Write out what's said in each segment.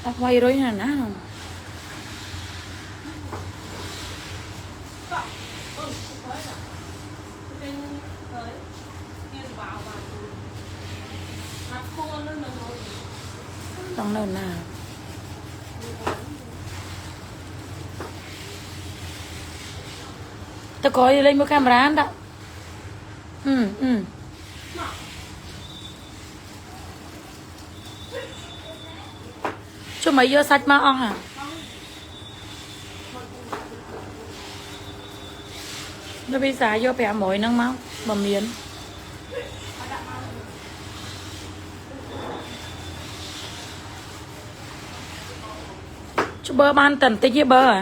អត់វាយរុយណាណា ចង់នៅណាតើក្រោយលេងមើលកាមេរ៉ាដាក់អឺអឺជុំឲ្យយកសាច់មកអស់ហ่ะដល់វិសាយក500ហ្នឹងមកបើមាន ច្បើបានតែបន្តិចទេបើហ่ะ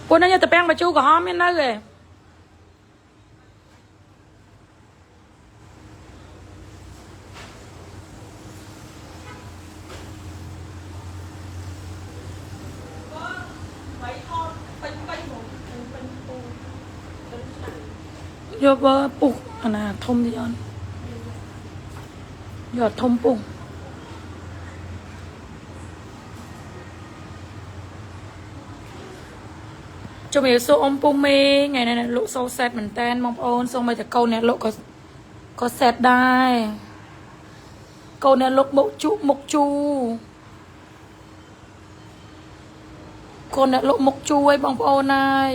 ពួកហ្នឹងយកទៅពាំងបញ្ជូក្រហមមាននៅឯយកបើពុះអាណាធំទីអូនយកធំពុះជំរាបសួរអ៊ំពុះមេថ្ងៃនេះលក់សូសេតមែនតែនបងប្អូនសូមឲ្យតកូនអ្នកលក់ក៏ក៏សេតដែរកូនអ្នកលក់មុខជក់មុខជូកូនអ្នកលក់មុខជូឲ្យបងប្អូនហើយ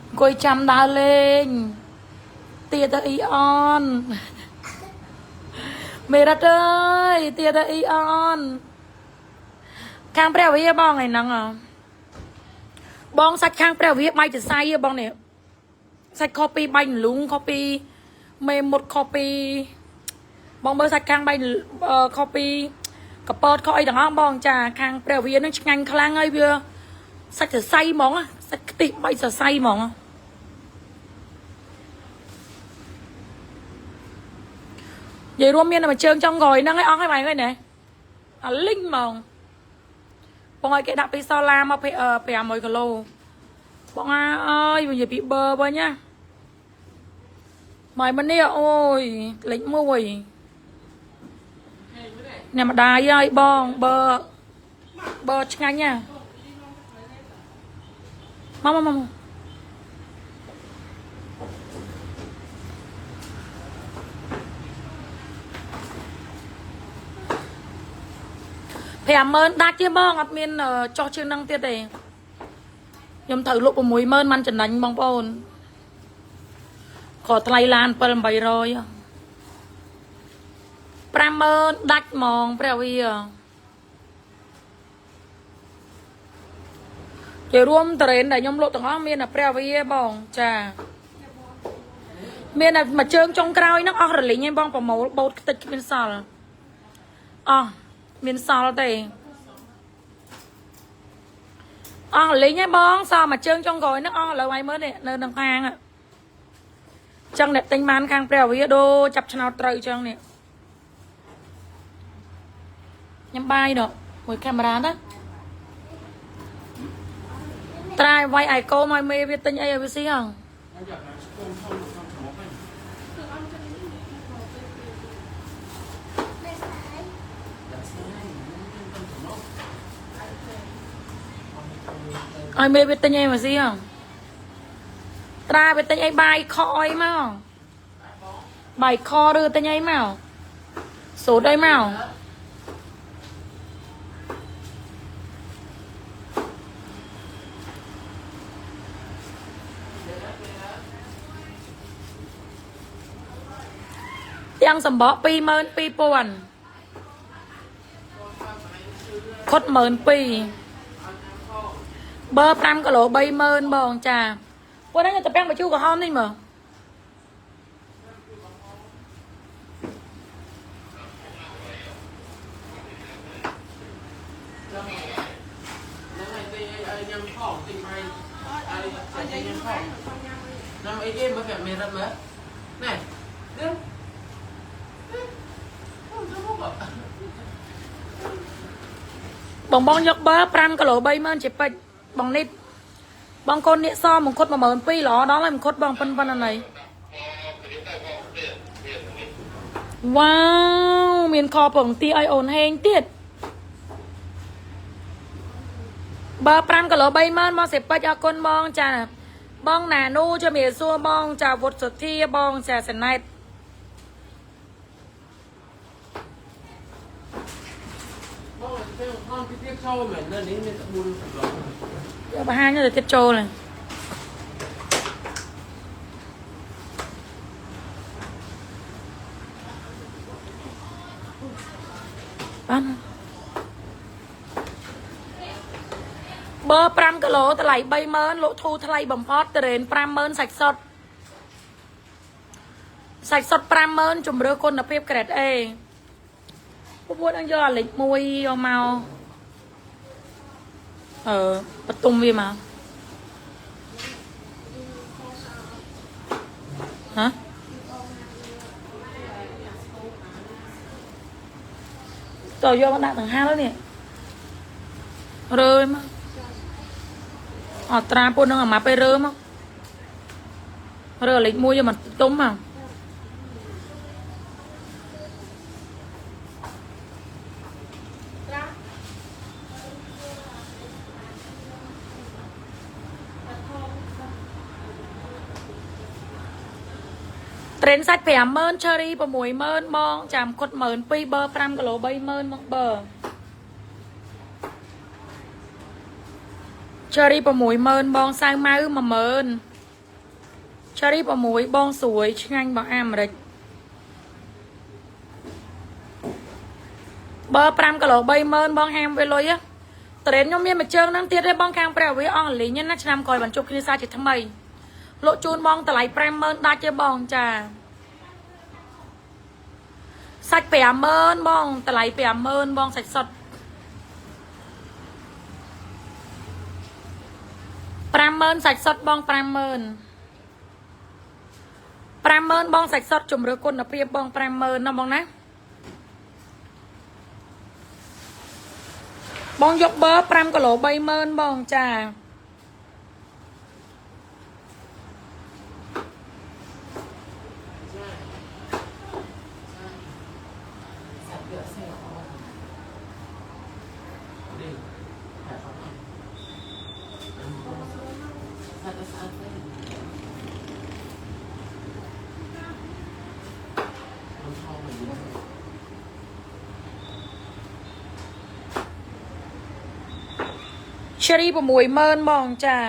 អង្គុយចាំដើរលេងទាទៅអ៊ីអនមេរ៉ាត់អើយទាទៅអ៊ីអនខាងព្រះវិហារបងថ្ងៃហ្នឹងហ៎បងសាច់ខាងព្រះវិហារបាយចសៃហ៎បងនេះសាច់ខុសពីបាយលូងខុសពីមេមុតខុសពីបងមើលសាច់ខាងបាយខុសពីកពតខុសអីទាំងអស់បងចាខាងព្រះវិហារហ្នឹងឆ្ងាញ់ខ្លាំងហើយវាសាច់សរសៃហ្មងសាច់ខ្ទិះបាយសរសៃហ្មងនិយាយរួមមានតែមួយជើងចុងក្រោយហ្នឹងឯងអស់ហើយបងឯងណែអាលីងហ្មងបងឲ្យគេដាក់ពីសូឡាមក500គីឡូបងអើយនិយាយពីបើវិញណាម៉ៃមិននេះអូយលេខ1អ្នកម្ដាយហើយបងបើបើឆ្ងាញ់ណាមកមកមក50000ដាច់ទេបងអត់មានចោះជាងនឹងទៀតទេខ្ញុំត្រូវលក់60000មិនចំណេញបងប្អូនខថ្លៃឡាន7800 50000ដាច់ហ្មងព្រះវិហារជារួមតរេនដែលខ្ញុំលក់ទាំងអស់មានតែព្រះវិហារបងចាមានតែមួយជើងចុងក្រោយហ្នឹងអស់រលីងឯងបងប្រមូលបូតខ្ទេចគ្មានសល់អស់មានសល់ទេអស់លេងឯងបងសល់មួយជើងចុងក្រោយហ្នឹងអស់ឥឡូវឲ្យមើលនេះនៅក្នុងខាងចឹងអ្នកទិញបានខាងព្រះវិហារដូរចាប់ឆ្នោតត្រូវចឹងនេះញ៉ាំបាយដល់មួយកាមេរ៉ាណាត្រៃវាយអាយកូមកមេវាទិញអីឲ្យវាស៊ីហងឲ្យមេវាទិញអីមកស៊ីហងត្រាវាទិញអីបាយខអីមកបាយខឬទិញអីមកសូត្រអីមកទាំងសម្បក22000ខុត12000បើ5គីឡូ30000បងចាពួកហ្នឹងទៅពាំងបញ្ជូក្រហមនេះមើល ញ៉ាំផងទិញបាយអីញ៉ាំផងញ៉ាំអីគេមើលតែមានរត់មើលណែនេះបងបងយកបើ5គីឡូ30000ជាពេជ្របងនេះ បងកូននេះសមមង្គត12000ល្អដល់ហើយមង្គតបងប៉ុនប៉ុណ្ណាណីវ៉ាវមានខពងទីឲ្យអូនហេងទៀតបើ5គីឡូ30000មកសេពេចអរគុណបងចាបងណានូជំរាបសួរបងចាវុទ្ធសុធាបងចាសណែត បងទៅខំពីទៀតចូលមែននៅនេះមានតែ4សម្លង យកបង្ហាញទៅទៀតចូលហើយបានបើ5គីឡូតម្លៃ30000លក់ធូរថ្លៃបំផុតតរេន50000សាច់សុតសាច់សុត50000ជំរឿគុណភាពក្រេត A ពួកពួកនឹងយកអាលេខ1យកមកអឺបន្ទុំវាមកហ៎តើយកមកដាក់ដង្ហាលនេះរើមកអត់ត្រាពួកនឹងអាម៉ាពេលរើមករើលេខ1យកមកទុំមកត្រេនសាច់50000ឆឺរី60000បងចាំគុត12000បើ5គីឡូ30000មកបើឆឺរី60000បងសៅម៉ៅ10000ឆឺរី6បងស្រួយឆ្ងាញ់បងអាមេរិកបើ5គីឡូ30000បងហាមវាលុយត្រេនខ្ញុំមានមួយជើងហ្នឹងទៀតទេបងខាងព្រះវិអង់គ្លេសណាឆ្នាំក្រោយបានជួបគ្នាសាជាថ្មីលក់ជូនបងតម្លៃ50000ដាច់ទេបងចាសាច់50000បងតម្លៃ50000បងសាច់សុត50000សាច់សុតបង50000 50000បងសាច់សុតជំរឿគុណភាពបង50000ណាបងណាបងយកបឺ5គីឡូ30000បងចា សាច់វាអត់សេល្អនេះតែអត់សាច់ស្អាតទេมันทองเหมือนกัน ឈរី60000បងចា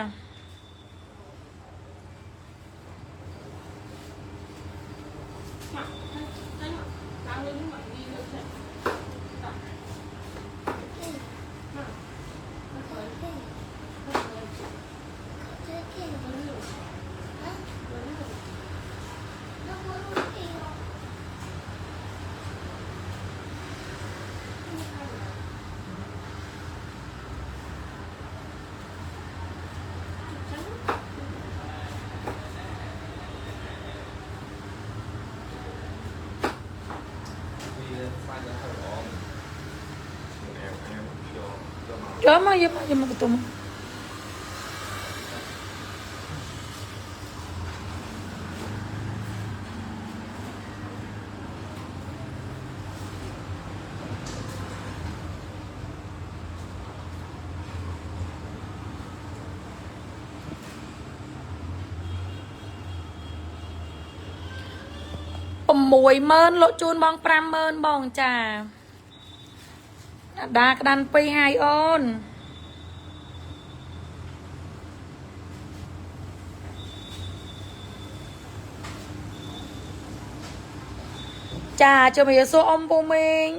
យកមកយកមកយកមកបន្ទុំ60000លក់ជូនបង50000បងចាអាដាក្តាន់2ហើយអូនចាជំរាបសួរអ៊ំពូមីង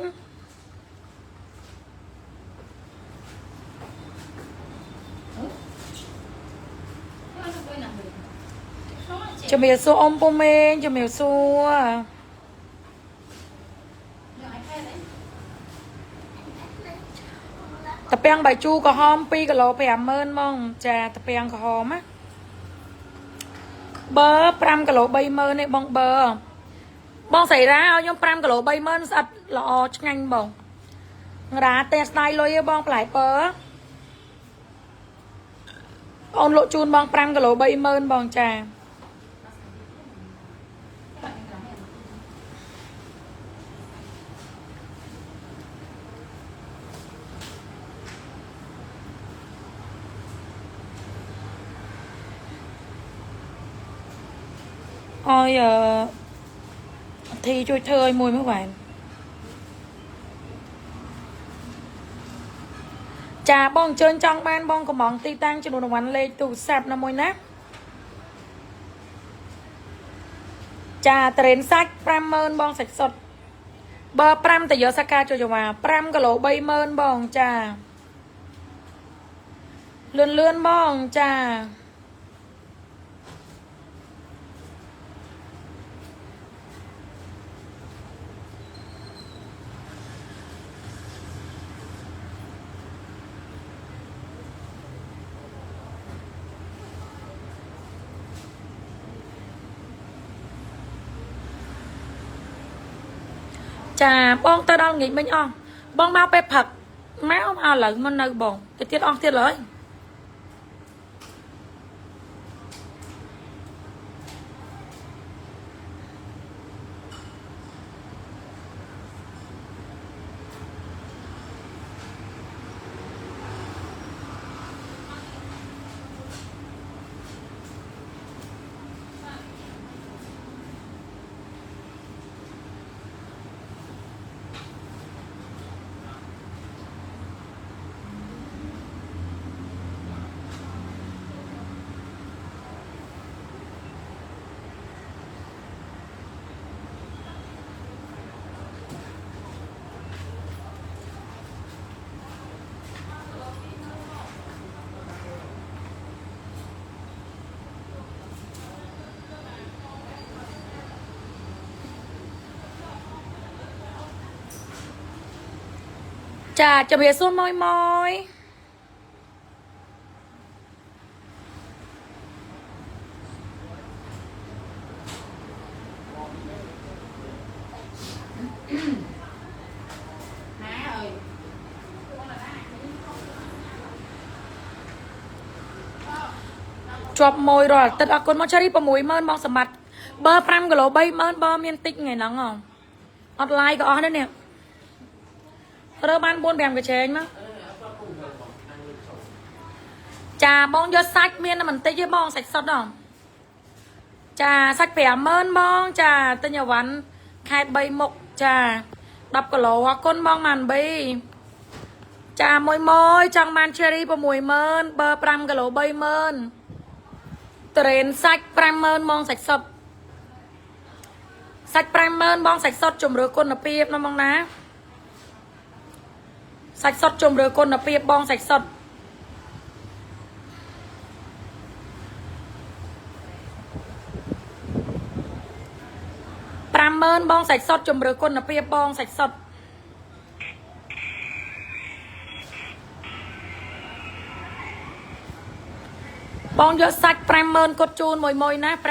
ជំរាបសួរអ៊ំពូមីងជំរាបសួរតាពាំងបាយជូរក្រហម2គីឡូ50000ហ្មងចាតាពាំងក្រហមណាបើ5គីឡូ30000នេះបងបើបងសៃរ៉ាឲ្យខ្ញុំ5គីឡូ30000ស្អិតល្អឆ្ងាញ់បងរ៉ាតែស្ដាយលុយឯងបងផ្លែពើ បងលក់ជូនបង5គីឡូ30000បងចាឲ្យអឺធីជួយធ្វើឲ្យមួយមកបានចាបងអញ្ជើញចង់បានបងកំងទីតាំងចំនួនរង្វាន់លេខទូរស័ព្ទណាមួយណាចាត្រេនសាច់50000បងសាច់សុទ្ធបើ5តយោសាកាចូលចវា5គីឡូ30000បងចាលឿនលឿនបងចាចាបងទៅដល់ងាយមិញអស់បងមកពេលផឹកមកឥឡូវមិននៅបងទៅទៀតអស់ទៀតឡើយចាជំរាបសួរម៉យម៉យជាប់មួយរាល់អាទិត្យអរគុណមកឆារី60000មកសម្បត្តិបើ5គីឡូ30000បើមានតិចថ្ងៃហ្នឹងអត់ឡាយក៏អស់ដែរនេះរើបាន4 5កញ្ឆេងមកចាបងយកសាច់មានតែបន្តិចទេបងសាច់សុទ្ធដល់ចាសាច់50000បងចាទិញអវ៉ាន់ខេត3មុខចា10គីឡូអរគុណបងម៉ាន់ប៊ីចាមួយមួយចង់បាន cherry 60000បើ5គីឡូ30000ត្រេនសាច់50000បងសាច់សុទ្ធសាច់50000បងសាច់សុទ្ធជំរឿគុណភាពណាបងណាសាច់សុទ្ធជំរឿគុណភាពបងសាច់សុទ្ធ50000បងសាច់សុទ្ធជំរឿគុណភាពបងសាច់សុទ្ធបងយកសាច់50000គាត់ជូនមួយមួយណា50000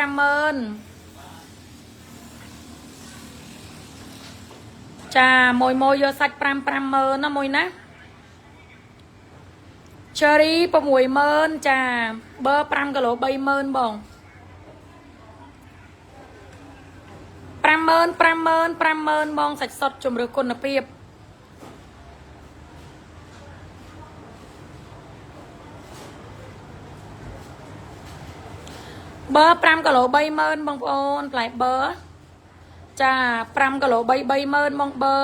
ចាមួយមួយយកសាច់5 50000ណាមួយណា Cherry 60000ចាបើ5គីឡូ30000បង50000 50000 50000បងសាច់សុទ្ធជំរឿគុណភាពបើ5គីឡូ30000បងប្អូនផ្លែបើចា5គីឡូ3 30000បងបើ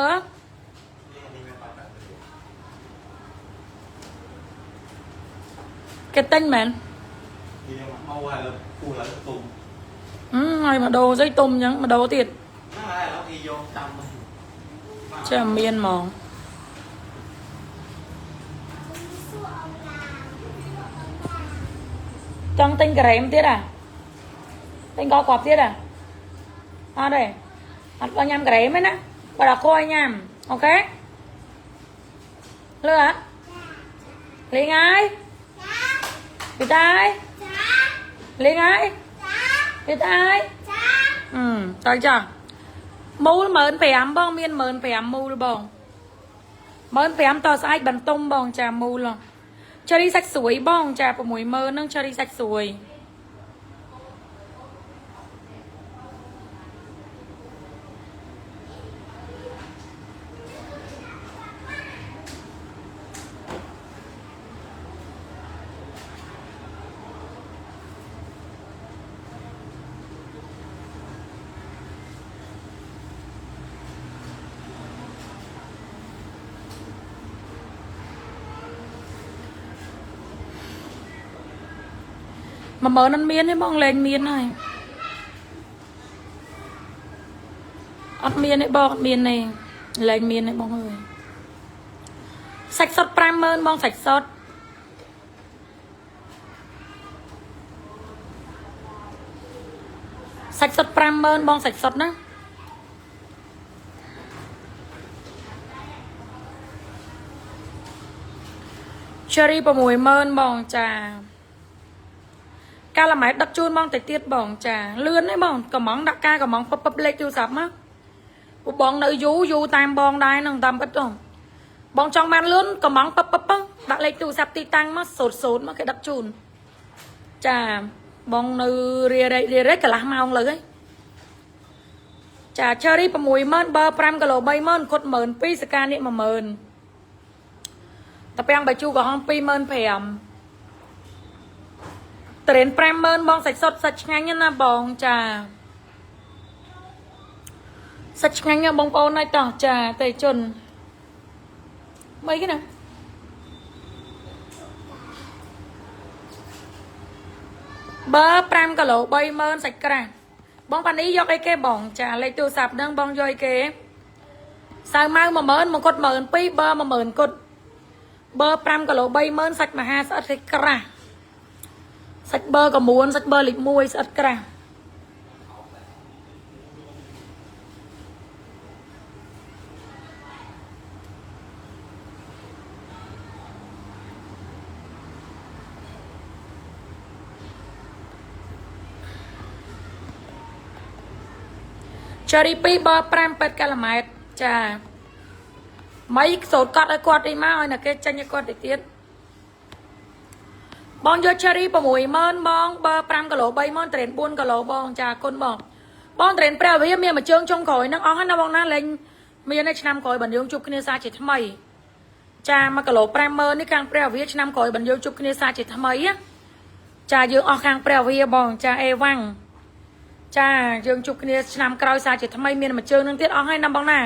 គេទិញមែន មកហើយគូឡើយទុំ ហើយមកដូរស្អីទុំអញ្ចឹងមកដូរទៀត ហ្នឹងហើយឥឡូវគេយកតាម ចាមានហ្មងចង់ទិញការ៉េមទៀតអាទិញកគ្រាប់ទៀតអាអត់ទេអត់ញ៉ាំការ៉េមទេណាបើដល់គោឲ្យញ៉ាំអូខេលឿអត់លេងហើយពីតាយលេងហើយពីតាយចាចាមូល15000បងមាន15000មូលបង15000តស្អែកបន្ទុំបងចាមូល Cherry សាច់ស្រួយបងចា60000ហ្នឹង cherry សាច់ស្រួយ10000អត់មានទេបងលែងមានហើយអត់មានទេបងអត់មានទេលែងមានទេបងអើយសាច់សុទ្ធ50000បងសាច់សុទ្ធសាច់សុទ្ធ50000បងសាច់សុទ្ធណា Cherry 60000បងចាកាលម៉ែដឹកជូនបងតិចទៀតបងចាលឿនទេបងកំងដាក់ការកំងពឹបពឹបលេខទូរស័ព្ទមកពួកបងនៅយូរយូរតាមបងដែរនឹងតាមពិតបងបងចង់បានលឿនកំងពឹបពឹបដាក់លេខទូរស័ព្ទទីតាំងមកសូតសូតមកគេដឹកជូនចាបងនៅរារែកកន្លះម៉ោងលើហើយចា Cherry 60000បើ5គីឡូ30000គុត12000សកានេះ10000តាពាំងបាយជូរក្រហម25000ត្រេន50000បងសាច់សុទ្ធសាច់ឆ្ងាញ់ណាបងចាសាច់ឆ្ងាញ់ណាបងប្អូនហើយតោះចាតេជនមិនគេណាបើ5គីឡូ30000សាច់ក្រាស់បងប៉ានេះយកអីគេបងចាលេខទូរស័ព្ទហ្នឹងបងយកអីគេសៅម៉ៅ10000មកគាត់12000បើ10000គាត់បើ5គីឡូ30000សាច់មហាស្អិតគេក្រាស់សាច់បឺកមួនសាច់បឺលេខ1ស្អិតក្រាស់ Cherry 2បើ5 8គីឡូម៉ែត្រចាមីសូត្រកត់ឲ្យគាត់អីមកឲ្យណាគេចេញឲ្យគាត់ទៅទៀតបងយក cherry 60000បងបើ5គីឡូ30000ត្រេន4គីឡូបងចាគុណបងបងត្រេនព្រះវិហារមានមួយជើងចុងក្រោយហ្នឹងអស់ហើយណាបងណាលែងមាននៅឆ្នាំក្រោយបើយើងជួបគ្នាសាជាថ្មីចា1គីឡូ50000នេះខាងព្រះវិហារឆ្នាំក្រោយបើយើងជួបគ្នាសាជាថ្មីណាចាយើងអស់ខាងព្រះវិហារបងចាអេវ៉ាំងចាយើងជួបគ្នាឆ្នាំក្រោយសាជាថ្មីមានមួយជើងហ្នឹងទៀតអស់ហើយណាបងណា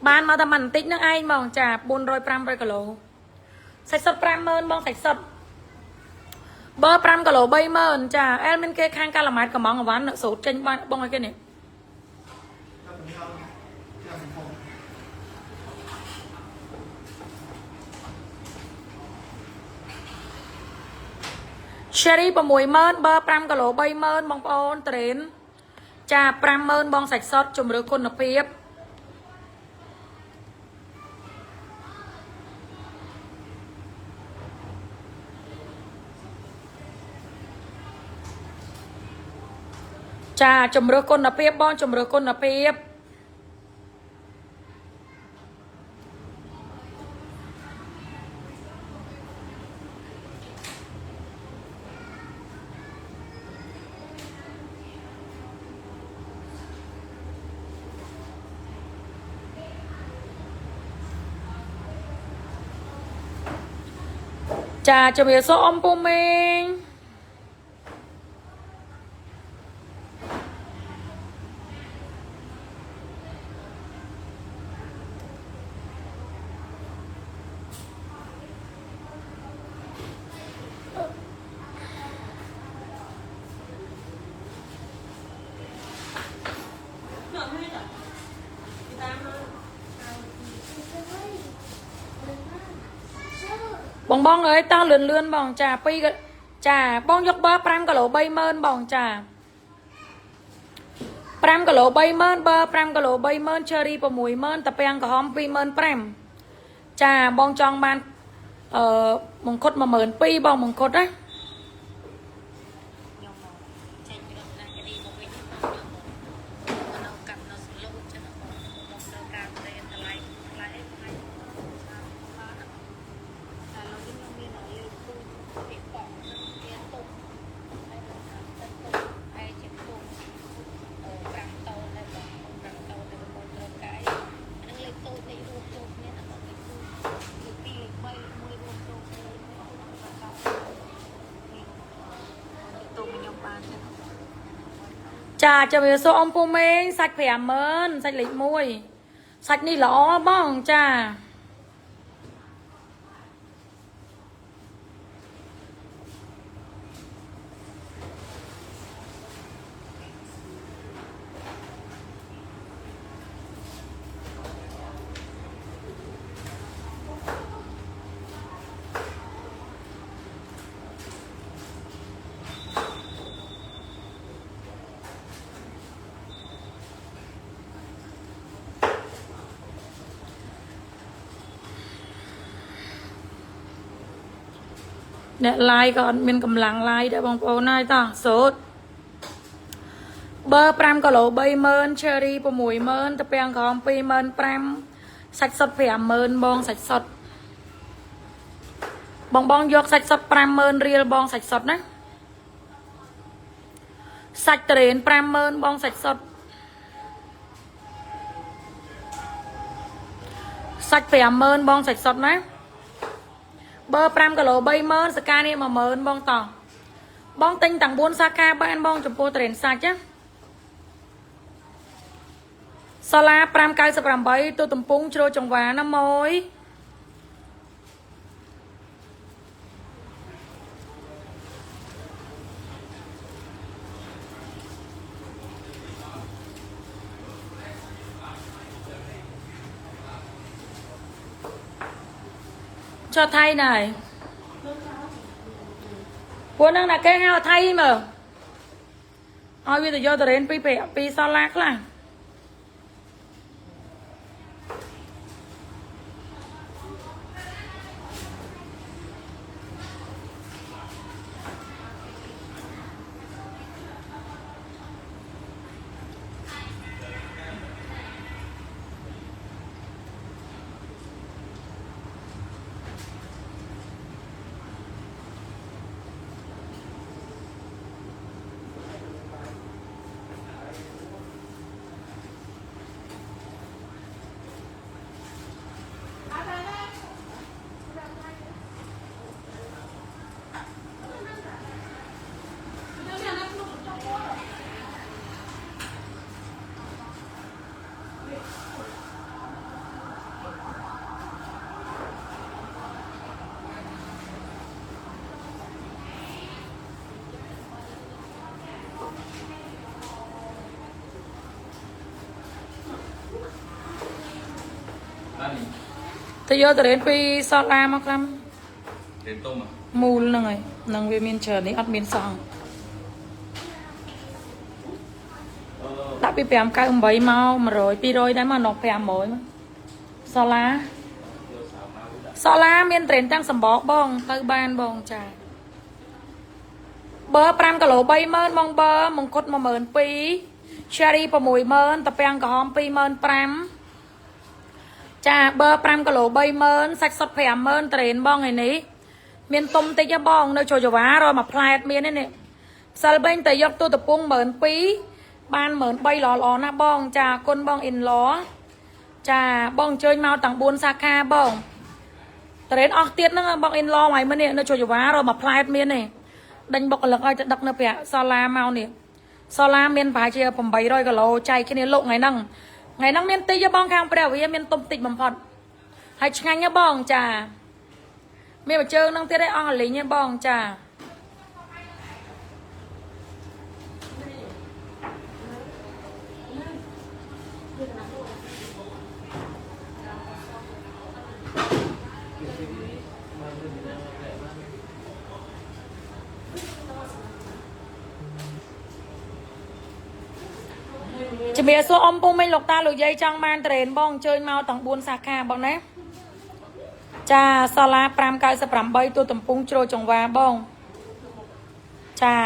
បានមកតែបន្តិចហ្នឹងឯងបងចា400 500គីឡូសាច់សុទ្ធ50000បងសាច់សុទ្ធបើ5គីឡូ30000ចាអែលមានគេខាងកាឡាម៉ែតកំងអវ៉ាន់សូត្រចេញបានបងឲ្យគេនេះ Cherry 60000បើ5គីឡូ30000បងប្អូនត្រេនចា50000បងសាច់សុទ្ធជំរឿគុណភាពចាជំរឿគុណភាពបងជំរឿគុណភាពចាជំរាបសួរអ៊ំពូមីងបងបងអើយតោះលឿនលឿនបងចា2ចាបងយកបើ5គីឡូ30000បងចា5គីឡូ30000បើ5គីឡូ30000 Cherry 60000តាពាំងក្រហម25000ចាបងចង់បានអឺមង្គុត12000បងមង្គុតណា ខ្ញុំមកចេញរត់ណាគិរីមកវិញខ្ញុំមកនៅកាប់នៅសលូចឹងបងមកត្រូវការប្រេនតម្លៃថ្លៃអីថ្លៃបានតែលោកខ្ញុំមានលេខ ចាជំរាបសួរអ៊ំពូមេងសាច់50000សាច់លេខ1សាច់នេះល្អបងចាអ្នកឡាយក៏អត់មានកម្លាំងឡាយដែរបងប្អូនហើយតោះសូត្របើ5គីឡូ30000 cherry 60000តាពាំងក្រហម25000សាច់សុទ្ធ50000បងសាច់សុទ្ធបងបងយកសាច់សុទ្ធ50000រៀលបងសាច់សុទ្ធណាសាច់ត្រេន50000បងសាច់សុទ្ធសាច់50000បងសាច់សុទ្ធណាបើ5គីឡូ30000សកានេះ10000បងតោះបងទិញទាំង4សាខាបានបងចំពោះត្រេនសាច់ណាសាឡា598ទូកំពង់ជ្រោយចង្វាណាមួយcho thay này ពួកហ្នឹងណាគេហៅថៃមើលឲ្យវាទៅយកតរ៉េនពីពីសាឡាខ្លះទៅយកតរ៉េនពីសតឡាមកខ្លះ រ៉េនទុំ មូលហ្នឹងហើយនឹងវាមានច្រើននេះអត់មានសោះដាក់ពី598មក100 200ដែរមកដល់500មកសាឡាសាឡាមានត្រេនទាំងសម្បកបងទៅបានបងចាបើ5គីឡូ30000បងបើមង្គុត12000 cherry 60000តាពាំងក្រហម25000ចាបើ5គីឡូ30000សាច់សុទ្ធ50000ត្រេនបងឯនេះមានទុំតិចហ៎បងនៅជ្រោយចវ៉ារយមួយផ្លែតមាននេះផ្សិលវិញតែយកទូតពង12000បាន13000ល្អល្អណាស់បងចាគុណបងអ៊ីនឡចាបងអញ្ជើញមកទាំង4សាខាបងត្រេនអស់ទៀតហ្នឹងបងអ៊ីនឡហើយមើលនេះនៅជ្រោយចវ៉ារយមួយផ្លែតមាននេះដេញបុកកលឹកឲ្យទៅដឹកនៅប្រាក់សាឡាមកនេះសាឡាមានប្រហែលជា800គីឡូចែកគ្នាលក់ថ្ងៃហ្នឹងថ្ងៃហ្នឹងមានតិចបងខាងព្រះវិហារមានទុំតិចបំផុតហើយឆ្ងាញ់ហ៎បងចាមានមួយជើងហ្នឹងទៀតឯងអស់លីងហ៎បងចាជំរាបសួរអ៊ំពូមីងលោកតាលោកយាយចង់បានត្រេនបងអញ្ជើញមកទាំង4សាខាបងណាចាសាឡា598ទូកំពង់ជ្រោយចង្វាបងចា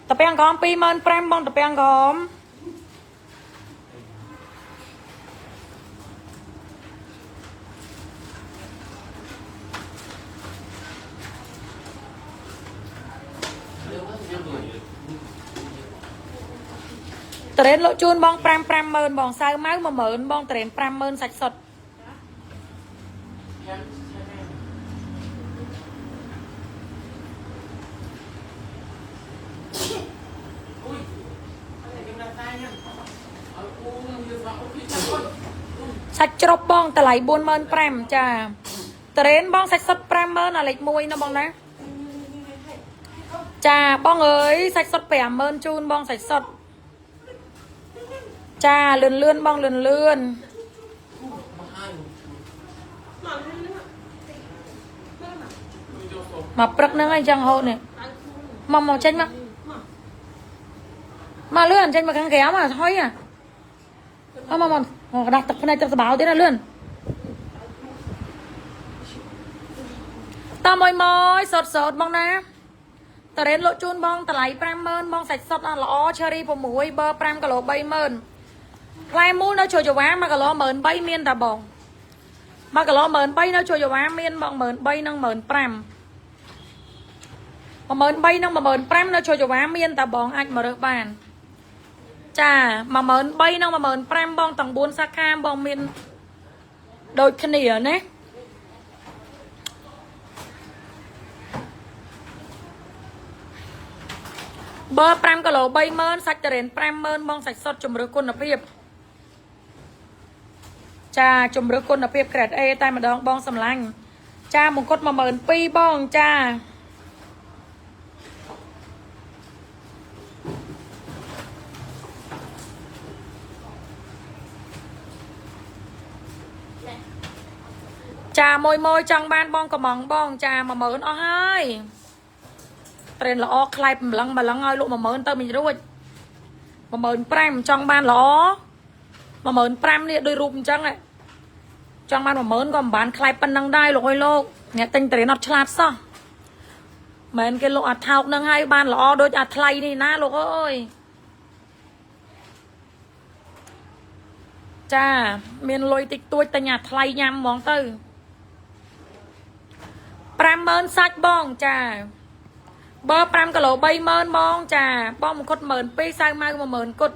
តាពាំងក្រហម25000បងតាពាំងក្រហម ត្រេនលក់ជូនបង5 50000បងសៅម៉ៅ10000បងត្រេន50000សាច់សុទ្ធ សាច់ជ្រូកបងតម្លៃ45000ចាត្រេនបងសាច់សុទ្ធ50000អាលេខ1ណាបងណាចាបងអើយសាច់សុទ្ធ50000ជូនបងសាច់សុទ្ធចាលឿនលឿនបងលឿនលឿនមកព្រឹកហ្នឹងឯងចឹងហូតនេះមកមកចេញមកមកលឿនចេញមកខាងក្រៅមកហុយអមកមកមកដាក់ទឹកភ្នែកទឹកសបោទៀតណាលឿនតមួយមួយសុតសុតបងណាតរ៉េនលក់ជូនបងតម្លៃ50000បងសាច់សុតល្អឆេរី6បើ5គីឡូ30000ផ្លែមូលនៅជួយចវា1គីឡូ13000មានតាបង1គីឡូ13000នៅជួយចវាមានបង13000និង15000 13000និង15000នៅជួយចវាមានតាបងអាចមករើសបានចា13000និង15000បងទាំង4សាខាបងមានដូចគ្នាណាបើ5គីឡូ30000សាច់តរ៉េន50000បងសាច់សុទ្ធជំរឿគុណភាពចាជំរឿគុណភាពក្រេត A តែម្ដងបងសម្លាញ់ចាមង្គុត12000បងចាចាមួយមួយចង់បានបងកំងបងចា10000អស់ហើយត្រេនល្អខ្លែកម្លឹងម្លឹងឲ្យលក់10000ទៅមិនរួច15000ចង់បានល្អ15000នេះដូចរូបអញ្ចឹងចង់បាន10000ក៏មិនបានខ្លែប៉ុណ្ណឹងដែរលោកអើយលោកអ្នកទិញត្រេនអត់ឆ្លាតសោះមិនគេលក់អាថោកនឹងឲ្យបានល្អដូចអាថ្លៃនេះណាលោកអើយចាមានលុយតិចតួចទិញអាថ្លៃញ៉ាំហ្មងទៅ50000សាច់បងចាបើ5គីឡូ30000បងចាបងមកគុត12000សៅម៉ៅ10000គុត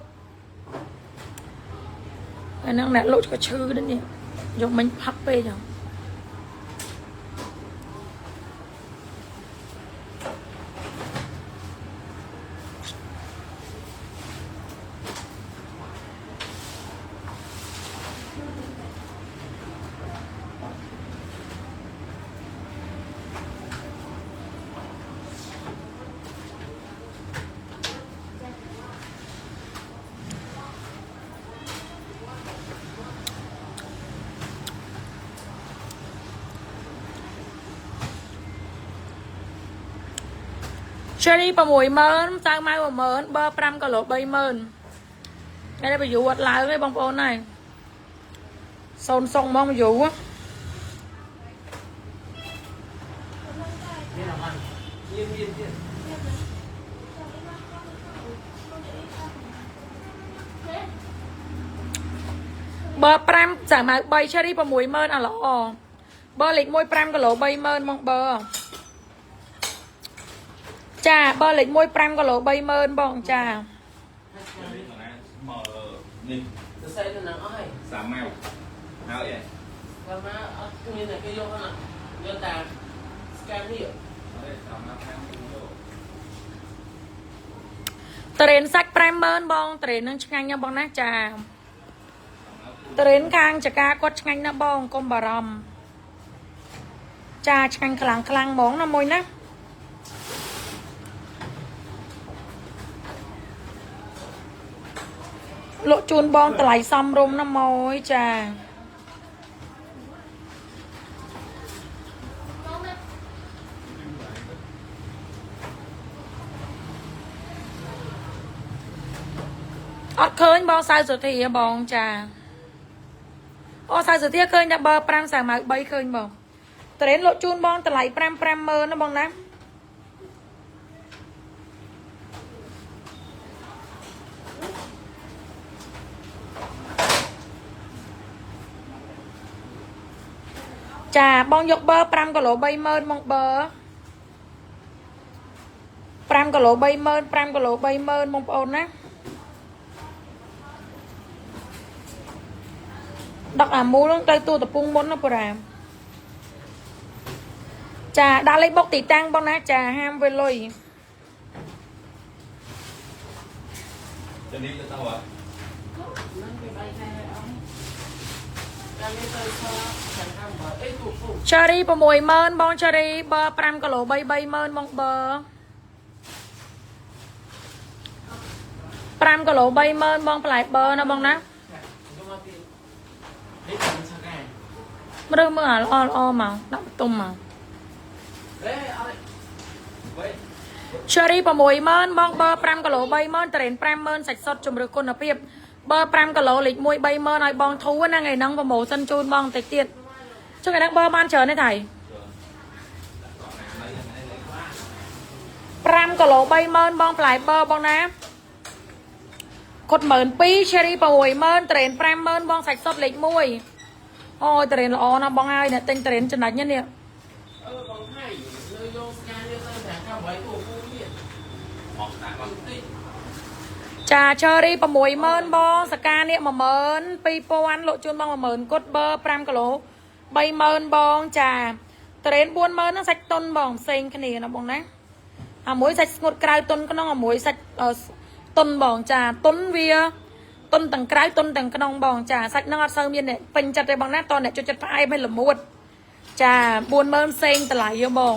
អាហ្នឹងអ្នកលក់ក៏ឈឺដែរនេះយកមិញផឹកពេកចឹង Cherry 60000 សៅម៉ៅ10000បើ5គីឡូ30000តែបើយូរអត់ឡើងទេបងប្អូនហើយសូនសុងហ្មងយូរបើ5សៅម៉ៅ3 Cherry 60000អាល្អបើលេខ1 5គីឡូ30000មកបើចាបើលេខ1 5គីឡូ30000បងចា មកនេះ ទៅស្អីទៅនឹងអស់ហើយ សាម៉ៅហើយ សាម៉ៅអត់មានតែគេយកហ្នឹងយកតា scan នេះ សាម៉ៅខាងយក ត្រេនសាច់50000បងត្រេននឹងឆ្ងាញ់ណាស់បងណាចាត្រេនខាងចកាគាត់ឆ្ងាញ់ណាស់បងកុំបារម្ភចាឆ្ងាញ់ខ្លាំងខ្លាំងហ្មងណាមួយណាលក់ជូនបងតម្លៃសមរម្យណាមួយចាអត់ឃើញបងសៅសុធាបងចាអូសៅសុធាឃើញតែបើ5សៅម៉ៅ3ឃើញបងត្រេនលក់ជូនបងតម្លៃ5 50000ណាបងណាចាបងយកបើ5គីឡូ30000មកបើ5គីឡូ30000 5គីឡូ30000បងប្អូនណាដឹកអាមូលហ្នឹងទៅទូតពងមុនណាប្រាមចាដាក់លេខបុកទីតាំងបងណាចាហាមវាលុយ Chân đi cho tao à? นั่นไปใบแท้เอาการไม่ទៅឆាចាំតាមបើអីទូពូ Cherry 60000បង Cherry បើ5គីឡូ3 30000បងបើ5គីឡូ30000បងផ្លែបើណាបងណា យកមកទៀតនេះចាំឆាកា មើលមើលអាល្អល្អមកដាក់បន្ទុំមក អេអត់ Vậy. Cherry 60000បងបើ5គីឡូ30000ត្រេន50000សាច់សុទ្ធជំរឿគុណភាពបើ5គីឡូលេខ1 30000ឲ្យបងធូរណាថ្ងៃហ្នឹងប្រម៉ូសិនជូនបងបន្តិចទៀតចុះថ្ងៃហ្នឹងបើបានច្រើនទេថៃ Rồi. 5គីឡូ30000បងផ្លែបើបងណាគាត់12000 Cherry 60000ត្រេន50000បងសាច់សុទ្ធលេខ1អូយត្រេនល្អណាស់បងហើយអ្នកទិញត្រេនចំណេញណាស់នេះ អឺបងថៃលើយកស្កានេះទៅចាំតាមបើទូពូទៀត Một tạ con. តិច ចា Cherry 60000បងសកានេះ12000លក់ជូនបង10000គាត់បើ5គីឡូ30000បងចាត្រេន40000ហ្នឹងសាច់តុនបងផ្សេងគ្នាណាបងណាអាមួយសាច់ស្ងួតក្រៅតុនក្នុងអាមួយសាច់អឺតុនបងចាតុនវាតុនទាំងក្រៅតុនទាំងក្នុងបងចាសាច់ហ្នឹងអត់សូវមានអ្នកពេញចិត្តទេបងណាតអ្នកចូលចិត្តផ្អែមឲ្យល្មួតចា40000ផ្សេងតម្លៃយោបង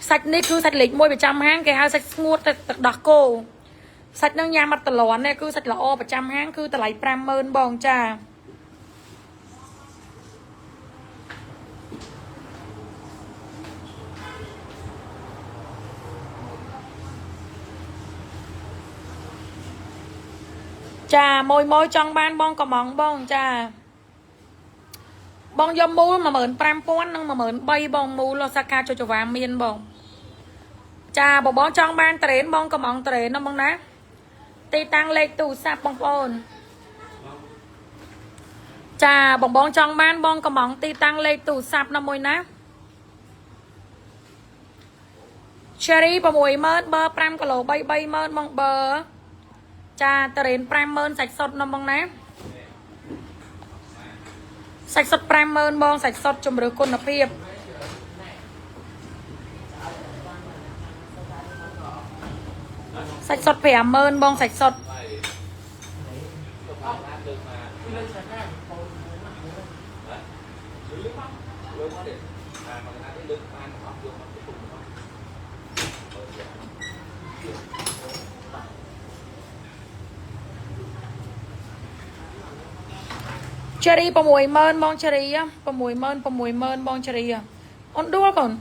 សាច់នេះគឺសាច់លេខ1ប្រចាំហាងគេហៅសាច់ស្ងួតទឹកទឹកដោះគោ សាច់នឹងញ៉ាំអត់តលន់ទេគឺសាច់ល្អប្រចាំហាងគឺតម្លៃ50000បងចាចាមួយមួយចង់បានបងកំងបងចាបងយកមូល15000និង13000បងមូលសាខាចុចវ៉ាមានបងចាបើបងចង់បានត្រេនបងកំងត្រេនណាបងណាទីតាំងលេខទូរស័ព្ទបងប្អូនចាបងបងចង់បានបងកំងទីតាំងលេខទូរស័ព្ទណាមួយណា Cherry 60000បើ5គីឡូ3 30000បងបើចាត្រេន50000សាច់សុទ្ធណាបងណាសាច់សុទ្ធ50000បងសាច់សុទ្ធជំរឿគុណភាពសាច់សុទ្ធ50000បងសាច់សុទ្ធ Vậy. Tôi phải ăn được mà. លើឆាកាបង Đấy. Lưới không? Lưới nó để. À mà cái này lưới ăn nó vô nó cái cùng nó. Ôi giời. Cherry 60000បង Cherry 60000 60000បង Cherry អូនដួលកូន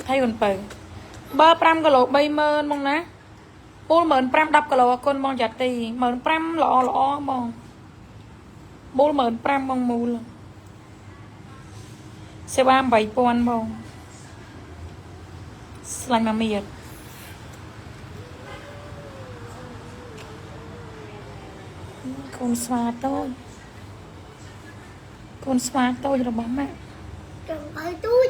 ថៃអូនបើបើ5គីឡូ30000បងណាពូល15000 10គីឡូអរគុណបងយ៉ាទី15000ល្អល្អបងមូល15000បងមូលសេវា8000បងស្លាញ់មកមៀត កូនស្វាតូចកូនស្វាតូចរបស់ម៉ាក់ ចង្អុលទូច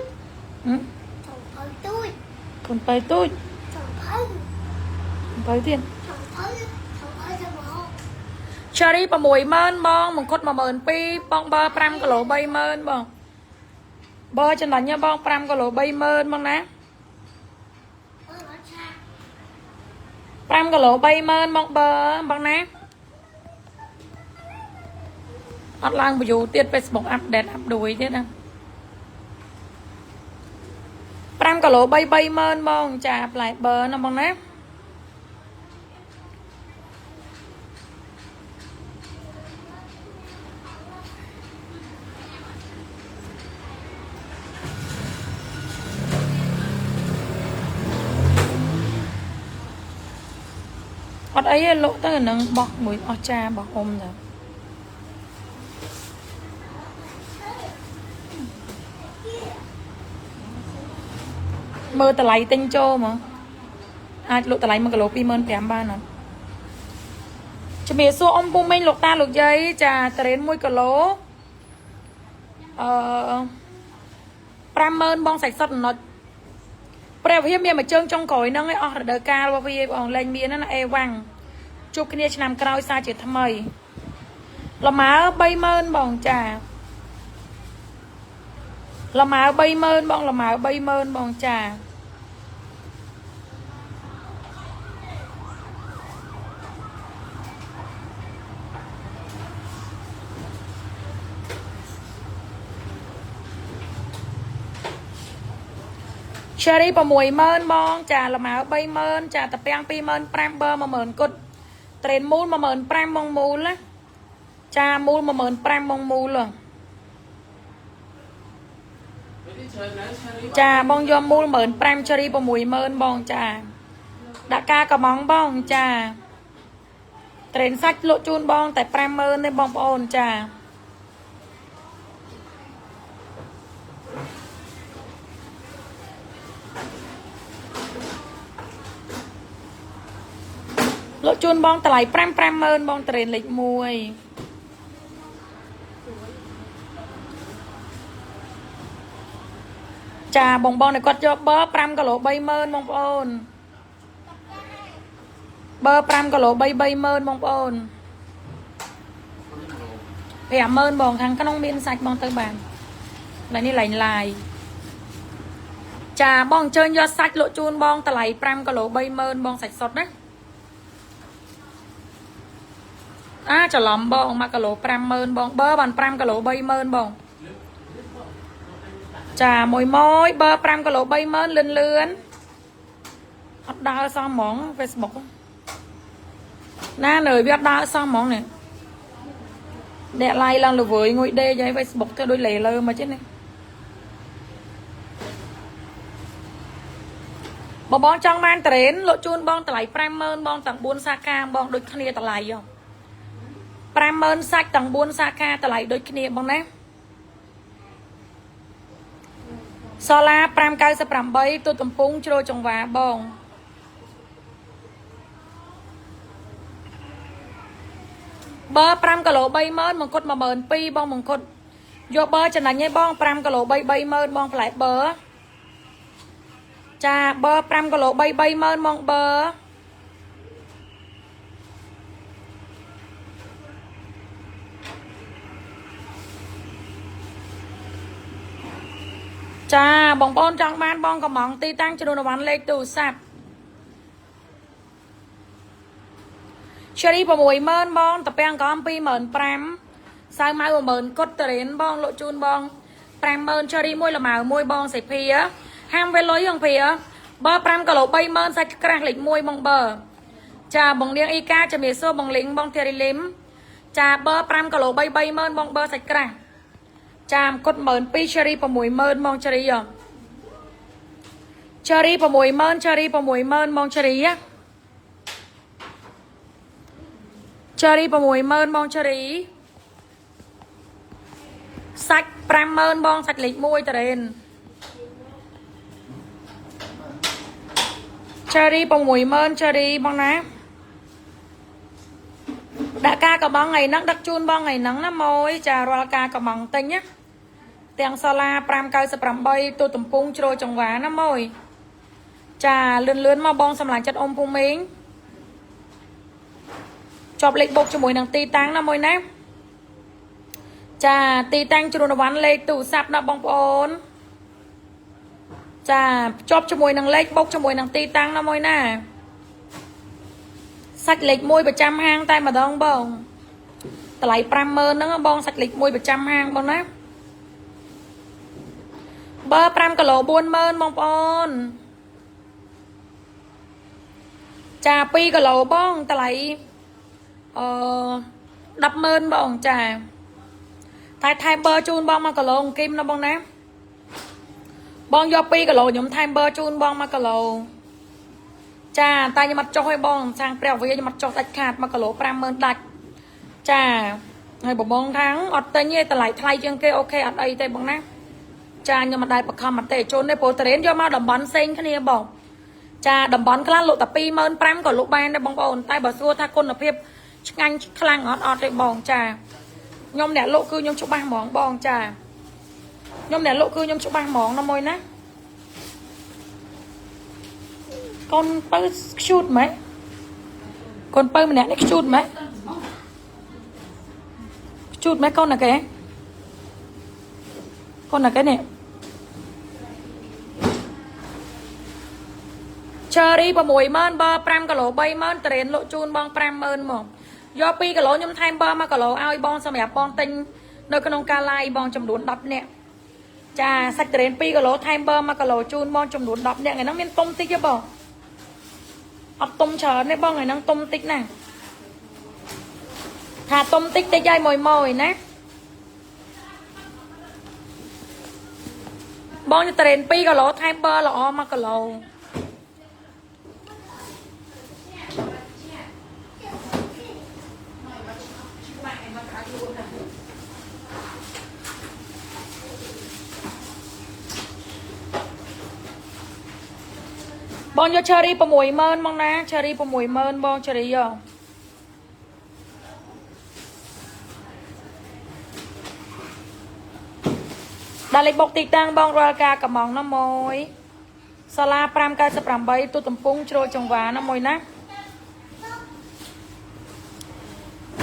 ហឹម ចង្អុលទូច កូនបើតូច ចង្អុល បើទៀត ចង្អុលចង្អុលទៅមក Cherry 60000បងមង្គុត12000បងបើ5គីឡូ30000បងបើចំណេញហ៎បង5គីឡូ30000បងណា អត់ឆា 5គីឡូ30000បងបើបងណាអត់ឡើង view ទៀត Facebook update អាប់ដួយទៀតណា5គីឡូ3 30000បងចាផ្លែបើណាបងណា អត់អីទេលក់ទៅអានឹងបោះមួយអស់ចាបោះអ៊ំទៅមើលតម្លៃទិញចូលមកអាចលក់តម្លៃ1គីឡូ25000បានអត់ជំរាបសួរអ៊ំពូមីងលោកតាលោកយាយចាត្រេន1គីឡូអឺ50000បងសាច់សុទ្ធចំណុចព្រះវិហារមានមួយជើងចុងក្រោយហ្នឹងឯងអស់រដូវកាលរបស់វាបងលែងមានណាអេវ៉ាំងជួបគ្នាឆ្នាំក្រោយសារជាថ្មីលម៉ើ30000បងចា លម៉ើ30000បងលម៉ើ30000បងចា Cherry 60000បងចាលម៉ើ30000ចាតាពាំង25000បើ10000គុតត្រេនមូល15000បងមូលណាចាមូល15000បងមូលចាបងយកមូល15000 Cherry 60000បងចាដាក់ការកំងបងចាត្រេនសាច់លក់ជូនបងតែ50000ទេបងប្អូនចាលក់ជូនបងតម្លៃ5 50000បងត្រេនលេខ1ចាបងបងនេះគាត់យកបឺ5គីឡូ30000បងប្អូនបឺ5គីឡូ3 30000បងប្អូន50000បងខាងក្នុងមានសាច់បងទៅបានឡើយនេះឡែងឡាយចាបងអញ្ជើញយកសាច់លក់ជូនបងតម្លៃ5គីឡូ30000បងសាច់សុទ្ធណាអាច្រឡំបង1គីឡូ50000បងបើបាន5គីឡូ30000បងចាមួយមួយបើ5គីឡូ30000លឿនលឿនអត់ដើរសោះហ្មង Facebook ណានៅវាអត់ដើរសោះហ្មងនេះអ្នកឡាយឡើងល្វើយងុយដេកហើយ Facebook ទៅដូចលេលើមកចេះនេះបងបងចង់បានត្រេនលក់ជូនបងតម្លៃ50000បងទាំង4សាខាបងដូចគ្នាតម្លៃហ៎50000សាច់ទាំង4សាខាតម្លៃដូចគ្នាបងណាសូឡា598ទូកំពង់ជ្រោចង្វាបងបើ5គីឡូ30000មង្គុត12000បងមង្គុតយកបើចំណេញឯងបង5គីឡូ3 30000បងផ្លែបើចាបើ5គីឡូ3 30000បងបើចាបងប្អូនចង់បានបងកំងទីតាំងចំនួនវ៉ាន់លេខទូរស័ព្ទ Cherry 60000បងតាពាំងក្រម25000សៅម៉ៅ10000គុតតរេនបងលក់ជូនបង50000 Cherry មួយលម៉ៅមួយបងសេភាហាមវេលុយហងភាបើ5គីឡូ30000សាច់ក្រាស់លេខ1បងបើចាបងនាងអ៊ីកាជំរាបសួរបងលីងបងធីរីលឹមចាបើ5គីឡូ3 30000បងបើសាច់ក្រាស់ចាមកុដ12000 Cherry 60000បង Cherry ហ៎ Cherry 60000 Cherry 60000បង Cherry ហ៎ Cherry 60000បង Cherry សាច់50000បងសាច់លេខ1តរ៉េន Cherry 60000 Cherry បងណាដាក់ការកំងថ្ងៃហ្នឹងដឹកជូនបងថ្ងៃហ្នឹងណាម៉ួយចារាល់ការកំងទិញណាទាំងសាឡា598ទូកំពង់ជ្រោចង្វាណាម៉ួយចាលឿនលឿនមកបងសម្លាញ់ចិត្តអ៊ំភូមិងជាប់លេខបុកជាមួយនឹងទីតាំងណាមួយណាចាទីតាំងជ្រូនវ៉ាន់លេខទូរស័ព្ទណាបងប្អូនចាជាប់ជាមួយនឹងលេខបុកជាមួយនឹងទីតាំងណាមួយណាសាច់លេខ1ប្រចាំហាងតែម្ដងបងតម្លៃ50000ហ្នឹងបងសាច់លេខ1ប្រចាំហាងបងណាបើ5គីឡូ40000បងប្អូនចា2គីឡូបងតម្លៃអឺ100,000បងចាតែថែមបើជូនបង1គីឡូអង្គឹមណាបងណាបងយក2គីឡូខ្ញុំថែមបើជូនបង1គីឡូចាតែខ្ញុំអត់ចុះឲ្យបងសាងព្រះវិខ្ញុំអត់ចុះដាច់ខាត1គីឡូ50000ដាច់ចាហើយបងខាងអត់ទិញទេតម្លៃថ្លៃជាងគេអូខេអត់អីទេបងណាចាខ្ញុំមិនដែលបខំអតិជនទេព្រោះតរេនយកមកតំបន់ផ្សេងគ្នាបងចាតំបន់ខ្លះលក់តែ25000ក៏លក់បានដែរបងប្អូនតែបើសួរថាគុណភាពឆ្ងាញ់ខ្លាំងអត់អត់ទេបងចាខ្ញុំអ្នកលក់គឺខ្ញុំច្បាស់ហ្មងបងចាខ្ញុំអ្នកលក់គឺខ្ញុំច្បាស់ហ្មងណាមួយណាកូនពៅខ្ជូតម៉េចកូនពៅម្នាក់នេះខ្ជូតម៉េចខ្ជូតម៉េចកូនណាគេកូនណាគេនេះ Cherry 60000 បើ5គីឡូ30000ត្រេនលក់ជូនបង50000មកយក2គីឡូខ្ញុំថែមបើ1គីឡូឲ្យបងសម្រាប់បងទិញនៅក្នុងការ live បងចំនួន10នាក់ចាសាច់ត្រេន2គីឡូថែមបើ1គីឡូជូនបងចំនួន10នាក់ថ្ងៃហ្នឹងមានទុំតិចទេបងអត់ទុំច្រើនទេបងថ្ងៃហ្នឹងទុំតិចណាស់ថាទុំតិចតិចឲ្យមួយមួយណាបងត្រេន2គីឡូថែមបើល្អ1គីឡូបងយក cherry 60000មកណា cherry 60000បង cherry យកដល់លេខបុកទីតាំងបងរាល់ការកំងណាមួយសាលា598ទូកំពង់ជ្រោយចង្វាណាមួយណា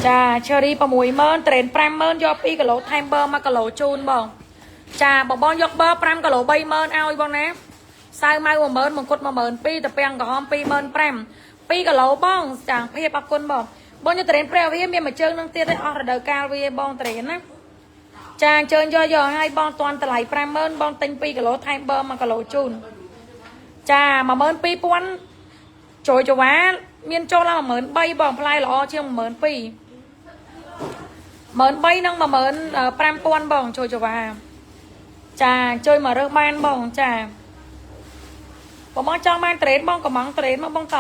ចា cherry 60000ត្រេន50000យក2គីឡូថែមប័រ1គីឡូជូនបងចាបងយកប័រ5គីឡូ30000ឲ្យបងណាសៅម៉ៅ10000មង្គុត12000តាពាំងក្រហម25000 2គីឡូបងចាងភាពអរគុណបងបងយកត្រេនព្រះវាមានមួយជើងនឹងទៀតឯអស់រដូវកាលវាបងត្រេនណាចាអញ្ជើញយកយកឲ្យបងតាន់តម្លៃ50000បងទិញ2គីឡូថែមប័រ1គីឡូជូនចា12000ចូលចវ៉ាមានចូលឡើង13000បងផ្លែល្អជាង12000 13000និង15000បងចូលចវ៉ាចាជួយមករើសបានបងចាបងចង់បានត្រេនបងកំងត្រេនមកបងត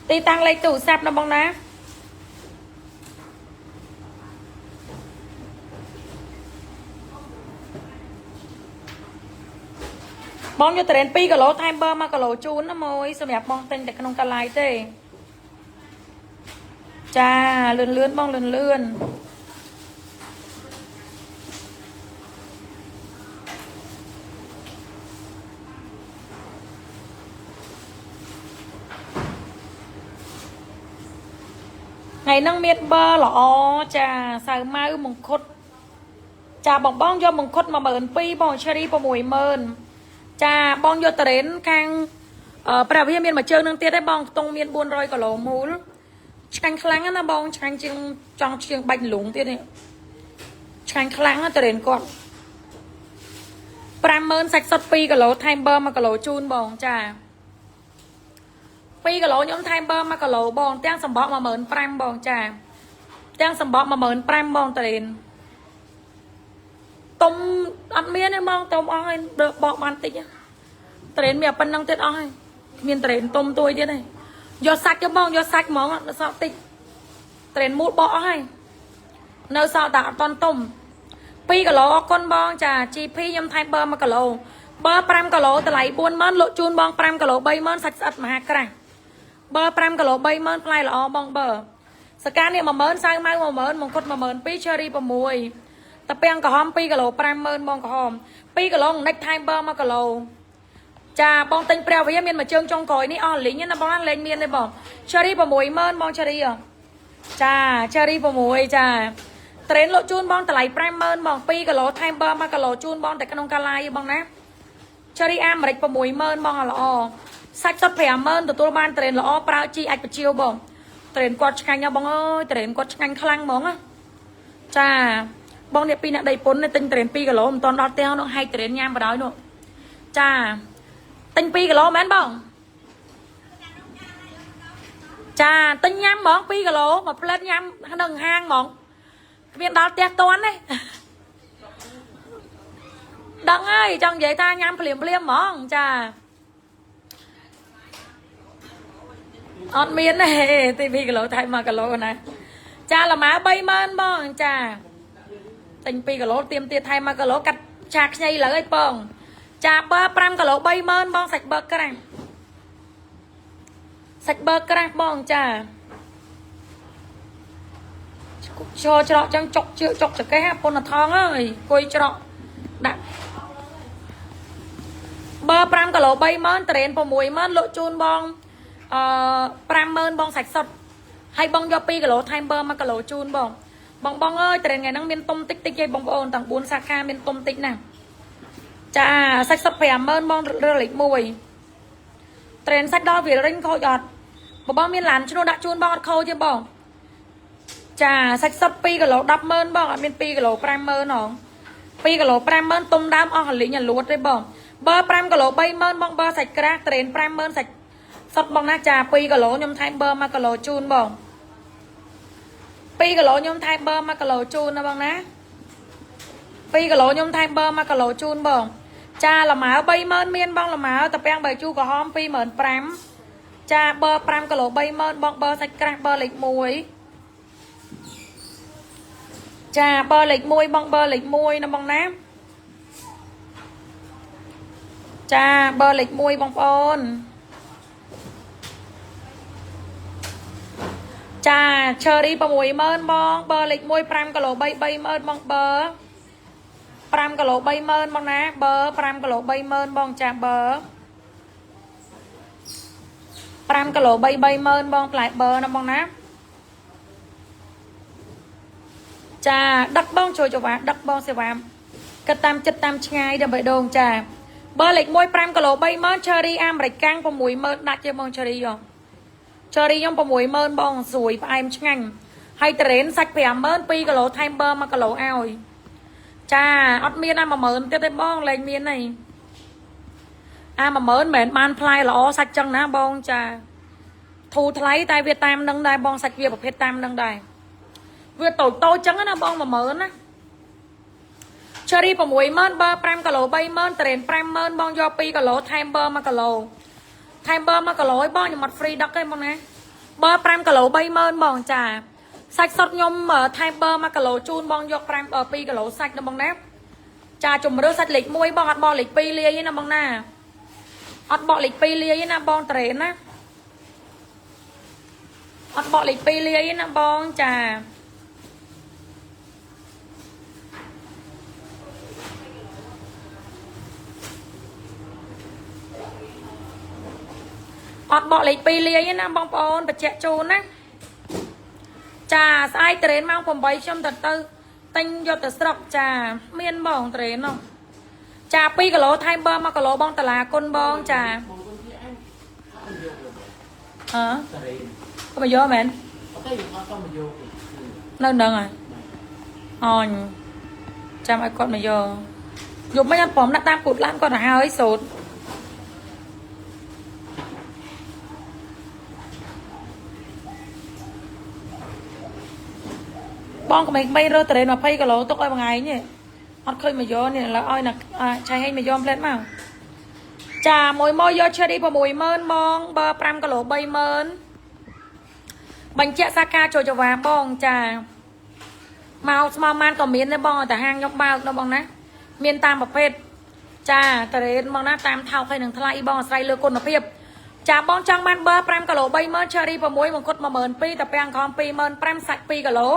ទីតាំងលេខទូរស័ព្ទណាបងណាបងយកត្រេន2គីឡូថែមប័រ1គីឡូជូនណាមួយសម្រាប់បងទិញតែក្នុងកាឡាយទេចាលឿនលឿនបងលឿនលឿនថ្ងៃហ្នឹងមានប័រល្អចាសៅម៉ៅមង្គុតចាបងបងយកមង្គុត12000បង cherry 60000ចាបងយកត្រេនខាងព្រះវិហារមានមួយជើងនឹងទៀតឯងបងខ្ទង់មាន400គីឡូមូលឆ្ងាញ់ខ្លាំងណាបងឆ្ងាញ់ជាងចង់ជាងបាច់លងទៀតនេះឆ្ងាញ់ខ្លាំងណាត្រេនគាត់50000សាច់សុទ្ធ2គីឡូថែមប័រ1គីឡូជូនបងចា2គីឡូខ្ញុំថែមប័រ1គីឡូបងទាំងសម្បក15000បងចាទាំងសម្បក15000បងត្រេនទុំអត់មានទេបងទុំអស់ហើយបកបានតិចត្រេនមានប៉ុណ្ណឹងទៀតអស់ហើយគ្មានត្រេនទុំទួយទៀតទេយកសាច់ទៅបងយកសាច់ហ្មងសក់តិចត្រេនមូលបកអស់ហើយនៅសល់តែអត់តន់ទុំ2គីឡូអរគុណបងចា GP ខ្ញុំថែមប័រ1គីឡូប័រ5គីឡូតម្លៃ40000លក់ជូនបង5គីឡូ30000សាច់ស្អិតមហាក្រាស់ប័រ5គីឡូ30000ផ្លែល្អបងប័រសកានេះ10000សៅម៉ៅ10000មង្គុត12000 cherry 6តាពាំងក្រហម2គីឡូ50000បងក្រហម2គីឡូនិចថែមប័រ1គីឡូចាបងទិញព្រះវិហារមានមួយជើងចុងក្រោយនេះអស់លីងណាបងលេងមានទេបង cherry 60000បង cherry ចា cherry 6ចាត្រេនលក់ជូនបងតម្លៃ50000បង2គីឡូថែមប័រ1គីឡូជូនបងតែក្នុងកាឡាយបងណា cherry អាមេរិក60000បងល្អសាច់សុទ្ធ50000ទទួលបានត្រេនល្អប្រើជីអាចបញ្ជាវបងត្រេនគាត់ឆ្ងាញ់ណាបងអើយត្រេនគាត់ឆ្ងាញ់ខ្លាំងហ្មងណាចាបងអ្នកពីរអ្នកដីពុនទិញត្រេន2គីឡូមិនតន់ដល់ផ្ទះនោះហែកត្រេនញ៉ាំបដ ாய் នោះចាទិញ2គីឡូមែនបងចាទិញញ៉ាំហ្មង2គីឡូមួយផ្លែតញ៉ាំនៅហាងហ្មងគ្មានដល់ផ្ទះតន់ទេដឹងហើយចង់និយាយថាញ៉ាំភ្លាមភ្លាមហ្មងចាអត់មានទេទី2គីឡូថែម1គីឡូណាចាល្ម៉ើ30000បងចាទិញ2គីឡូទៀមទៀតថែម1គីឡូកាត់ឆាខ្ញីលើឲ្យបងចាប័រ5គីឡូ30000បងសាច់ប័រក្រាស់សាច់ប័រក្រាស់បងចាឈរច្រកចឹងចុកជឿចុកចកេះពុនថងអើយអង្គុយច្រកដាក់ប័រ5គីឡូ30000ត្រេន60000លក់ជូនបង50000បងសាច់សុទ្ធហើយបងយក2គីឡូថែមប័រ1គីឡូជូនបងបងបងអើយត្រេនថ្ងៃហ្នឹងមានទុំតិចតិចឯងបងប្អូនទាំង4សាខាមានទុំតិចណាស់ ចាសាច់សុទ្ធ50000បងរើលេខ1ត្រេនសាច់ដល់វារិញខូចអត់បើបងមានឡានឈ្នួលដាក់ជូនបងអត់ខូចទេបងចាសាច់សុទ្ធ2គីឡូ100000បងអត់មាន2គីឡូ50000ហង2គីឡូ50000ទុំដើមអស់លីងលួតទេបងបើ5គីឡូ30000បងបើសាច់ក្រាស់ត្រេន50000សាច់សុទ្ធបងណាចា2គីឡូខ្ញុំថែមបើ1គីឡូជូនបង2គីឡូខ្ញុំថែមបើ1គីឡូជូនណាបងណា2គីឡូខ្ញុំថែមបើ1គីឡូជូនបងចាលម៉ើ30000មានបងលម៉ើតាពាំងបាយជូរក្រហម25000ចាបើ5គីឡូ30000បងបើសាច់ក្រាស់បើលេខ1ចាបើលេខ1បងបើលេខ1ណាបងណាចាបើលេខ1បងប្អូនចាឈើរី60000បងបើលេខ1 5គីឡូ3 30000បងបើ5គីឡូ30000បងណាបើ5គីឡូ30000បងចាបើ5គីឡូ3 30000បងផ្លែបើណាបងណាចាដឹកបងជួយចវាដឹកបងសេវាគិតតាមចិត្តតាមឆ្ងាយដើម្បីដងចាបើលេខ1 5គីឡូ30000ឆេរីអាមេរិកកាំង60000ដាច់ទេបងឆេរីយោឆេរីខ្ញុំ60000បងស្រួយផ្អែមឆ្ងាញ់ហើយត្រេនសាច់50000 2គីឡូថែមបើ1គីឡូឲ្យចាអត់មានអា10000ទៀតទេបងលែងមានហើយអា10000មិនមែនបានផ្លែល្អសាច់ចឹងណាបងចាធូរថ្លៃតែវាតាមនឹងដែរបងសាច់វាប្រភេទតាមនឹងដែរវាតូចតូចចឹងណាបង10000ណាឆេរី60000បើ5គីឡូ30000ត្រេន50000បងយក2គីឡូថែមបើ1គីឡូថែមបើ1គីឡូឲ្យបងខ្ញុំអត់ free ដឹកទេបងណាបើ5គីឡូ30000បងចាសាច់សុទ្ធខ្ញុំថែមបើ1គីឡូជូនបងយក5 2គីឡូសាច់ណាបងណាចាជំរឿសាច់លេខ1បងអត់បកលេខ2លាយទេណាបងណាអត់បកលេខ2លាយទេណាបងត្រេនណាអត់បកលេខ2លាយទេណាបងចាអត់បកលេខ2លាយទេណាបងប្អូនបញ្ជាក់ជូនណាចាស្អែកត្រេនម៉ោង8ខ្ញុំទៅទិញយកទៅស្រុកចាមានបងត្រេននោះចា2គីឡូថែមបើ1គីឡូបងតាឡាគុណបងចាអើក៏មកយកមែន អត់ទេអត់មកយក នៅនឹងហើយអញចាំឲ្យគាត់មកយកយប់មិញអត់ព្រមដាក់តាមគូតឡានគាត់ទៅហើយសូត្របងក្មេងៗរើត្រេន20គីឡូទុកឲ្យមួយថ្ងៃនេះអត់ឃើញមកយកនេះឥឡូវឲ្យណាឆៃហេងមកយកផ្លែតមកចាមួយមកយកឆេរី60000បងបើ5គីឡូ30000បញ្ជាក់សាខាចូលចវាបងចាមកស្មៅម៉ានក៏មានដែរបងតែហាងខ្ញុំបើកដល់បងណាមានតាមប្រភេទចាត្រេនបងណាតាមថោកហើយនឹងថ្លៃបងអាស្រ័យលើគុណភាពចាបងចង់បានបើ5គីឡូ30000ឆេរី6មង្គុត12000តាពាំងខំ25000សាច់2គីឡូ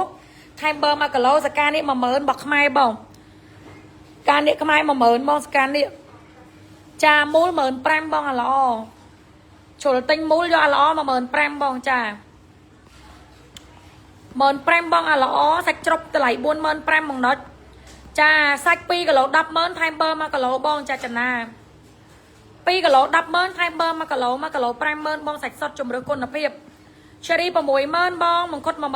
ថែមបើ1គីឡូសកានេះ10000របស់ខ្មែរបងការនេះខ្មែរ10000បងសកានេះចាមូល15000បងអាល្អជ្រុលទិញមូលយកអាល្អ15000បងចា15000បងអាល្អសាច់ជ្រុបតម្លៃ45000បងណុចចាសាច់2គីឡូ100000ថែមបើ1គីឡូបងចាចំណា2គីឡូ100000ថែមបើ1គីឡូ1គីឡូ50000បងសាច់សុទ្ធជំរឿគុណភាពឆេរី60000បងមង្គុត12000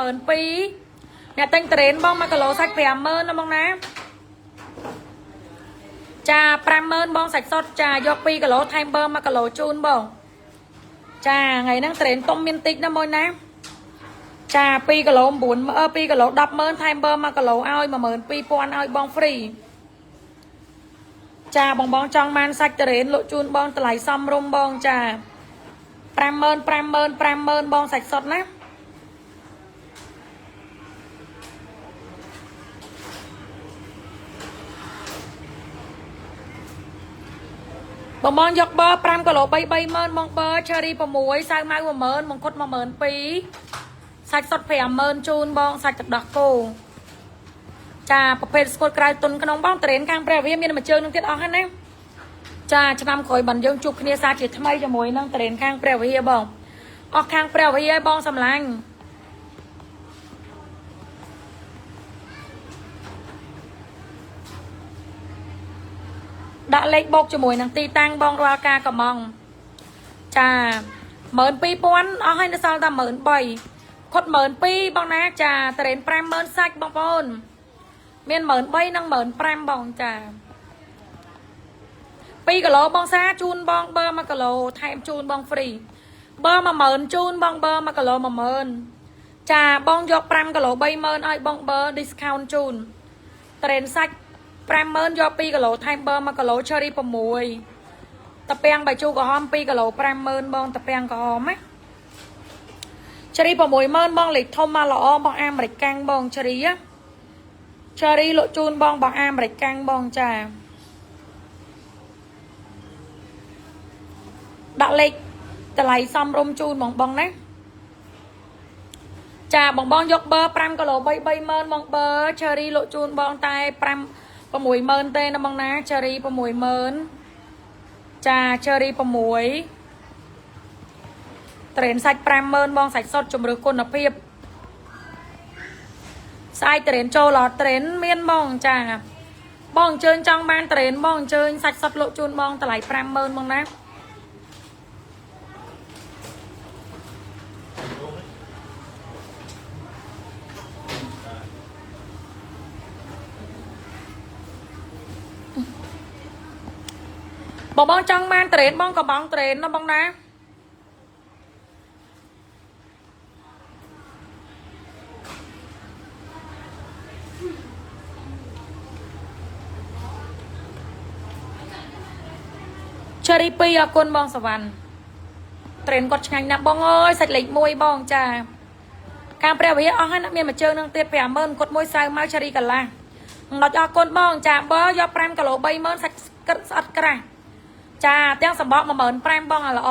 អ្នកទិញត្រេនបង1គីឡូសាច់50000ណាបងណាចា50000បងសាច់សុទ្ធចាយក2គីឡូថែមបើ1គីឡូជូនបងចាថ្ងៃហ្នឹងត្រេនទុំមានតិចណាបងណាចា2គីឡូ9 2គីឡូ100000ថែមបើ1គីឡូឲ្យ12000ឲ្យបងហ្វ្រីចាបងបងចង់បានសាច់ត្រេនលក់ជូនបងតម្លៃសមរម្យបងចា50000 50000 50000បងសាច់សុទ្ធណាបងបងយកបើ5គីឡូ3 30000បងបើឆេរី6សៅម៉ៅ10000មង្គុត12000សាច់សុទ្ធ50000ជូនបងសាច់ទឹកដោះគោចាប្រភេទស្គតក្រៅទុនក្នុងបងត្រេនខាងព្រះវិហារមានមួយជើងនឹងទៀតអស់ហើយណាចាឆ្នាំក្រោយបានយើងជួបគ្នាសាជាថ្មីជាមួយនឹងត្រេនខាងព្រះវិហារបងអស់ខាងព្រះវិហារបងសំឡាញ់ ដាក់លេខបូកជាមួយនឹងទីតាំងបងរាល់ការកំងចា12000អស់ហើយនៅសល់តែ13000ខុត12000បងណាចាត្រេន50000សាច់បងប្អូនមាន13000និង15000បងចា2គីឡូបងសាជូនបងបឺ1គីឡូថែមជូនបងហ្វ្រីបឺ10000ជូនបងបឺ1គីឡូ10000ចាបងយក5គីឡូ30000ឲ្យបងបឺ discount ជូនត្រេនសាច់50000យក2គីឡូថែមបឺ1គីឡូ cherry 6តាពាំងបាយជូរក្រហម2គីឡូ50000បងតាពាំងក្រហមណា cherry 60000បងលេខធំមកល្អបងអាមេរិកកាំងបង cherry ណា cherry លក់ជូនបងបងអាមេរិកកាំងបងចាដាក់លេខតម្លៃសំរុំជូនបងបងណាចាបងបងយកបឺ5គីឡូ3 30000បងបឺ cherry លក់ជូនបងតែ5 60000ទេណាបងណា cherry 60000ចា cherry 6ត្រេនសាច់50000បងសាច់សុតជំរឿគុណភាពស្អែកត្រេនចូលអត់ត្រេនមានបងចាបងអញ្ជើញចង់បានត្រេនបងអញ្ជើញសាច់សុតលក់ជូនបងតម្លៃ50000បងណាបងបងចង់បានត្រេនបងក៏បងត្រេនណាបងណា cherry 2អរគុណបងសវណ្ណត្រេនគាត់ឆ្ងាញ់ណាស់បងអើយសាច់លេខ1បងចាការព្រះវិហារអស់ហើយណាមានមួយជើងនឹងទៀត50000គាត់មួយសៅមក cherry កន្លះដុចអរគុណបងចាបើយក5គីឡូ30000សាច់គិតស្អិតក្រាស់ចាទាំងសម្បក15000បងអាល្អ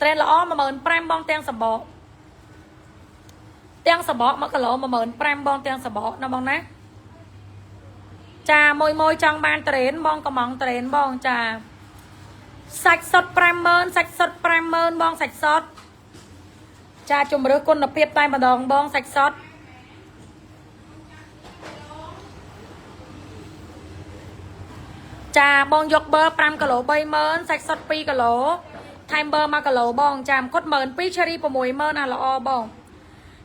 ត្រេនល្អ15000បងទាំងសម្បកទាំងសម្បក1គីឡូ15000បងទាំងសម្បកណាបងណាចាមួយមួយចង់បានត្រេនបងកំងត្រេនបងចាសាច់សុត50000សាច់សុត50000បងសាច់សុតចាជំរឿគុណភាពតែម្ដងបងសាច់សុតចាបងយកបឺ5គីឡូ30000សាច់សុត2គីឡូថែមបឺ1គីឡូបងចាមកុដ12000 cherry 60000អាល្អបង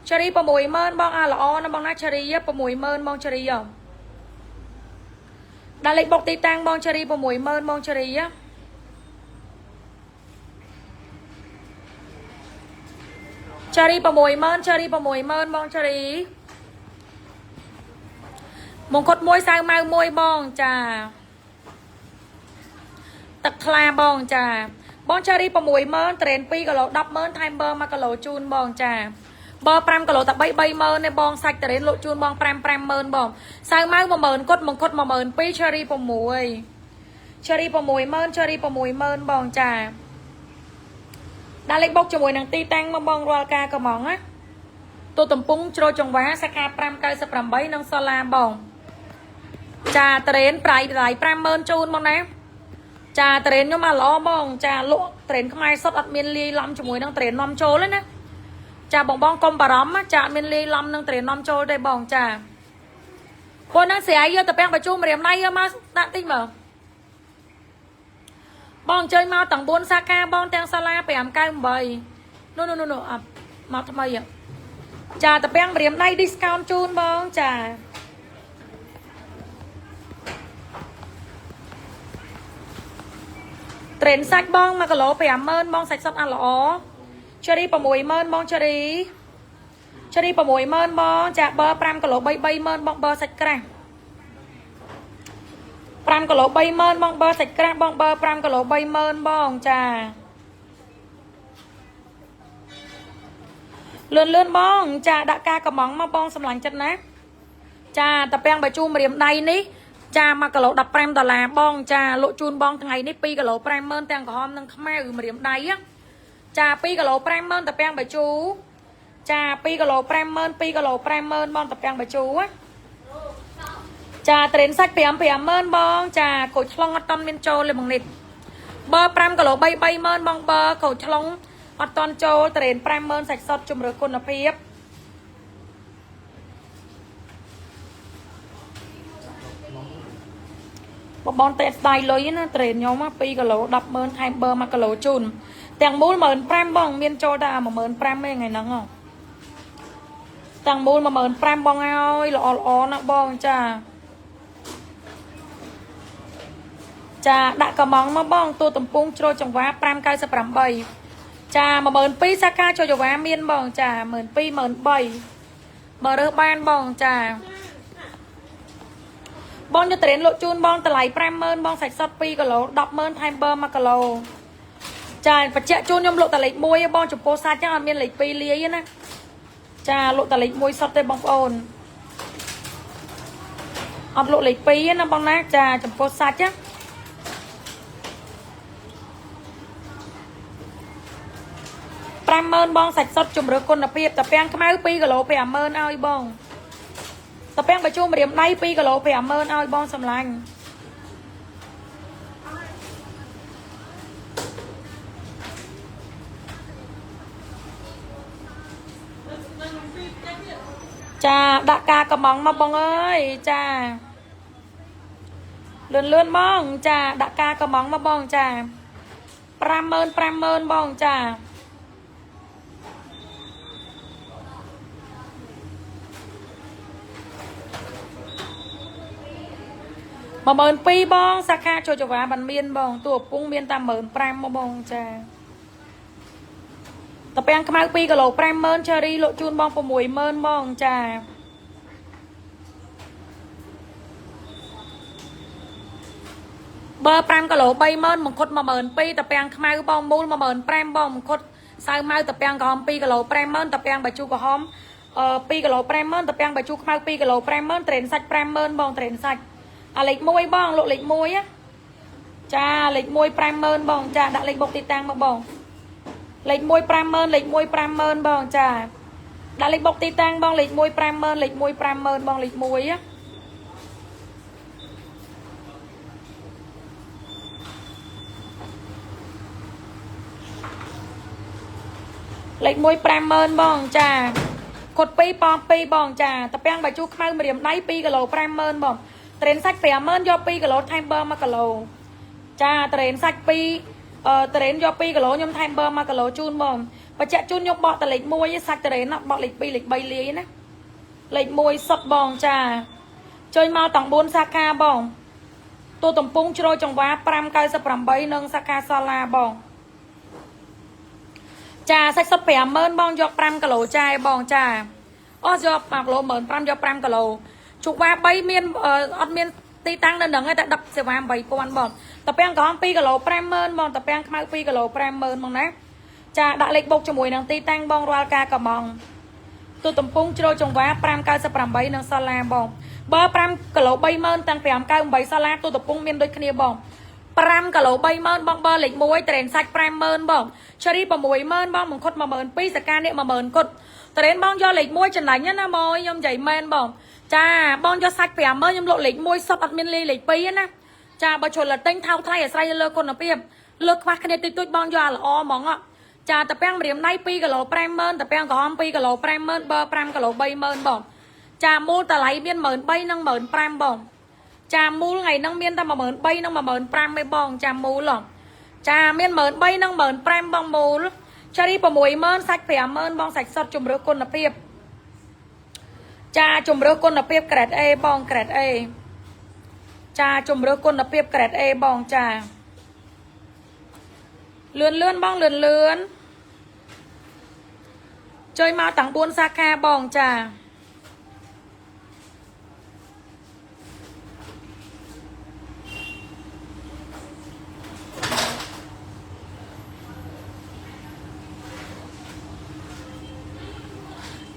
cherry 60000បងអាល្អណាបងណា cherry 60000បង cherry ដាក់លេខបុកទីតាំងបង cherry 60000បង cherry cherry 60000 cherry 60000បង cherry មង្គុតមួយសៅម៉ៅមួយបងចាទឹកថ្លាបងចាបង cherry 60000ត្រេន2គីឡូ100000ថែមបឺ1គីឡូជូនបងចាបឺ5គីឡូតែ3 30000ទេបងសាច់ត្រេនលក់ជូនបង5 50000បងសៅម៉ៅ10000គុតមង្គុត12000 cherry 6 cherry 60000 cherry 60000បងចាដាក់លេខបុកជាមួយនឹងទីតាំងមកបងរាល់ការកំងណាទូតំពងជ្រោយចង្វាសាខា598និងសាឡាបងចាត្រេនប្រៃតម្លៃ50000ជូនបងណាចាត្រេនខ្ញុំអាល្អបងចាលក់ត្រេនខ្មែរសុតអត់មានលាយឡំជាមួយនឹងត្រេននាំចូលទេណាចាបងបងកុំបារម្ភចាអត់មានលាយឡំនឹងត្រេននាំចូលទេបងចាពួកហ្នឹងស្រាយយកទៅពាំងបញ្ជូមរៀមណៃយកមកដាក់តិចមើលបងអញ្ជើញមកទាំង4សាខាបងទាំងសាលា598នោះនោះនោះអត់មកថ្មីចាតាពាំងម្រាមដៃ discount ជូនបងចាត្រេនសាច់បង1គីឡូ50000បងសាច់សុតអាល្អ cherry 60000បង cherry cherry 60000បងចាបឺ5គីឡូ3 30000បងបឺសាច់ក្រាស់5គីឡូ30000បងបឺសាច់ក្រាស់បងបឺ5គីឡូ30000បងចាលឿនលឿនបងចាដាក់ការកំងមកបងសម្លាញ់ចិត្តណាចាតាពាំងបាយជូរម្រាមដៃនេះចា1គីឡូ15ដុល្លារបងចាលក់ជូនបងថ្ងៃនេះ2គីឡូ50000ទាំងក្រហមនិងខ្មៅម្រាមដៃចា2គីឡូ50000តាពាំងបាយជូរចា2គីឡូ50000 2គីឡូ50000បងតាពាំងបាយជូរចាត្រេនសាច់5 50000បងចាក្រូចឆ្លងអត់តន់មានចូលទេបងនេះបើ5គីឡូ3 30000បងបើក្រូចឆ្លងអត់តន់ចូលត្រេន50000សាច់សុតជំរឿគុណភាព បងបងតែស្ដាយលុយណាត្រេនខ្ញុំ2គីឡូ100000ថែមបឺ1គីឡូជូនទាំងមូល15000បងមានចូលតែ15000ទេថ្ងៃហ្នឹងហ៎ទាំងមូល15000បងហើយល្អល្អណាស់បងចាចាដាក់កំងមកបងទូតំពងជ្រោចង្វា598ចា12000សាខាជ្រោចង្វាមានបងចា12000 13000បើរើសបានបងចាបងយកត្រេនលក់ជូនបងតម្លៃ50000បងសាច់សុទ្ធ2គីឡូ100000ថែមបឺ1គីឡូចាបញ្ជាក់ជូនខ្ញុំលក់តែលេខ1បងចំពោះសាច់ចឹងអត់មានលេខ2លាយទេណាចាលក់តែលេខ1សុទ្ធទេបងប្អូនអត់លក់លេខ2ទេណាបងណាចាចំពោះសាច់ណា50000បងសាច់សុទ្ធជំរឿគុណភាពតាពាំងខ្មៅ2គីឡូ50000ឲ្យបងតាពាំងបញ្ជូម្រាមដៃ2គីឡូ50000ឲ្យបងសម្លាញ់ចាដាក់ការកំងមកបងអើយចាលឿនលឿនបងចាដាក់ការកំងមកបងចា50000 50000បងចា12000បងសាខាចូលចវាបានមានបងតួពងមានតែ15000មកបងចាតាពាំងខ្មៅ2គីឡូ50000ឆេរីលក់ជូនបង60000បងចាបើ5គីឡូ30000មង្គុត12000តាពាំងខ្មៅបងមូល15000បងមង្គុតសៅម៉ៅតាពាំងក្រហម2គីឡូ50000តាពាំងបាយជូរក្រហម2គីឡូ50000តាពាំងបាយជូរខ្មៅ2គីឡូ50000ត្រេនសាច់50000បងត្រេនសាច់អាលេខ1បងលក់លេខ1ណាចាលេខ1 50000បងចាដាក់លេខបុកទីតាំងមកបងលេខ1 50000លេខ1 50000បងចាដាក់លេខបុកទីតាំងបងលេខ1 50000លេខ1 50000បងលេខ1ណាលេខ1 50000បងចាកុដ2ប៉2បងចាតាពាំងបាយជូរខ្មៅម្រាមដៃ2គីឡូ50000បងត្រេនសាច់50000យក2គីឡូថែមបឺ1គីឡូចាត្រេនសាច់2ត្រេនយក2គីឡូខ្ញុំថែមបឺ1គីឡូជូនបងបញ្ជាក់ជូនខ្ញុំបកតែលេខ1សាច់ត្រេនណាបកលេខ2លេខ3លាយណាលេខ1សុទ្ធបងចាជួយមកទាំង4សាខាបងទូតំពងជ្រោយចង្វា598និងសាខាសាឡាបងចាសាច់សុទ្ធ50000បងយក5គីឡូចាយបងចាអស់យក1គីឡូ15000យក5គីឡូជុកវ៉ា3មានអត់មានទីតាំងនៅនឹងទេតែ10សេវា8000បងតាពាំងក្រហម2គីឡូ50000បងតាពាំងខ្មៅ2គីឡូ50000បងណាចាដាក់លេខបុកជាមួយនឹងទីតាំងបងរាល់ការកំងទូតំពងជ្រោយចង្វា598និងសាឡាបងបើ5គីឡូ30000ទាំង598សាឡាទូតំពងមានដូចគ្នាបង5គីឡូ30000បងបើលេខ1ត្រេនសាច់50000បងឆេរី60000បងមង្គុត12000សកានេះ10000គុតត្រេនបងយកលេខ1ចំណេញណាម៉យខ្ញុំនិយាយមែនបងចាបងយកសាច់50000ខ្ញុំលក់លេខ1សុទ្ធអត់មានលេខ2ទេណាចាបើជ្រុលទិញថោកថ្លៃអាស្រ័យលើគុណភាពលើខ្វះគ្នាតិចតួចបងយកអាល្អហ្មងចាតាពាំងម្រាមដៃ2គីឡូ50000តាពាំងក្រហម2គីឡូ50000បើ5គីឡូ30000បងចាមូលតម្លៃមាន13000និង15000បងចាមូលថ្ងៃហ្នឹងមានតែ13000និង15000ទេបងចាមូលចាមាន13000និង15000បងមូលឆេរី60000សាច់50000បងសាច់សុទ្ធជំរឿគុណភាពចាជំរឿគុណភាពក្រេត A បងក្រេត A ចាជំរឿគុណភាពក្រេត A បងចាលឿនលឿនបងលឿនលឿនជួយមកទាំង4សាខាបងចា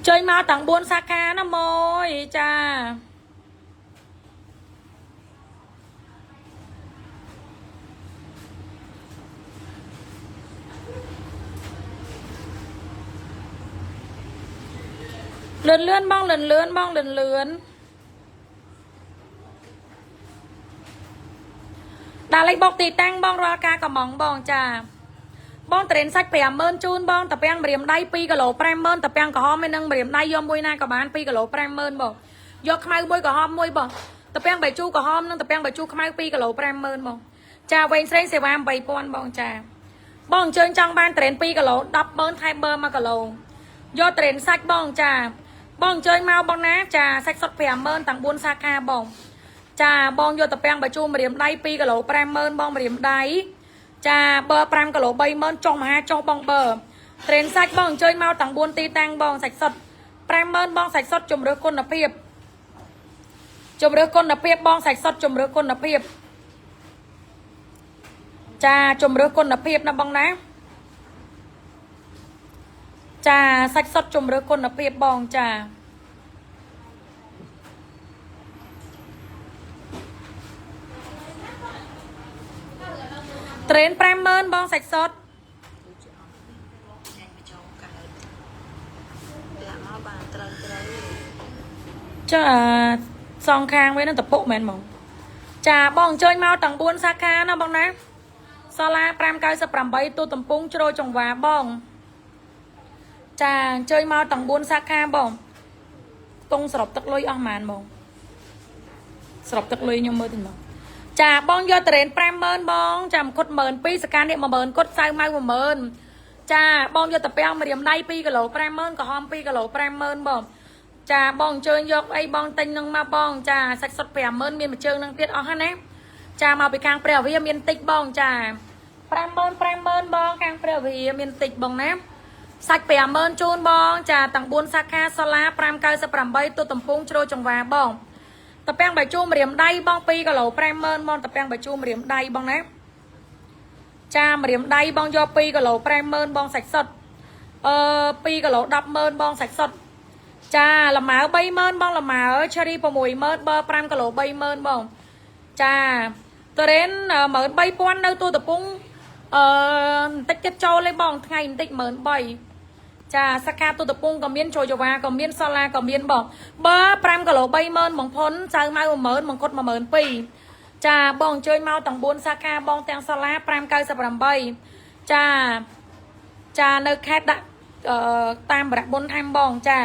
ជួយមកទាំង4សាខាណាម៉យចាលឿនលឿនបងលឿនលឿនបងលឿនលឿនដាក់លេខបុកទីតាំងបងរាល់ការកំងបងចាបងត្រេនសាច់50000ជូនបងតាពាំងម្រាមដៃ2គីឡូ50000តាពាំងក្រហមឯនឹងម្រាមដៃយកមួយណាក៏បាន2គីឡូ50000បងយកខ្មៅមួយក្រហមមួយបង តាពាំងបាយជូរក្រហមនិងតាពាំងបាយជូរខ្មៅ2គីឡូ50000បងចាវែងស្រេងសេវា8000បងចាបងអញ្ជើញចង់បានត្រេន2គីឡូ100000ថែមបឺ1គីឡូយកត្រេនសាច់បងចាបងអញ្ជើញមកបងណាចាសាច់សុទ្ធ50000ទាំង4សាខាបងចាបងយកតាពាំងបាយជូរម្រាមដៃ2គីឡូ50000បងម្រាមដៃចាបឺ5គីឡូ30000ចុះមហាចុះបងបឺត្រេនសាច់បងអញ្ជើញមកទាំង4ទីតាំងបងសាច់សុទ្ធ50000បងសាច់សុទ្ធជំរឿគុណភាពជំរឿគុណភាពបងសាច់សុទ្ធជំរឿគុណភាពចាជំរឿគុណភាពណាបងណាចាសាច់សុទ្ធជំរឿគុណភាពបងចាត្រេន50000បងសាច់សុទ្ធ ចាញ់មកចូលកើតលាក់មកបានត្រូវត្រូវ ចាសងខាងវានឹងតពុកមែនបងចាបងអញ្ជើញមកទាំង4សាខាណាបងណាសាឡា598ទូតំពងជ្រោយចង្វាបងចាអញ្ជើញមកទាំង4សាខាបងតុងសរុបទឹកលុយអស់ប៉ុន្មានបងសរុបទឹកលុយខ្ញុំមើលតិចមកចាបងយកត្រេន50000បងចាមកុដ12000សកានេះ10000គុតសៅម៉ៅ10000ចាបងយកតាពាំងម្រាមដៃ2គីឡូ50000ក្រហម2គីឡូ50000បងចាបងអញ្ជើញយកអីបងទិញនឹងមកបងចាសាច់សុទ្ធ50000មានមួយជើងនឹងទៀតអស់ហើយណាចាមកពីខាងព្រះវិហារមានតិចបងចា50000 50000បងខាងព្រះវិហារមានតិចបងណាសាច់50000ជូនបងចាទាំង4សាខាសាឡា598ទូតំពងជ្រោយចង្វាបងតាពាំងបាយជូរម្រាមដៃបង2គីឡូ50000បងតាពាំងបាយជូរម្រាមដៃបងណាចាម្រាមដៃបងយក2គីឡូ50000បងសាច់សុទ្ធ2គីឡូ100000បងសាច់សុទ្ធចាលម៉ើ30000បងលម៉ើឆេរី60000បើ5គីឡូ30000បងចាតរ៉េន13000នៅទូតពងបន្តិចទៀតចូលលេបងថ្ងៃបន្តិច13000ចាសាខាទូតពងក៏មានចូលចវាក៏មានសាឡាក៏មានបងបើ5គីឡូ30000បងផុនចៅម៉ៅ10000មង្គុត12000ចាបងអញ្ជើញមកទាំង4សាខាបងទាំងសាឡា598ចាចានៅខេត្តដាក់តាមបរៈបុនថែមបងចា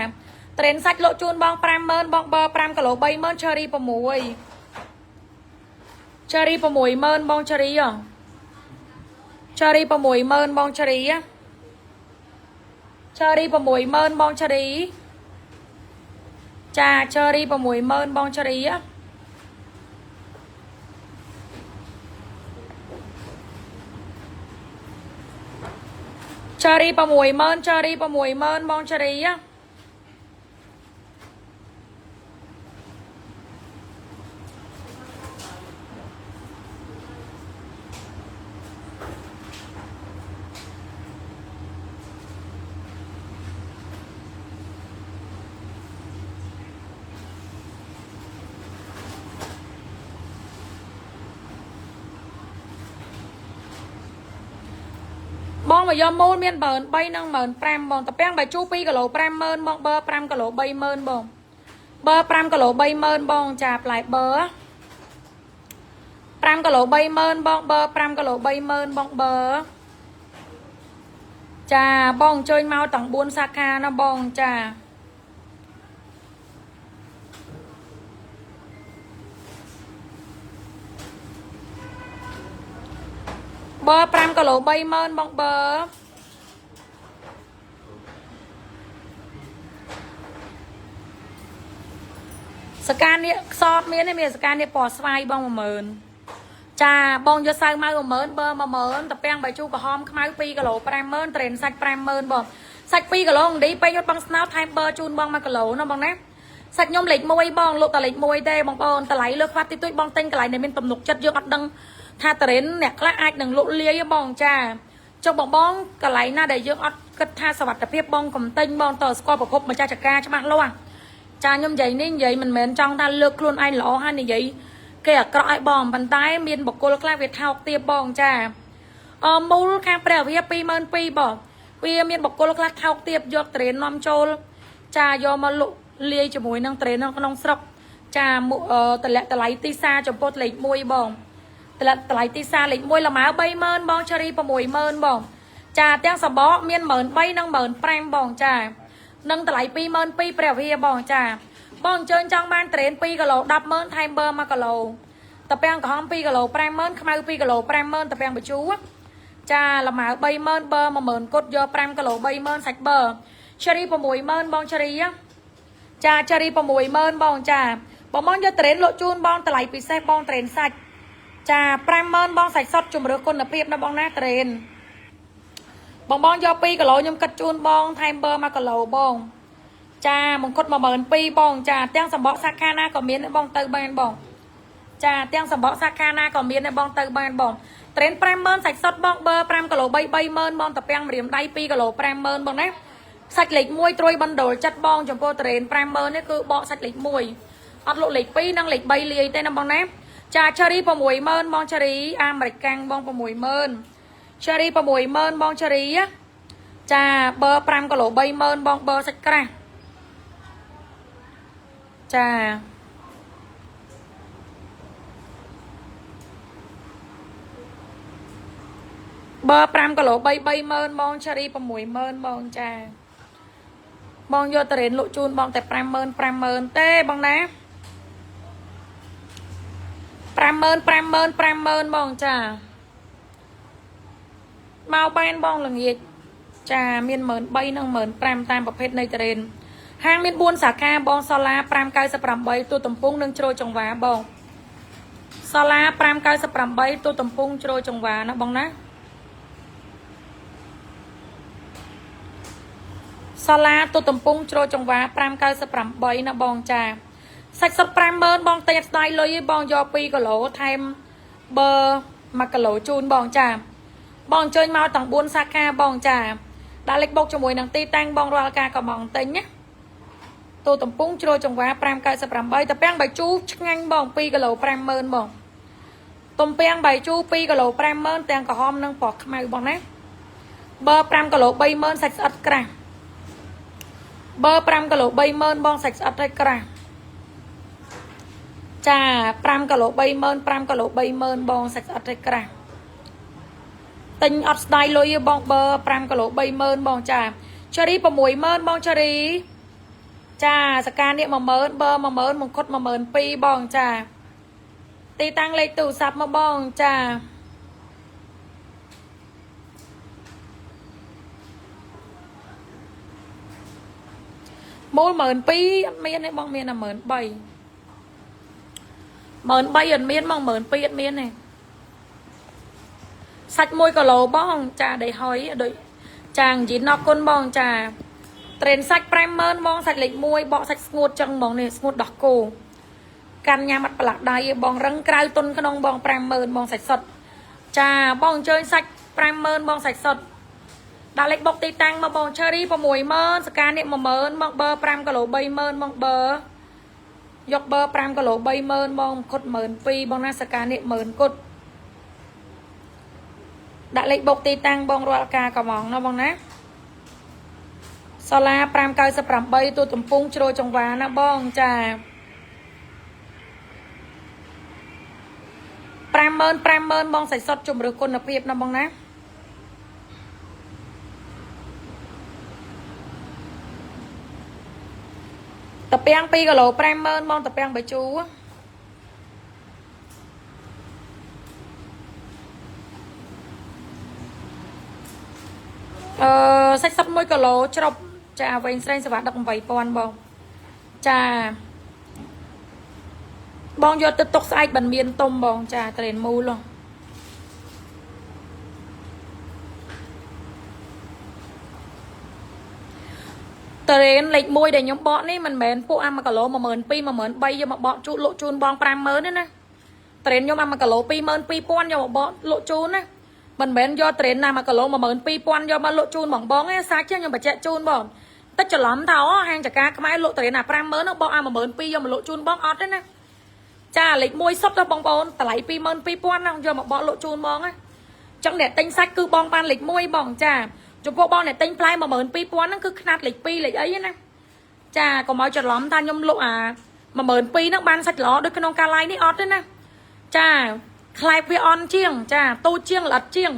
ត្រេនសាច់លក់ជូនបង50000បងបើ5គីឡូ30000ឆេរី6ឆេរី60000បងឆេរីហ៎ឆេរី60000បងឆេរីឆេរី60000បងឆេរីចាឆេរី60000បងឆេរីឆេរី60000ឆេរី60000បងឆេរីបងមកយកមូលមាន13000និង15000បងតាពាំងបាយជូរ2គីឡូ50000បងបើ5គីឡូ30000បងបើ5គីឡូ30000បងចាផ្លែបើ5គីឡូ30000បងបើ5គីឡូ30000បងបើចាបងអញ្ជើញមកទាំង4សាខាណាបងចាបើ5គីឡូ30000បងបើសកានេះខ្សតមានទេមានសកានេះពណ៌ស្វាយបង10000ចាបងយកសៅម៉ៅ10000បើ10000តាពាំងបាយជូរក្រហមខ្មៅ2គីឡូ50000ត្រេនសាច់50000បងសាច់2គីឡូអណ្ឌីពេញរត់បងស្នោថែមបើជូនបង1គីឡូណាបងណាសាច់ខ្ញុំលេខ1បងលក់តែលេខ1ទេបងប្អូនតម្លៃលើខ្វះតិចតួចបងទិញកន្លែងដែលមានទំនុកចិត្តយើងអត់ដឹងថាតរ៉េនអ្នកខ្លះអាចនឹងលក់លាយបងចាចុះបងបងកន្លែងណាដែលយើងអត់គិតថាសុវត្ថិភាពបងកំទិញបងតើស្គាល់ប្រភពម្ចាស់ចការច្បាស់លាស់ចាខ្ញុំនិយាយនេះនិយាយមិនមែនចង់ថាលើកខ្លួនឯងល្អហើយនិយាយគេអាក្រក់ឲ្យបងប៉ុន្តែមានបុគ្គលខ្លះវាថោកទាបបងចាមូលខាងព្រះវិហារ22000បងវាមានបុគ្គលខ្លះថោកទាបយកតរ៉េននាំចូលចាយកមកលក់លាយជាមួយនឹងតរ៉េនក្នុងស្រុកចាតម្លាក់តម្លៃទីផ្សារចំពោះលេខ1បងតម្លៃទីផ្សារលេខ1លម៉ើ30000បងឆេរី60000បងចាទាំងសបកមាន13000និង15000បងចានិងតម្លៃ22000ព្រះវិហារបងចា បងអញ្ជើញចង់បានត្រេន2គីឡូ100000ថែមបឺ1គីឡូតាពាំងក្រហម2គីឡូ50000ខ្មៅ2គីឡូ50000តាពាំងបញ្ជូចាលម៉ៅ30000បឺ10000គត់យក5គីឡូ30000សាច់បឺឈេរី60000បងឈេរីចាឈេរី60000បងចាបងបងយកត្រេនលក់ជូនបងតម្លៃពិសេសបងត្រេនសាច់ចា50000បងសាច់សុតជំរឿគុណភាពណាបងណាត្រេនបងបងយក2គីឡូខ្ញុំគិតជូនបងថែមបឺ1គីឡូបងចាមង្គុត12000បងចាទាំងសម្បកសាខាណាក៏មានដែរបងទៅបានបងចាទាំងសម្បកសាខាណាក៏មានដែរបងទៅបានបងត្រេន50000សាច់សុតបងបឺ5គីឡូ3 30000បងតាពាំងម្រាមដៃ2គីឡូ50000បងណាសាច់លេខ1ត្រួយបណ្ដុលចិត្តបងចំពោះត្រេន50000នេះគឺបកសាច់លេខ1អត់លក់លេខ2និងលេខ3លាយទេណាបងណាចាឆេរី60000បងឆេរីអាមេរិកកាំងបង60000ឆេរី60000បងឆេរីចាបឺ5គីឡូ30000បងបឺសាច់ក្រាស់ចាបឺ5គីឡូ3 30000បងឆេរី60000បងចាបងយកតរេនលក់ជូនបងតែ50000 50000ទេបងណា50000 50000 50000បងចាមកបានបងល្ងាចចាមាន13000និង15000តាមប្រភេទនៃតរេនហាងមាន4សាខាបងសាឡា598ទូតំពងនិងជ្រោយចង្វាបងសាឡា598ទូតំពងជ្រោយចង្វាណាបងណាសាឡាទូតំពងជ្រោយចង្វា598ណាបងចាសាច់សុត50000បងទិញអត់ស្ដាយលុយទេបងយក2គីឡូថែមបឺ1គីឡូជូនបងចាបងអញ្ជើញមកទាំង4សាខាបងចាដាក់លេខបុកជាមួយនឹងទីតាំងបងរាល់ការក៏បងទិញណាទូតំពងជ្រោយចង្វា598តាពាំងបាយជូរឆ្ងាញ់បង2គីឡូ50000បងទំពាំងបាយជូរ2គីឡូ50000ទាំងក្រហមនិងពណ៌ខ្មៅបងណាបឺ5គីឡូ30000សាច់ស្អិតក្រាស់បឺ5គីឡូ30000បងសាច់ស្អិតហើយក្រាស់ចា5គីឡូ30000 5គីឡូ30000បងសាច់ស្អិតហើយក្រាស់ទិញអត់ស្ដាយលុយទេបងបឺ5គីឡូ30000បងចាឆេរី60000បងឆេរីចាសកានេះ10000បឺ10000មង្គុត12000បងចាទីតាំងលេខទូរស័ព្ទមកបងចាមូល12000អត់មានទេបងមានតែ13000 13000អត់មានបង12000អត់មានទេសាច់1គីឡូបងចាដីហុយដូចចាងយីនអរគុណបងចាត្រេនសាច់50000បងសាច់លេខ1បកសាច់ស្ងួតចឹងបងនេះស្ងួតដោះគោកាន់ញ៉ាំអត់ប្រឡាក់ដៃទេបងរឹងក្រៅទុនក្នុងបង50000បងសាច់សុតចាបងអញ្ជើញសាច់50000បងសាច់សុតដាក់លេខបុកទីតាំងមកបងឆេរី60000សកានេះ10000បងបឺ5គីឡូ30000បងបឺយកបឺ5គីឡូ30000បងខុត12000បងណាសកានេះ10000គត់ដាក់លេខបុកទីតាំងបងរាល់ការកំងណាបងណាសាឡា598ទូតំពងជ្រោយចង្វាណាបងចា50000 50000បងសាច់សុតជំរឿគុណភាពណាបងណាតាពាំង2គីឡូ50000បងតាពាំងបាយជូរអឺសាច់សុត1គីឡូច្រប់ចាវែងស្រេងសេវាដឹក8000បងចាបងយកទៅទុកស្អែកបានមានទុំបងចាត្រេនមូលត្រេនលេខ1ដែលខ្ញុំបកនេះមិនមែនពួកអា1គីឡូ12000 13000យកមកបកជូនលក់ជូនបង50000ទេណាត្រេនខ្ញុំអា1គីឡូ22000យកមកបកលក់ជូនណាមិនមែនយកត្រេនណា1គីឡូ12000យកមកលក់ជូនបងបងទេសាច់ខ្ញុំបញ្ជាក់ជូនបងតិចច្រឡំថាអូហាងចកាខ្មែរលក់ត្រេនអា50000នោះបកអា12000យកមកលក់ជូនបងអត់ទេណាចាលេខ1សុទ្ធដល់បងប្អូនតម្លៃ22000ណាយកមកបកលក់ជូនបងណាចឹងអ្នកទិញសាច់គឺបងបានលេខ1បងចាចំពោះបងអ្នកទិញផ្លែ12000ហ្នឹងគឺខ្នាតលេខ2លេខអីណាចាកុំឲ្យច្រឡំថាខ្ញុំលក់អា12000ហ្នឹងបានសាច់ល្អដូចក្នុងការឡាយនេះអត់ទេណាចាខ្លែបវាអន់ជាងចាទូចជាងល្អិតជាង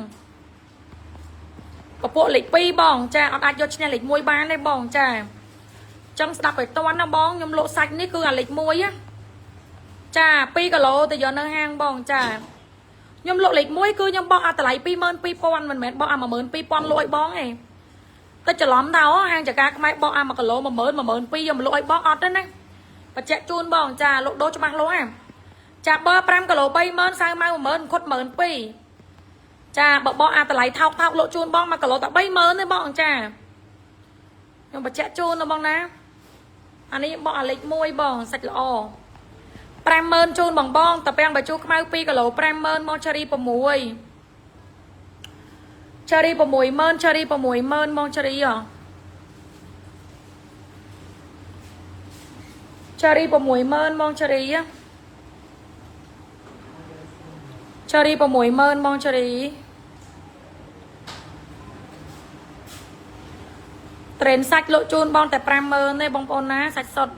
ពពួកលេខ2បងចាអត់អាចយកឈ្នះលេខ1បានទេបងចា ចឹងស្ដាប់ឲ្យតន់ណាបងខ្ញុំលក់សាច់នេះគឺអាលេខ1ណាចា2គីឡូទៅយកនៅហាងបងចាខ្ញុំលក់លេខ1គឺខ្ញុំបោះអាតម្លៃ22000មិនមែនបោះអា12000លក់ឲ្យបងទេតែច្រឡំថាហាងចកាខ្មែរបោះអា1គីឡូ10000 12000យកមកលក់ឲ្យបងអត់ទេណាបច្ចៈជូនបងចាលក់ដូរច្បាស់លាស់ហ่ะចាបើ5គីឡូ30000សៅម៉ៅ10000ខុត12000ចាបើបោះអាតម្លៃថោកថោកលក់ជូនបង1គីឡូតែ30000ទេបងចាខ្ញុំបច្ចៈជូនណាបងណាអានេះបោះអាលេខ1បងសាច់ល្អ50000ជូនបងបងតាពាំងបាយជូរខ្មៅ2គីឡូ50000មកឆារី6ឆារី60000ឆារី60000មកឆារីហ៎ឆារី60000មកឆារីឆារី60000មកឆារីត្រេនសាច់លក់ជូនបងតែ50000ទេបងប្អូនណាសាច់សុទ្ធ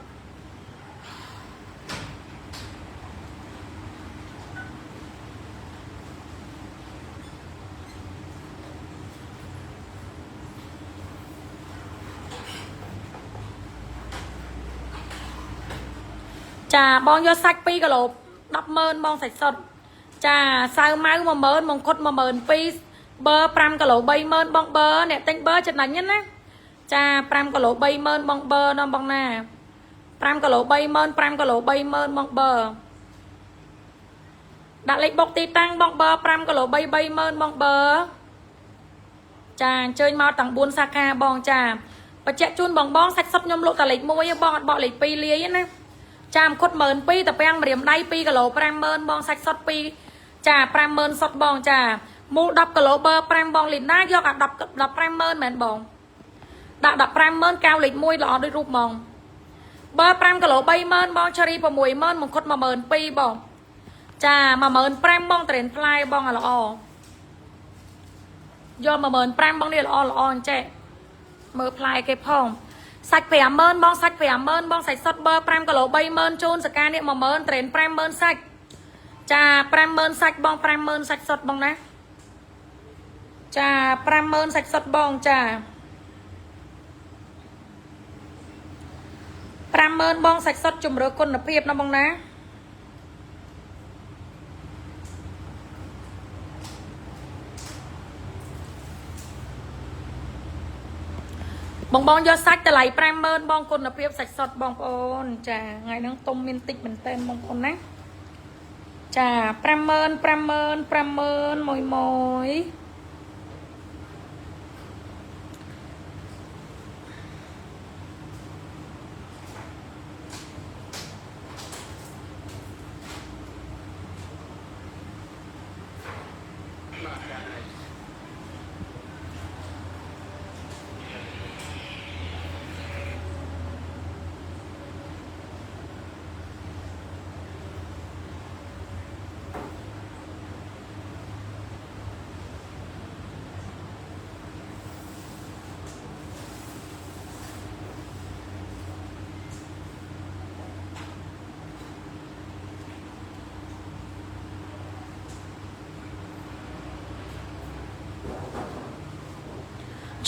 ចាបងយកសាច់2គីឡូ100,000បងសាច់សុទ្ធចាសៅម៉ៅ10000មង្គុត12000បើ5គីឡូ30000បងបើអ្នកទិញបើចំណេញណាចា5គីឡូ30000បងបើណាបងណា5គីឡូ30000 5គីឡូ30000បងបើដាក់លេខបុកទីតាំងបងបើ5គីឡូ300,000បងបើចាអញ្ជើញមកទាំង4សាខាបងចាបច្ចៈជូនបងបងសាច់សុទ្ធខ្ញុំលក់តែលេខ1បងអត់បកលេខ2លាយណាចាមខុត12000តាពាំងម្រាមដៃ2គីឡូ50000បងសាច់សុទ្ធ2ចា50000សុទ្ធបងចាមូល10គីឡូបើ5បងលីណាយកអា10 150,000មែនបងដាក់150,000កៅលេខ1ល្អដូចរូបហ្មងបើ5គីឡូ30000បងឆារី60000មង្គុត12000បងចា15000បងត្រេនផ្លែបងអាល្អយក15000បងនេះល្អល្អអញ្ចេះមើលផ្លែគេផងសាច់50000បងសាច់50000បងសាច់សុទ្ធបើ5គីឡូ30000ជូនសកានេះ10000ត្រេន50000សាច់ចា50000សាច់បង50000សាច់សុទ្ធបងណាចា50000សាច់សុទ្ធបងចា50000បងសាច់សុទ្ធជំរឿគុណភាពណាបងណាបងបងយកសាច់តម្លៃ50000បងគុណភាពសាច់សុទ្ធបងប្អូនចាថ្ងៃហ្នឹងទុំមានតិចមែនតើបងប្អូនណាចា50000 50000 50000មួយមួយ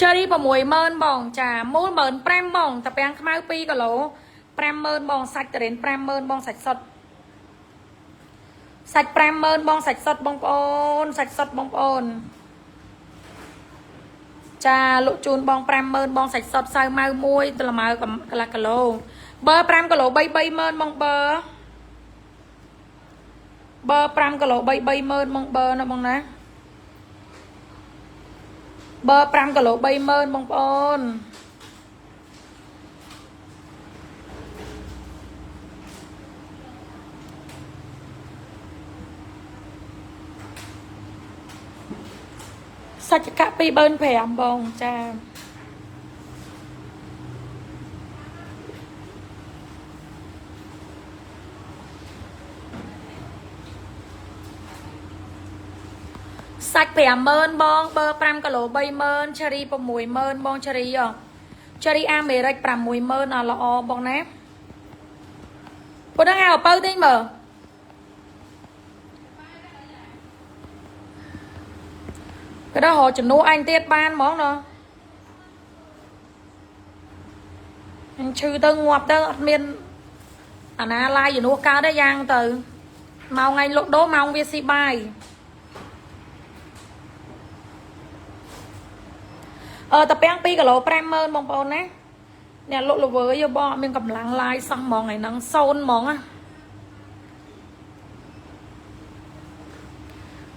ជើរី60000បងចាមូល15000បងតាពាំងខ្មៅ2គីឡូ50000បងសាច់តរេន50000បងសាច់សុទ្ធសាច់50000បងសាច់សុទ្ធបងប្អូនសាច់សុទ្ធបងប្អូនចាលក់ជូនបង50000បងសាច់សុទ្ធសៅម៉ៅមួយត្រម៉ៅកន្លះគីឡូបើ5គីឡូ3 30000បងបើបើ5គីឡូ3 30000បងបើណាបងណាបើ5គីឡូ30000បងប្អូនសាច់កាក់25000បងចាសាច់50000បងបើ5គីឡូ30000ឆារី60000បងឆារីហ៎ឆារីអាមេរិក60000អល្អបងណាប៉ុណ្ណឹងហៅបើទិញមើលគេដល់រកជំនួសអញទៀតបានហ្មងណោះ ឈឺទៅងាប់ទៅអត់មានអាណាឡាយជំនួសកើតទេយ៉ាងទៅម៉ោងថ្ងៃលក់ដូរម៉ោងវាស៊ីបាយអឺតាពាំង2គីឡូ50000បងប្អូនណាអ្នកលក់ល្វើយបងអត់មានកម្លាំងឡាយសោះហ្មងថ្ងៃហ្នឹងសូន្យហ្មងណា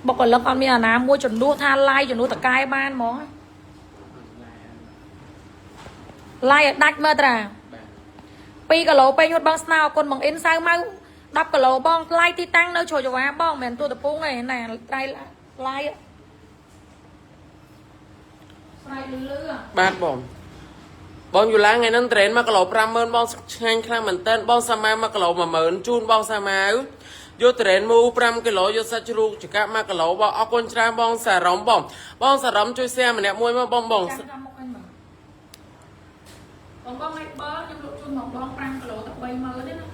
បុគ្គលិកអត់មានអាណាមួយជំនួសថាឡាយជំនួសតកែបានហ្មងឡាយឲ្យដាច់មើលត្រា បាទ 2គីឡូពេញហត់បងស្នើអរគុណបងអ៊ិនសៅម៉ៅ10គីឡូបងថ្លៃទីតាំងនៅជ្រោយចង្វាបងមិនមែនទួតពងទេណាត្រៃឡាយស្រែកលឺលឺ បាទបងបងយូឡាថ្ងៃហ្នឹងត្រេន1គីឡូ50000បងឆ្ងាញ់ខ្លាំងមែនតើបងសាម៉ា1គីឡូ10000ជូនបងសាម៉ាវយកត្រេនមូ5គីឡូយកសាច់ជ្រូកចកា1គីឡូបងអរគុណច្រើនបងសារ៉ុំបងបងសារ៉ុំជួយ share ម្នាក់មួយមកបងបង ចាំចាំមុខអញមកបងបងឲ្យបើខ្ញុំលក់ជូនមកបង5គីឡូតែ30000ទេណា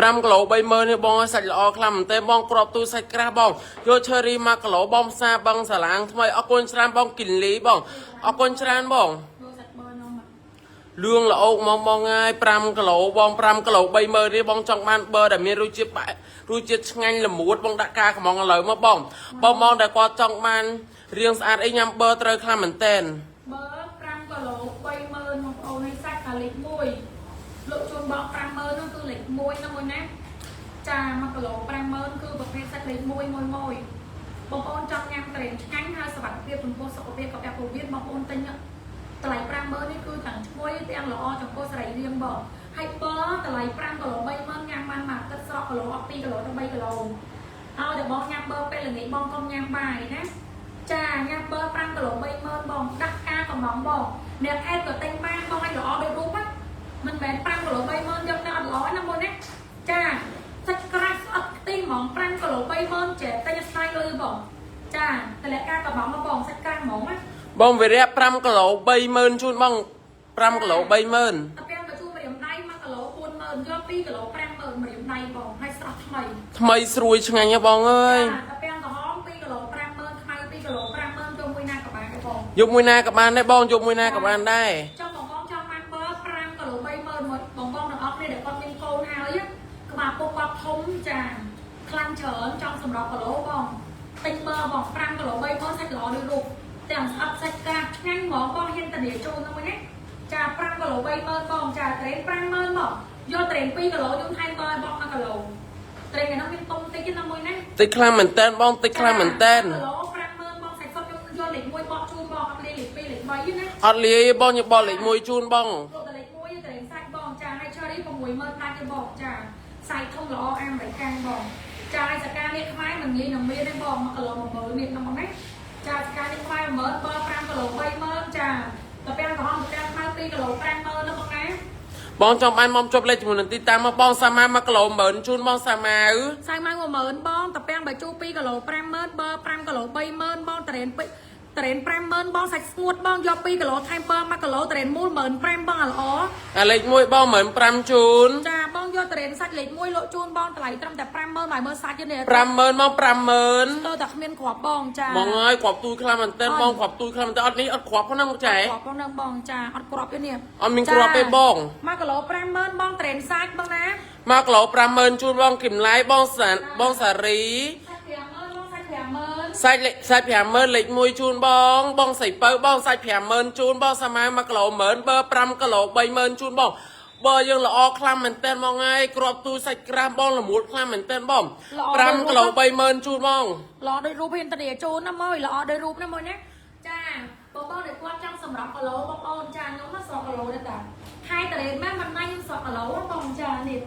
5គីឡូ30000នេះបងឲ្យសាច់ល្អខ្លាំងមែនតើបងក្របទូសាច់ក្រាស់បងយកឈើរី1គីឡូបងផ្សាបងសាឡាងថ្មីអរគុណច្រើនបងគីលីបងអរគុណច្រើនបង យកសាច់បើខ្ញុំមក លឿងល្អោកមកបងហើយ5គីឡូបង5គីឡូ30000នេះបងចង់បានបឺដែលមានរសជាតិបែករសជាតិឆ្ងាញ់ល្មួតបងដាក់ការកំងឥឡូវមកបងបងបងដែលគាត់ចង់បានរាងស្អាតអីញ៉ាំបឺត្រូវខ្លាំងមែនតែន បើ5គីឡូ30000បងប្អូនឲ្យសាច់កាលេខ1លក់ជូនបង50000នោះគឺលេខ1ណាមួយណាចា1គីឡូ50000គឺប្រភេទសាច់លេខ1មួយមួយបងប្អូនចង់ញ៉ាំត្រេនឆ្ងាញ់ហើយសុវត្ថិភាពចំពោះសុខភាពកាពះពោះវៀនបងប្អូនទិញតម្លៃ50000នេះគឺទាំងឈ្ងុយទាំងល្អចំពោះសរីរាង្គបងហើយបើតម្លៃ5គីឡូ30000ញ៉ាំបានមួយទឹកស្រកគីឡូអត់2គីឡូទៅ3គីឡូឲ្យតែបងញ៉ាំបើពេលល្ងាចបងកុំញ៉ាំបាយណាចាញ៉ាំបើ5គីឡូ30000បងដាក់ការកំងបងអ្នកខេតក៏ទិញបានបងឲ្យល្អដូចរូបណាមិនមែន5គីឡូ30000យកទៅអត់ល្អណាមុនណាចាសាច់ក្រាស់ស្អិតខ្ទិះហ្មង5គីឡូ30000ចេះទិញស្ដាយលុយបងចាតម្លាក់ការកំងមកបងសាច់ក្រាស់ហ្មងណា បងវិរៈ5គីឡូ30000ជូនបង5គីឡូ30000 តាពាំងកជូរម្រាមដៃ1គីឡូ40000យក2គីឡូ50000ម្រាមដៃបងហើយស្រស់ថ្មី ថ្មីស្រួយឆ្ងាញ់ហ៎បងអើយ តាពាំងក្រហម2គីឡូ50000ខ្មៅ2គីឡូ50000យកមួយណាក៏បានដែរបង យកមួយណាក៏បានដែរបងយកមួយណាក៏បានដែរ ចង់បងបងចង់បានបើ5គីឡូ30000មកបងបងទាំងអស់គ្នាដែលគាត់មានកូនហើយក្បាលពុកគាត់ធំចាខ្លាំងច្រើនចង់សម្រាប់គីឡូបងទិញបើបង5គីឡូ30000សាច់ល្អដូចរូបទាំងស្អិតសាច់ក្រាស់ឆ្ងាញ់ហ្មងបងហ៊ានធានាជូនហ្នឹងវិញណាចា5គីឡូ30000បងចាត្រេន50000មកយកត្រេន2គីឡូខ្ញុំថែមបើឲ្យបង1គីឡូត្រេនឯនោះមានទុំតិចណាមួយណា តិចខ្លាំងមែនតែនបងតិចខ្លាំងមែនតែន គីឡូ50000បងសាច់សុទ្ធខ្ញុំយកលេខ1បកជូនបងអត់លេខ2លេខ3ណា អត់លាយបងខ្ញុំបកលេខ1ជូនបង លក់តែលេខ1ត្រេនសាច់បងចាឲ្យ cherry 60000ដាច់ទេបងចាសាច់ធំល្អអាមេរិកាំងបងចាឲ្យសកានេះខ្មែរមិនងាយនឹងមានទេបង1គីឡូ10000នេះណាបងណាចាសកានេះខ្មែរ10000បើ5គីឡូ30000ចាតាពាំងក្រហមតាពាំងខ្មៅ2គីឡូ50000ណាបងណា បងចង់បានមកជប់លេខជាមួយនឹងទីតាំងមកបងសាម៉ា1គីឡូ10000ជូនបងសាម៉ាវ សាច់ម៉ៅ10000បងតាពាំងបាយជូរ2គីឡូ50000បើ5គីឡូ30000បងត្រេនពេត្រេន50000បងសាច់ស្ងួតបងយក2គីឡូថែមបើ1គីឡូត្រេនមូល15000បងអាល្អ អាលេខ1បង15000ជូន ចាបងយកត្រេនសាច់លេខ1លក់ជូនបងតម្លៃត្រឹមតែ50000មកមើលសាច់ទេនេះ 50000មក50000 ទៅតែគ្មានគ្រាប់បងចា បងអើយគ្រាប់ទូចខ្លាំងមែនតើបងគ្រាប់ទូចខ្លាំងមែនតើអត់នេះអត់គ្រាប់ហ្នឹងចែ គ្រាប់បងនឹងបងចាអត់គ្រាប់ទេនេះ អត់មានគ្រាប់ទេបង 1គីឡូ50000បងត្រេនសាច់បងណា 1គីឡូ50000ជូនបងគឹមឡៃបងសាបងសារី សាច់50000បងសាច់50000 សាច់លេខសាច់50000លេខ1ជូនបងបងសៃពៅបងសាច់50000ជូនបងសាម៉ា1គីឡូ10000បើ5គីឡូ30000ជូនបងបើយើងល្អខ្លាំងមែនតើបងហើយគ្រាប់ទូចសាច់ក្រាស់បងល្មួតខ្លាំងមែនតើបង5គីឡូ30000ជូនបង ល្អដូចរូបហ៊ានតានីជូនណាមើលល្អដូចរូបណាមើលណាចាបងបងដែលគាត់ចង់សម្រាប់គីឡូបងអូនចាខ្ញុំមកស្រកគីឡូដែរតាខែត្រេនមែនមិនណាញ់ខ្ញុំស្រកគីឡូបងចានេះ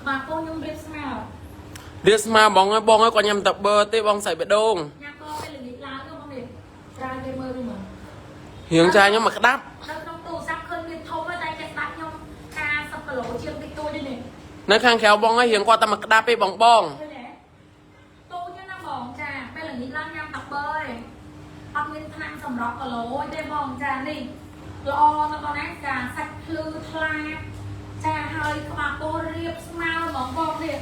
ក្បាលពោះខ្ញុំរៀបស្មើ រៀបស្មើបងហើយបងហើយគាត់ញ៉ាំតែបឺទេបងសៃបេះដូង ញ៉ាំបពេលល្ងាចឡើងទៅបងនេះត្រាយគេមើលវិញមើល រៀងចាខ្ញុំមកក្តាប់ នៅក្នុងទូរស័ព្ទឃើញមានធំហើយតែចេះស្ដាប់ខ្ញុំ50គីឡូជាងតិចតួចទេនេះ នៅខាងក្រៅបងហើយរៀងគាត់តែមកក្តាប់ទេបងបង ឃើញទេតូចណាស់បងចាពេលល្ងាចឡើងញ៉ាំតាបើឯងអត់មានថ្នាំសម្រាប់គីឡូទេបងចានេះល្អណាស់បងណាចាសាច់ភ្លឺថ្លាចាហើយក្បាលពោះរៀបស្មើហ្មងបងនេះ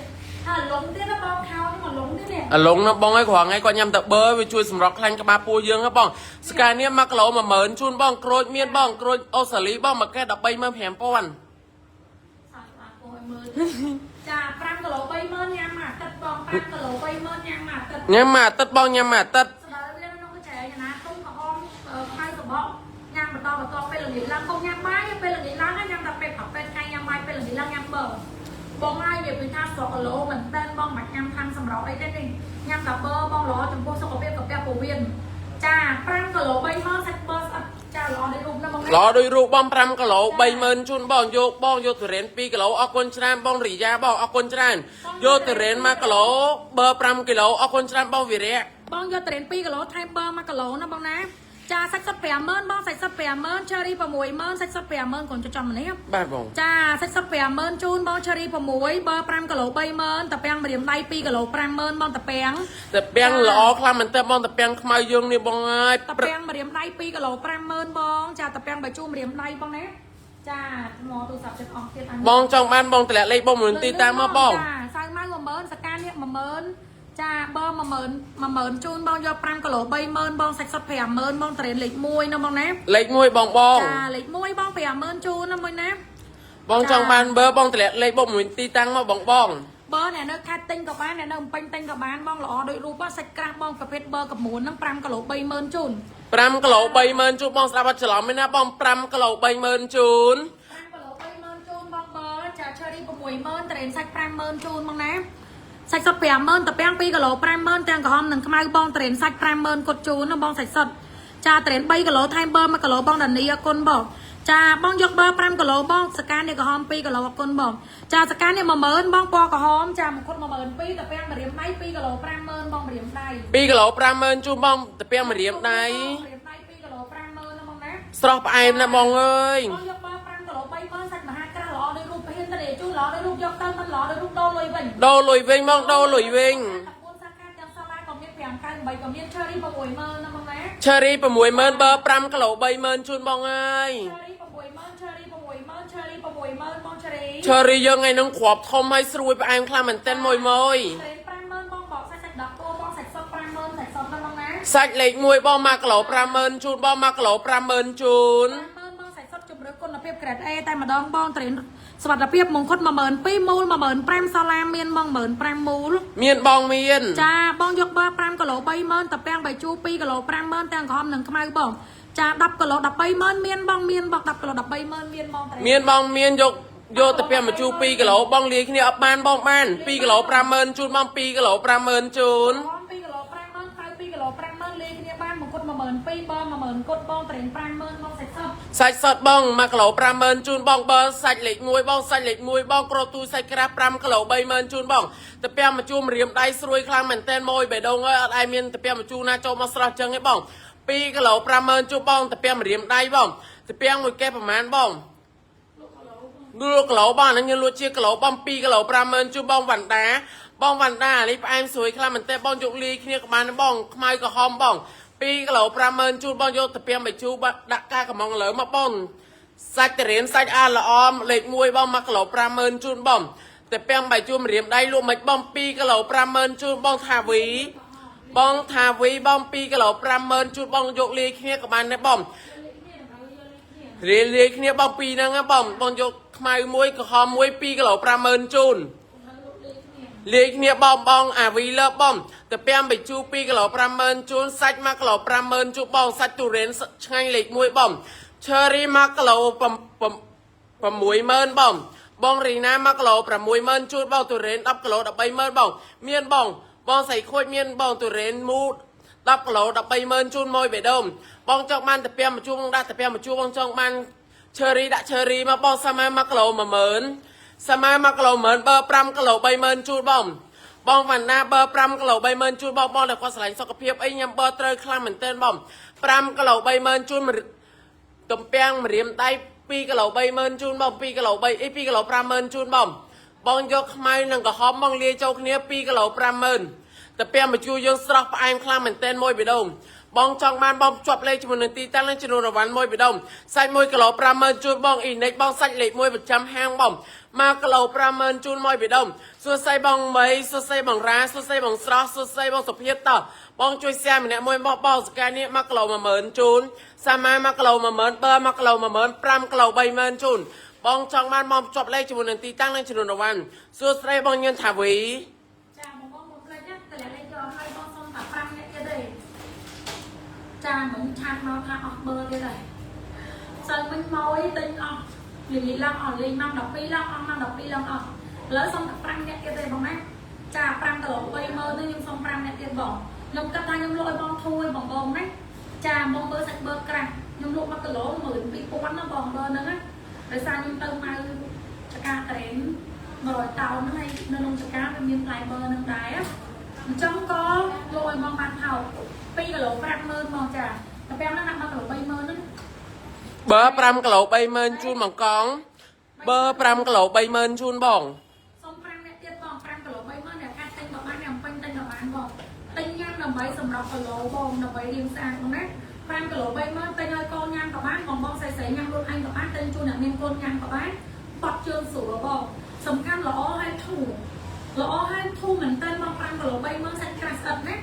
ហើយលងទៀតណាបងខោហ្នឹងមកលងទៀតនេះ អាឡុងណាបងឯងគ្រាន់ថ្ងៃគាត់ញ៉ាំតែប៊ឺវាជួយសម្រក់ខ្លាញ់ក្បាលពោះយើងហ៎បងស្កានេះ1គីឡូ10000ជូនបងក្រូចមានបងក្រូចអូស្ត្រាលីបងមួយកេះ135,000 សាច់អាពោឲ្យមើលចា5គីឡូ30000ញ៉ាំមួយអាទិត្យបង5គីឡូ30000ញ៉ាំមួយអាទិត្យ ញ៉ាំមួយអាទិត្យបងញ៉ាំមួយអាទិត្យ ស្ដៅវានៅក្នុងកញ្ចែណាទុំក្រហមខ្មៅសបកញ៉ាំបន្តបន្តពេលល្ងាចឡើងកុំញ៉ាំបាយពេលល្ងាចឡើងញ៉ាំតែពេលព្រឹកពេលថ្ងៃញ៉ាំបាយពេលល្ងាចឡើងញ៉ាំបឺបងហើយនិយាយពីថាស្រកគីឡូមែនតើបងមិនញ៉ាំខាងសម្រក់អីទេនេះញ៉ាំតែបឺបងល្អចំពោះសុខភាពកាពះពោះវៀនចា5គីឡូ30000សាច់បឺស្អិតចាល្អដូចរូបណាបង ល្អដូចរូបបង5គីឡូ30000ជូនបងយកបងយកទុរេន2គីឡូអរគុណច្រើនបងរីយ៉ាបងអរគុណច្រើនយកទុរេន1គីឡូប៊ឺ5គីឡូអរគុណច្រើនបងវីរៈ បងយកត្រេន2គីឡូថែមបឺ1គីឡូណាបងណាចាសាច់សុទ្ធ50000បងសាច់សុទ្ធ50000 cherry 60000សាច់សុទ្ធ50000កូនចុចចំម្នេះ បាទបង ចាសាច់សុទ្ធ50000ជូនបង cherry 6បើ5គីឡូ30000តាពាំងម្រាមដៃ2គីឡូ50000បងតាពាំង តាពាំងល្អខ្លាំងមែនតើបងតាពាំងខ្មៅយើងនេះបងអើយ តាពាំងម្រាមដៃ2គីឡូ50000បងចាតាពាំងបាយជូរម្រាមដៃបងណាចាថ្មទូរស័ព្ទចិត្តអស់ទៀតអញ បងចង់បានបងតម្លាក់លេខបងមួយទីតាមមកបង ចាសៅម៉ៅ10000សកានេះ10000ចាបើ10000 10000ជូនបងយក5គីឡូ30000បងសាច់សុទ្ធ50000បងត្រេនលេខ1ណាបងណា លេខ1បងបង ចាលេខ1បង50000ជូនណាមួយណា បងចង់បានបើបងតម្លាក់លេខបងមួយទីតាំងមកបងបង បើអ្នកនៅខេត្តទិញក៏បានអ្នកនៅភ្នំពេញទិញក៏បានបងល្អដូចរូបសាច់ក្រាស់បងប្រភេទបើកមួនហ្នឹង5គីឡូ30000ជូន 5គីឡូ30000ជូនបងស្ដាប់អត់ច្រឡំទេណាបង5គីឡូ30000ជូន 5គីឡូ30000ជូនបងបើចា cherry 60000ត្រេនសាច់50000ជូនបងណាសាច់សុទ្ធ50000តាពាំង2គីឡូ50000ទាំងក្រហមនិងខ្មៅបងត្រេនសាច់50000គាត់ជូនណាបងសាច់សុទ្ធចាត្រេន3គីឡូថែមបឺ1គីឡូបងដានីអរគុណបងចាបងយកបឺ5គីឡូបងសកានេះក្រហម2គីឡូអរគុណបងចាសកានេះ10000បងពណ៌ក្រហមចាមួយខុត12000តាពាំងម្រាមដៃ2គីឡូ50000បងម្រាមដៃ 2គីឡូ50000ជូនបងតាពាំងម្រាមដៃ ម្រាមដៃ2គីឡូ50000ណាបងណា ស្រស់ផ្អែមណាស់បងអើយ បងយកបើ5គីឡូ30000សាច់មហាក្រាស់ល្អដូចរូបហ៊ានតេជូល្អដូចរូបយកទៅមិនល្អដូចរូបដូរលុយវិញ ដូរលុយវិញបងដូរលុយវិញ 14សាខាទាំងសាលាក៏មាន598ក៏មាន cherry 60000ណាបងណា Cherry 60000បើ5គីឡូ30000ជូនបងអើយ cherry 60000 cherry 60000 cherry 60000បង cherry Cherry យើងថ្ងៃហ្នឹងគ្រាប់ធំហើយស្រួយផ្អែមខ្លាំងមែនទែនមួយមួយ 50000បងបកសាច់សាច់10គោបងសាច់សុទ្ធ50000សាច់សុទ្ធណាបងណា សាច់លេខ1បង1គីឡូ50000ជូនបង1គីឡូ50000ជូន 50000បងសាច់សុទ្ធជំរឿគុណភាព grade A តែម្ដងបងត្រេនសុវត្ថិភាពមង្គុត12000មូល15000សាឡាមានបង15000មូល មានបងមាន ចាបងយកបឺ5គីឡូ30000តាពាំងបាយជូរ2គីឡូ50000ទាំងក្រហមនិងខ្មៅបងចា10គីឡូ130,000មានបងមានបង10គីឡូ130,000មានបងត្រេ មានបងមានយកយកតាពាំងមកជូរ2គីឡូបងលាយគ្នាអត់បានបងបាន2គីឡូ50000ជូនបង2គីឡូ50000ជូន ក្រហម2គីឡូ50000ខ្មៅ2គីឡូ50000លាយគ្នាបានមកគុត12000បង10000គុតបងត្រេន50000បងសាច់សុទ្ធ សាច់សុទ្ធបង1គីឡូ50000ជូនបងបើសាច់លេខ1បងសាច់លេខ1បងក្រូទូសាច់ក្រាស់5គីឡូ30000ជូនបងតាពាំងមកជូរម្រាមដៃស្រួយខ្លាំងមែនទែនមួយបេះដូងអើយអត់ឯងមានតាពាំងមកជូរណាចូលមកស្រស់ចឹងទេបង2គីឡូ50000ជូនបងតាពាំងម្រាមដៃបងតាពាំងមួយកេះប្រហែលបងលក់គីឡូបងអាហ្នឹងយើងលក់ជាគីឡូបង2គីឡូ50000ជូនបងវ៉ាន់ដាបងវ៉ាន់ដានេះផ្អែមស្រួយខ្លាំងមែនទែនបងយកលាយគ្នាក៏បានដែរបងខ្មៅក្រហមបង2គីឡូ50000ជូនបងយកតាពាំងបាយជូរបាដាក់កាកំងលើមកបង សាច់តរៀនសាច់អាល្អមលេខ1បង1គីឡូ50000ជូនបងតែពាំងបាយជូរម្រាមដៃលក់មិនបង2គីឡូ50000ជូនបងថាវីបងថាវីបង2គីឡូ50000ជូនបងយកលាយគ្នាក៏បានដែរបងរាយលាយគ្នាបងពីរហ្នឹងណាបងបងយកខ្មៅមួយក្រហមមួយ2គីឡូ50000ជូនលាយគ្នាបងបងអាវីលើបងតែពាំងបាយជូរ2គីឡូ50000ជូនសាច់1គីឡូ50000ជូនបងសាច់ទុរេនឆ្ងាញ់លេខ1បង Cherry 1គីឡូ60000បងបងរីណា1គីឡូ60000ជូនបងទុរេន10គីឡូ130,000បងមានបងបងសៃខូចមានបងទុរេនមូ10គីឡូ130,000ជូនមួយបេះដូងបងចង់បានតាពាំងមួយជួងបងដាក់តាពាំងមួយជួងបងចង់បាន Cherry ដាក់ Cherry មកបងសាម៉ា1គីឡូ10000សាម៉ា1គីឡូ10000បើ5គីឡូ30000ជូនបងបងវណ្ណាបើ5គីឡូ30000ជូនបងបងដែលគាត់ស្រឡាញ់សុខភាពអីញ៉ាំបើត្រូវខ្លាំងមែនទែនបង5គីឡូ30000ជូន ទំពាំងម្រាមដៃ2គីឡូ30000ជូនបង2គីឡូ3អី2គីឡូ50000ជូនបងបងយកខ្មៅនិងក្រហមបងលាយចូលគ្នា2គីឡូ50000តែពាំងបញ្ជូរយើងស្រស់ផ្អែមខ្លាំងមែនទែនមួយបេះដូង បងចង់បានបងភ្ជាប់លេខជាមួយនឹងទីតាំងនិងចំនួនរង្វាន់មួយបេដុំសាច់1គីឡូ50000ជូនបងអ៊ីនិចបងសាច់លេខ1ប្រចាំហាងបង1គីឡូ50000ជូនមួយបេដុំសួស្តីបងមីសួស្តីបងរ៉ាសួស្តីបងស្រស់សួស្តីបងសុភាពតោះបងជួយ share ម្នាក់មួយមកបងសកានេះ1គីឡូ10000ជូនសាម៉ា1គីឡូ10000បើ1គីឡូ10000 5គីឡូ30000ជូនបងចង់បានបងភ្ជាប់លេខជាមួយនឹងទីតាំងនិងចំនួនរង្វាន់សួស្តីបងញឿនថាវី ចាបងបងមកផ្លេចណាតម្លាក់លេខយកឲ្យបងសុំតែ5នាក់ទៀតទេចាមិនឆាតមកថាអស់បឺទៀតហើយសិលមិញមកអីទិញអស់លីលីឡើងអស់លេងម៉ោង12ឡើងអស់ម៉ោង12ឡើងអស់ឥឡូវសុំតែ5នាក់ទៀតទេបងណាចា5គីឡូ30000នេះខ្ញុំសុំ5នាក់ទៀតបងខ្ញុំគិតថាខ្ញុំលក់ឲ្យបងធូរឲ្យបងបងណាចាបងបើសាច់បឺក្រាស់ខ្ញុំលក់1គីឡូ12000ណាបងបើហ្នឹងណាដោយសារខ្ញុំទៅម៉ៅចកាត្រេន100តោនហ្នឹងហើយនៅក្នុងចកាវាមានផ្លែបឺហ្នឹងដែរអញ្ចឹងក៏លក់ឲ្យបងបានថោក2គីឡូ50000មកចាតែពេលហ្នឹងណាក់1គីឡូ30000ហ្នឹង បើ5គីឡូ30000ជូនបងកង់បើ5គីឡូ30000ជូនបង សុំ5នាក់ទៀតបង5គីឡូ30000អ្នកកាត់ទិញក៏បានអ្នកអំពេញទិញក៏បានបងទិញញ៉ាំដើម្បីសម្រាប់គីឡូបងដើម្បីរៀងស្អាតបងណា5គីឡូ30000ទិញឲ្យកូនញ៉ាំក៏បានបងបងស្រីស្រីញ៉ាំខ្លួនឯងក៏បានទិញជូនអ្នកមានកូនញ៉ាំក៏បានបត់ជើងស្រួលបងសំខាន់ល្អហើយធូរល្អហើយធូរមែនតើបង5គីឡូ30000សាច់ក្រាស់ស្អិតណា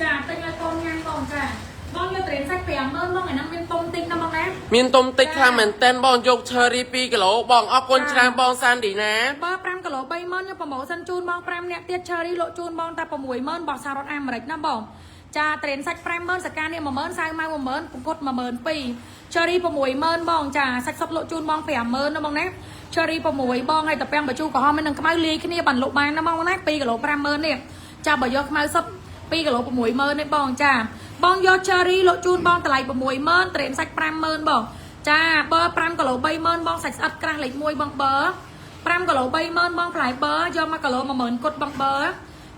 ចាទិញឲ្យកូនញ៉ាំបងចាបងយកត្រេនសាច់50000បងឯហ្នឹងមានពុំទិញណាបងណា មានទុំតិចខ្លាំងមែនតែនបងយកឈើរី2គីឡូបងអរគុណច្រើនបងសានឌីណា បើ5គីឡូ30000ខ្ញុំ promotion ជូនបង5នាក់ទៀត cherry លក់ជូនបងតែ60000របស់សហរដ្ឋអាមេរិកណាបងចាត្រេនសាច់50000សកានេះ10000សៅម៉ៅ10000ពង្គត់12000 cherry 60000បងចាសាច់សុតលក់ជូនបង50000ណាបងណា cherry 6បងហើយតាពាំងបញ្ជូក្រហមនិងខ្មៅលាយគ្នាបានលក់បានណាបងណា2គីឡូ50000នេះចាបើយកខ្មៅសុត2គីឡូ60000នេះបងចាបងយក cherry លក់ជូនបងតម្លៃ60000ត្រេនសាច់50000បងចាបើ5គីឡូ30000បងសាច់ស្អិតក្រាស់លេខ1បងបើ5គីឡូ30000បងផ្លែបឺយក1គីឡូ10000គត់បងបើ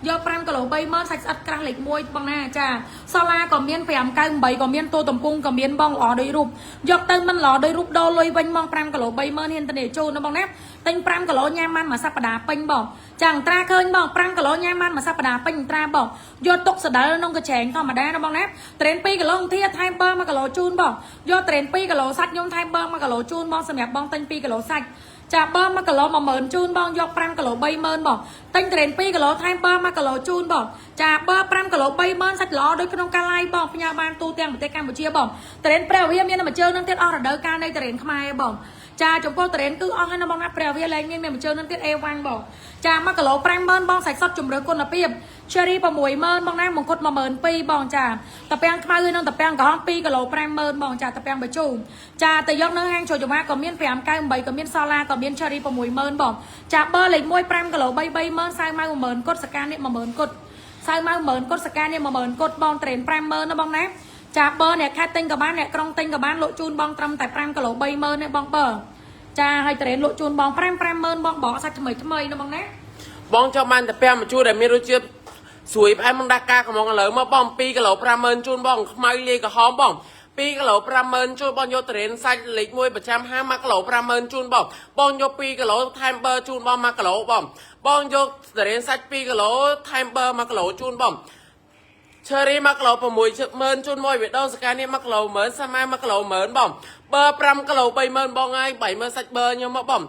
យក5គីឡូ30000សាច់ស្អិតក្រាស់លេខ1បងណាចាសូឡាក៏មាន598ក៏មានទូតំពងក៏មានបងល្អដូចរូបយកទៅមិនល្អដូចរូបដូរលុយវិញបង5គីឡូ30000ហ៊ានធានាជូនណាបងណាទិញ5គីឡូញ៉ាំបានមួយសប្តាហ៍ពេញបងចាអង្ត្រាឃើញបង5គីឡូញ៉ាំបានមួយសប្តាហ៍ពេញអង្ត្រាបងយកទុកសដិលក្នុងកញ្ច្រែងធម្មតាណាបងណាត្រេន2គីឡូធាថែមបឺ1គីឡូជូនបងយកត្រេន2គីឡូសាច់ខ្ញុំថែមបឺ1គីឡូជូនបងសម្រាប់បងទិញ2គីឡូសាច់ចាបើ1គីឡូ10000ជូនបងយក5គីឡូ30000បងទិញត្រេន2គីឡូថែមបើ1គីឡូជូនបងចាបើ5គីឡូ30000សាច់ល្អដូចក្នុងកាឡាយបងផ្ញើបានទូទាំងប្រទេសកម្ពុជាបងត្រេនព្រះវិហារមានតែមួយជើងនឹងទៀតអស់រដូវកាលនៃត្រេនខ្មែរបងចាចំពោះត្រេនគឺអស់ហើយណាបងណាព្រះវិហារលែងមានមានមួយជើងនឹងទៀតអេវ៉ាំងបងចា1គីឡូ50000បងសាច់សុទ្ធជំរឿគុណភាព Cherry 60000បងណាមង្គុត12000បងចាតាពាំងខ្មៅនិងតាពាំងក្រហម2គីឡូ50000បងចាតាពាំងបញ្ជូចាទៅយកនៅហាងចូលចង្វាក៏មាន598ក៏មានសាឡាក៏មាន Cherry 60000បងចាបើលេខ1 5គីឡូ3 30000សៅម៉ៅ10000គត់សកានេះ10000គត់សៅម៉ៅ10000គត់សកានេះ10000គត់បងត្រេន50000ណាបងណាចាបើអ្នកខេត្តទិញក៏បានអ្នកក្រុងទិញក៏បានលក់ជូនបងត្រឹមតែ5គីឡូ30000ទេបងបើចាហើយត្រេនលក់ជូនបង5 50000បងបកសាច់ថ្មីថ្មីណាបងណា បងចង់បានតែពាំងម្ជូរដែលមានរសជាតិស្រួយផ្អែមមិនដាក់ការកំងឥឡូវមកបង2គីឡូ50000ជូនបងខ្មៅលាយក្រហមបង2គីឡូ50000ជូនបងយកត្រេនសាច់លេខ1ប្រចាំហាង1គីឡូ50000ជូនបងបងយក2គីឡូថែមបឺជូនបង1គីឡូបងបងយកត្រេនសាច់2គីឡូថែមបឺ1គីឡូជូនបង ឈើរី1គីឡូ60000ជូនមួយវីដេអូសកានេះ1គីឡូ10000សាម៉ា1គីឡូ10000បងបើ5គីឡូ30000បងហើយ30000សាច់បើខ្ញុំមកបង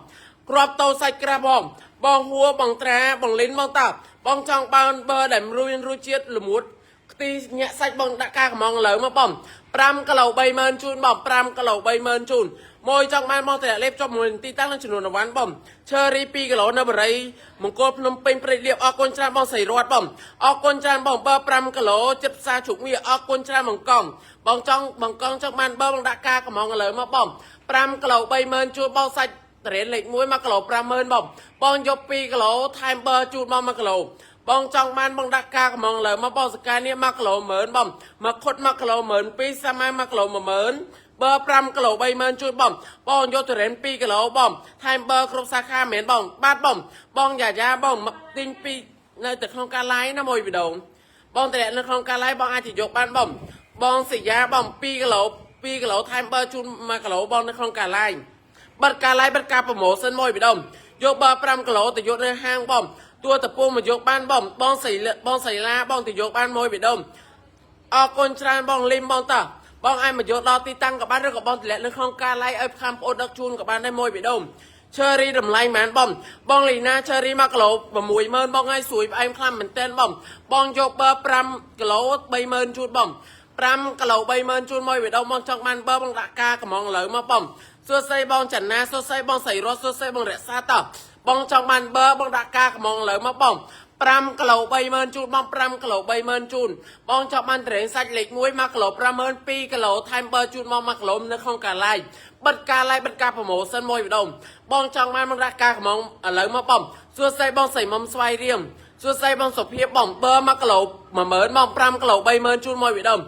គ្រាប់តោសាច់ក្រាស់បងបងហួរបងត្រាបងលិនបងតើបងចង់បានបើដែលរួយរសជាតិល្មួតខ្ទីញាក់សាច់បងដាក់ការកំងលើមកបង5គីឡូ30000ជូនបង5គីឡូ30000ជូនមួយចង់បានមកតម្លាក់លេបចុះមួយទីតាំងនឹងចំនួនរង្វាន់បងឈើរី2គីឡូនៅបរិយមង្គលភ្នំពេញព្រៃលៀបអរគុណច្រើនបងស្រីរតបងអរគុណច្រើនបងបើ5គីឡូចិត្តផ្សារជុកមាសអរគុណច្រើនបងកងបងចង់បងកងចង់បានបើបងដាក់ការកំងលើមកបង5គីឡូ30000ជូនបងសាច់ត្រេនលេខ1 1គីឡូ50000បងបងយក2គីឡូថែមបើជូនបង1គីឡូបងចង់បានបងដាក់ការកំងលើមកបងសកានេះ1គីឡូ10000បងមកខុត1គីឡូ12000សាម៉ា1គីឡូ10000បើ5គីឡូ30000ជូនបងបងយកតរ៉េន2គីឡូបងថែមបើគ្រប់សាខាមែនបងបាទបងបងយ៉ាយ៉ាបងមកទិញពីនៅតែក្នុងការ live ណាមួយវីដេអូបងតម្លាក់នៅក្នុងការ live បងអាចទៅយកបានបងបងសញ្ញាបង2គីឡូ2គីឡូថែមបើជូន1គីឡូបងនៅក្នុងការ live បិទការ live បិទការ promotion មួយវីដេអូយកបើ5គីឡូទៅយកនៅហាងបងទួតពូមកយកបានបងបងសីបងសីឡាបងទៅយកបានមួយវីដេអូ អរគុណច្រើនបងលឹមបងតោះបងអាចមកយកដល់ទីតាំងក៏បានឬក៏បងតម្លាក់នៅក្នុងការ live ឲ្យខាងប្អូនដឹកជូនក៏បានដែរមួយបេះដូង cherry តម្លៃប៉ុន្មានបងបងលីណា cherry 1គីឡូ60000បងឲ្យស្រួយផ្អែមខ្លាំងមែនតើបងបងយកបឺ5គីឡូ30000ជូនបង5គីឡូ30000ជូនមួយបេះដូងបងចង់បានបឺបងដាក់ការកំងលើមកបងសួស្តីបងចន្ទាសួស្តីបងសៃរស់សួស្តីបងរក្សាតោះបងចង់បានបឺបងដាក់ការកំងលើមកបង5គីឡូ30000ជូនបង5គីឡូ30000ជូនបងចង់បានត្រេងសាច់លេខ1 1គីឡូ50000 2គីឡូថែមបឺជូនបង1គីឡូនៅក្នុងការ live បិទការ live បិទការ promotion មួយម្ដងបងចង់បានបងដាក់ការកំងឥឡូវមកបងសួស្តីបងសៃមុំស្វាយរៀងសួស្តីបងសុភាពបងបឺ1គីឡូ10000បង5គីឡូ30000ជូនមួយម្ដង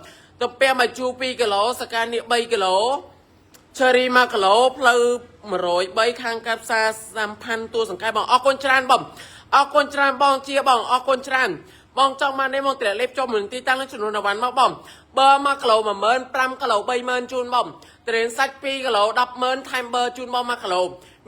ទៅពាំមកជូ2គីឡូសកានេះ3គីឡូ cherry 1គីឡូផ្លូវ103ខាងកាត់ផ្សារសម្ផាន់ទួលសង្កែបងអរគុណច្រើនបងអរគុណច្រើនបងជាបងអរគុណច្រើនបងចង់បាននេះមកតម្លាក់លេខចុះមួយទីតាំងចំនួនអវ៉ាន់មកបងបើ1គីឡូ10000 5គីឡូ30000ជូនបងត្រេនសាច់2គីឡូ100000ថែមបឺជូនបង1គីឡូ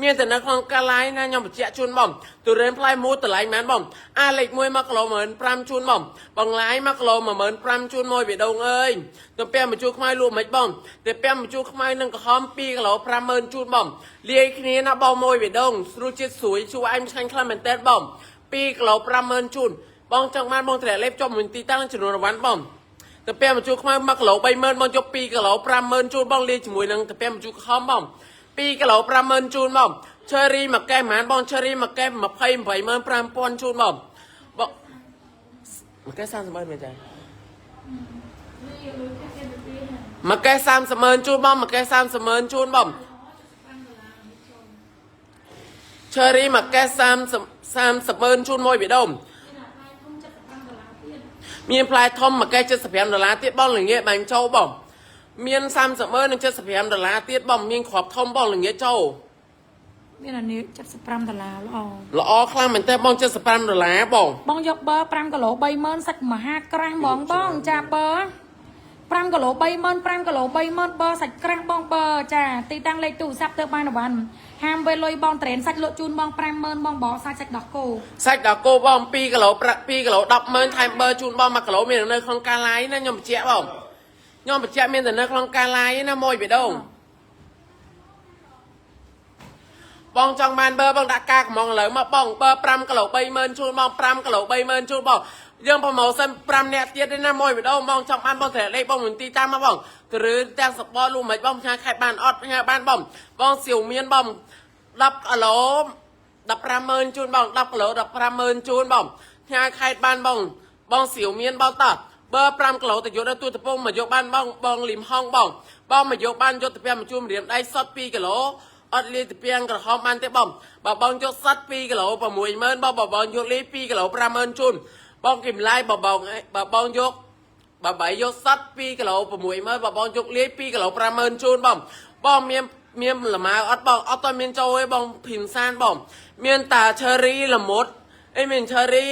មានតែនៅក្នុងកាឡាយណាខ្ញុំបញ្ជាក់ជូនបងទុរេនផ្លែមួយតម្លៃមែនបងអាលេខ1 1គីឡូ15000ជូនបងបងឡាយ1គីឡូ15000ជូនមួយបេះដូងអើយទៅពាំបញ្ជូរខ្មៅលក់មិនបងទៅពាំបញ្ជូរខ្មៅនឹងក្រហម2គីឡូ50000ជូនបងលាយគ្នាណាបងមួយបេះដូងស្រួលជាតិស្រួយជូរអែមឆ្ងាញ់ខ្លាំងមែនតើបង2គីឡូ50000ជូនបងចង់បានបងតម្លាក់លេខចុះមួយទីតាំងចំនួនរង្វាន់បងទៅពាំបញ្ជូរខ្មៅ1គីឡូ30000បងយក2គីឡូ50000ជូនបងលាយជាមួយនឹងទៅពាំបញ្ជូរក្រហមបង2គីឡូ50000ជូនបង cherry មួយកែហ្មងបង cherry មួយកែ285,000ជូនបងបងមួយកែ30ម៉ឺនមែនចាមួយកែ30ម៉ឺនជូនបងមួយកែ30ម៉ឺនជូនបង cherry មួយកែ30 30ម៉ឺនជូនមួយបេះដូងមានផ្លែធំមួយកែ75ដុល្លារទៀតបងល្ងាចបាញ់ចូលបងមាន30ម៉ឺននិង75ដុល្លារទៀតបងមានគ្រាប់ធំបងល្ងាចចូល មានអានេះ75ដុល្លារល្អ ល្អខ្លាំងមែនតើបង75ដុល្លារបង បងយកបឺ5គីឡូ30000សាច់មហាក្រាស់ហ្មងបងចាបឺ5គីឡូ30000 5គីឡូ30000បឺសាច់ក្រាស់បងបឺចាទីតាំងលេខទូរស័ព្ទទៅបានអវ៉ាន់ហាមវេលុយបងត្រេនសាច់លក់ជូនបង50000បងបកសាច់សាច់ដោះគោ សាច់ដល់គោបង2គីឡូប្រាក់2គីឡូ100000ថែមបឺជូនបង1គីឡូមាននៅក្នុងការ live ណាខ្ញុំបញ្ជាក់បងខ្ញុំបញ្ជាក់មានតែនៅក្នុងការ live ណាមួយបេះដូងបងចង់បានបឺបងដាក់ការកំងឥឡូវមកបងបឺ5គីឡូ30000ជូនបង5គីឡូ30000ជូនបងយើង promotion 5នាក់ទៀតទេណាមួយបេះដូងបងចង់បានបងតម្លាក់លេខបងមន្ទីរតាមមកបងទៅឬទាំងសបលលូមិនបងផ្ញើខែបានអត់ផ្ញើបានបងបងសៀវមានបង10គីឡូ150,000ជូនបង10គីឡូ150,000ជូនបងផ្ញើខេតបានបងបងសៀវមានបងតោះបើ5គីឡូទៅយកដល់ទូតពងមកយកបានបងបងលីមហងបងបងមកយកបានយកទៅពាំជូនម្រាមដៃសុត2គីឡូអត់លាយទៅពាំងក្រហមបានទេបងបើបងយកសុត2គីឡូ60000បងបើបងយកលាយ2គីឡូ50000ជូនបងគិមឡាយបើបងបើបងយកបើបីយកសត្វ2គីឡូ60000បើបងយកលាយ2គីឡូ50000ជូនបងបងមានមានលម៉ៅអត់បងអត់តមានចូលទេបងភីមសានបង មានតា cherry ល្មុតអីមាន cherry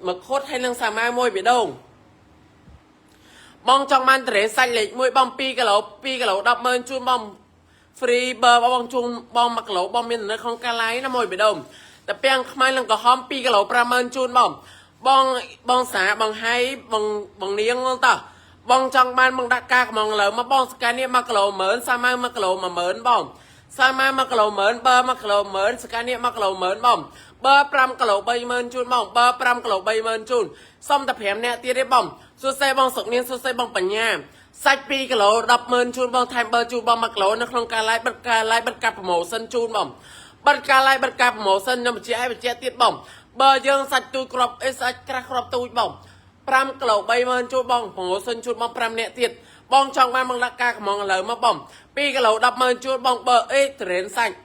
មកខុតហើយនឹងសាម៉ាមួយបេះដូងបងចង់បានត្រេសាច់លេខ1បង2គីឡូ2គីឡូ100000ជូនបង free បើបងជូនបង1គីឡូបងមាននៅក្នុងកាឡៃណាមួយបេះដូងតែពាំងខ្មៅនឹងក្រហម2គីឡូ50000ជូនបងបងបងសាបងហៃបងបងនាងតោះបងចង់បានបងដាក់ការកំងលើមកបងស្កានេះ1គីឡូ10000សាម៉ៅ1គីឡូ10000បងសាម៉ៅ1គីឡូ10000បើ1គីឡូ10000ស្កានេះ1គីឡូ10000បងបើ5គីឡូ30000ជូនបងបើ5គីឡូ30000ជូនសុំតែ5នាក់ទៀតទេបងសួស្តីបងសុកនាងសួស្តីបងបញ្ញាសាច់2គីឡូ100000ជូនបងថែមបើជូនបង1គីឡូនៅក្នុងការ live បិទការ live បិទការ promotion ជូនបងបិទការ live បិទការ promotion ខ្ញុំបញ្ជាក់ឲ្យបញ្ជាក់ទៀតបងបើយើងសាច់ទូចគ្រាប់អីសាច់ក្រាស់គ្រាប់ទូចបង5គីឡូ30000ជូនបង promotion ជូនបង5នាក់ទៀតបងចង់បានបងដាក់ការកំងឥឡូវមកបង2គីឡូ100000ជូនបងបើអេត្រេនសាច់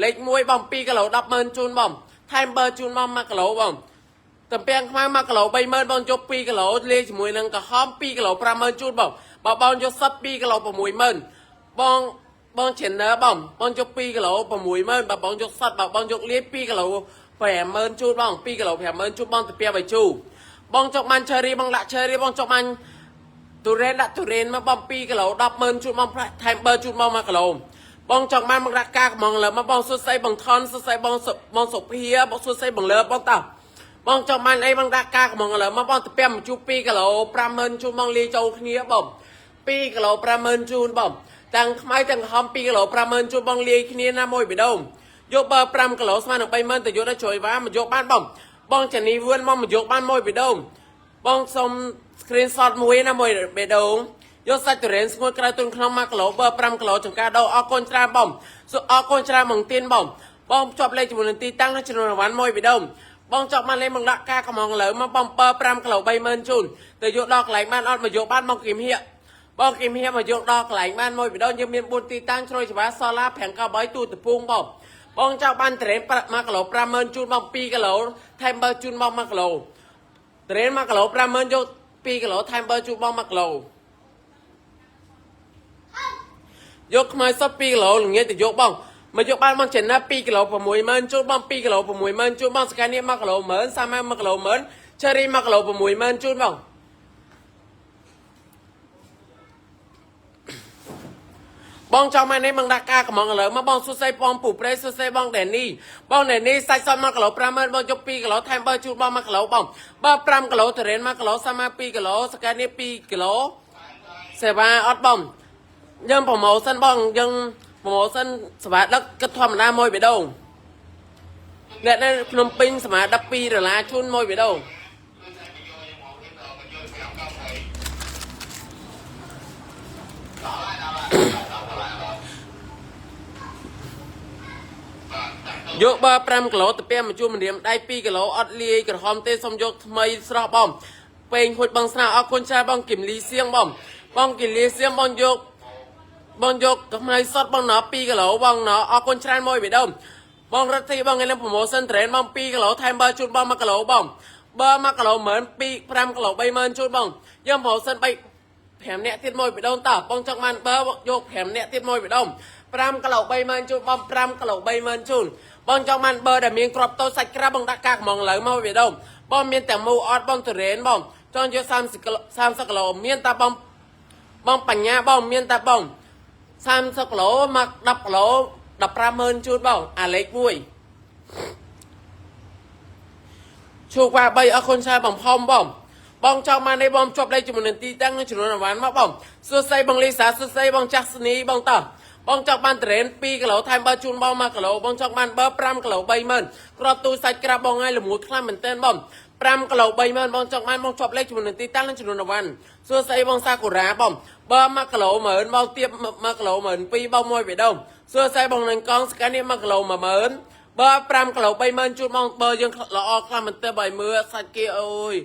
លេខ1បង2គីឡូ100000ជូនបងថែមបើជូនបង1គីឡូបង តំពាំងខ្មៅ1គីឡូ30000បងយក2គីឡូលាយជាមួយនឹងក្រហម2គីឡូ50000ជូនបងបើបងយកសុទ្ធ2គីឡូ60000បងបង channel បងបងយក2គីឡូ60000បើបងយកសុទ្ធបើបងយកលាយ2គីឡូ50000ជូនបង2គីឡូ50000ជូនបងទៅពាបាយជូបងចុកបាន cherry បងដាក់ cherry បងចុកបានទុរេនដាក់ទុរេនមកបង2គីឡូ100000ជូនបងថែមបើជូនបង1គីឡូបងចង់បានមកដាក់ការកំងលើមកបងសួស្ដីបងថនសួស្ដីបងសុបងសុភាបងសួស្ដីបងលើបងតោះ បងចង់បានអីបងដាក់ការកំងឥឡូវមកបងទៅពាំជូ2គីឡូ50000ជូនបងលាយចូលគ្នាបង2គីឡូ50000ជូនបងទាំងខ្មៅទាំងក្រហម2គីឡូ50000ជូនបងលាយគ្នាណាមួយបេះដូងយកបើ5គីឡូស្មើនឹង30000ទៅយកដល់ជ្រោយវ៉ាមកយកបានបងបងចានីវឿនមកមកយកបានមួយបេះដូងបងសុំ screenshot មួយណាមួយបេះដូងយកសាច់ទុរេនស្ងួតក្រៅទុនក្នុង1គីឡូបើ5គីឡូចង្ការដោអរគុណច្រើនបងសុអរគុណច្រើនបងទៀនបងបងភ្ជាប់លេខជាមួយនឹងទីតាំងនិងចំនួនរង្វាន់មួយបេះដូងបងចប់បានលេខមកដាក់ការកំងលើមកបងបើ5គីឡូ30000ជូនទៅយកដល់កន្លែងបានអត់មកយកបានមកគីមហៀកបងគីមហៀកមកយកដល់កន្លែងបានមួយបេះដូងយើងមាន4ទីតាំងជ្រោយច្បាសាឡា5ក3ទូតពងបងបងចង់បានត្រេន1គីឡូ50000ជូនបង2គីឡូថែមបើជូនបង1គីឡូត្រេន1គីឡូ50000យក2គីឡូថែមបើជូនបង1គីឡូយកខ្មៅសុទ្ធ2គីឡូល្ងាចទៅយកបងមកយកបានបងចំណា2គីឡូ60000ជូនបង2គីឡូ60000ជូនបងសកានេះ1គីឡូ10000សាម៉ា1គីឡូ10000ឆេរី1គីឡូ60000ជូនបងបងចង់មកនេះបងដាក់ការកំងឥឡូវមកបងសួស្ដីបងពូប្រេសួស្ដីបងដេនីបងដេនីសាច់សុទ្ធ1គីឡូ50000បងយក2គីឡូថែមបើជូនបង1គីឡូបងបើ5គីឡូទុរេន1គីឡូសាម៉ា2គីឡូសកានេះ2គីឡូសេវាអត់បងយើងប្រម៉ូសិនបងយើងប្រម៉ូសិនសេវាដឹកគិតធម្មតាមួយបេះដូងអ្នកនៅភ្នំពេញសេវា12ដុល្លារជូនមួយបេះដូងយកបើ5គីឡូទៅពាំមកជួមម្រាមដៃ2គីឡូអត់លាយក្រហមទេសុំយកថ្មីស្រស់បងពេងហួចបងស្នាអរគុណច្រើនបងគឹមលីសៀងបងបងគឹមលីសៀងបងយកបងយកខ្មៅសុតបងណ2គីឡូបងណអរគុណច្រើនមួយបេះដូងបងរដ្ឋីបងថ្ងៃនេះប្រម៉ូសិនត្រេនបង2គីឡូថែមបើជូនបង1គីឡូបងបើ1គីឡូ12000 5គីឡូ30000ជូនបងយើងប្រម៉ូសិន3 5នាក់ទៀតមួយបេះដូងតើបងចង់បានបើយក5នាក់ទៀតមួយបេះដូង5គីឡូ30000ជូនបង5គីឡូ30000ជូនបងចង់បានបើដែលមានក្របតូចសាច់ក្រាបបងដាក់កាកំងលើមកបេះដូងបងមានតែមូអត់បងទុរេនបងចង់យក30គីឡូ30គីឡូមានតែបងបងបញ្ញាបងមានតែបង30គីឡូមក10គីឡូ150,000ជូនបងអាលេខ1ឈូកវ៉ា3អរគុណច្រើនបងផុំបងបងចង់បាននេះបងជាប់លេខជាមួយនឹងទីតាំងនិងចំនួនរង្វាន់មកបងសួស្ដីបងលីសាសួស្ដីបងចាស់ស្នីបងតោះបងចង់បានត្រេន2គីឡូថែមបើជូនបង1គីឡូបងចង់បានបើ5គីឡូ30000ក្របទូសាច់ក្រាបបងឲ្យល្មួតខ្លាំងមែនទែនបង5គីឡូ30000បងចង់បានបងជាប់លេខជាមួយនឹងទីតាំងនិងចំនួនរង្វាន់សួស្ដីបងសាកូរ៉ាបងបើ1គីឡូ10000បងទៀប1គីឡូ12000បងមួយបេះដូងសួស្ដីបងនឹងកង់ស្កានេះ1គីឡូ10000បើ5គីឡូ30000ជូនបងបើយើងល្អខ្លាំងមែនទែនបើឲ្យមើលសាច់គេអូយ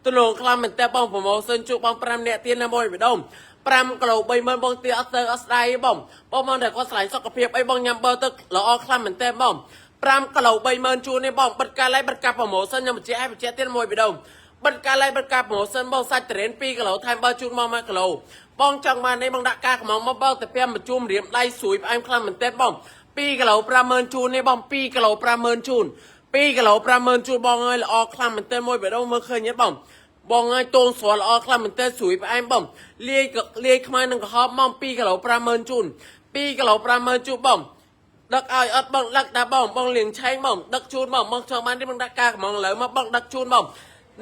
ទំនងខ្លាំងមែនទែនបងប្រម៉ូសិនជួបបង5នាក់ទៀតណាមួយបេះដូង5គីឡូ30000បងទៀតអត់ទៅអត់ស្ដាយទេបងបងបងតែគាត់ឆ្លាញ់សុខភាពអីបងញ៉ាំបើទៅល្អខ្លាំងមែនទែនបង5គីឡូ30000ជូននេះបងបិទការឡៃបិទការប្រម៉ូសិនខ្ញុំបញ្ជាក់ឲ្យបញ្ជាក់ទៀតមួយបេះដូងបិទការឡៃបិទការប្រម៉ូសិនបងសាច់តរ៉េន2គីឡូថែមបើជូនមក1គីឡូបងចង់បាននេះបងដាក់ការកំងមកបងទៅពាំបញ្ជូមរៀមដៃស្រួយផ្អែមខ្លាំងមែនទែនបង2គីឡូ50000ជូននេះបង2គីឡូ50000ជូន2គីឡូ50000ជូនបងអើយល្អខ្លាំងមែនទែនមួយបេះដូងមើលឃើញទេបងបងអើយតូនស្រស់ល្អខ្លាំងមែនទែនស្រួយផ្អែមបងលាយលាយខ្មៅនឹងក្រហមបង2គីឡូ50000ជូន2គីឡូ50000ជូនបងដឹកឲ្យអត់បងដឹកតាបងបងលៀងឆេងបងដឹកជូនបងបងចង់បានទេបងដាក់ការកំងឥឡូវមកបងដឹកជូនបង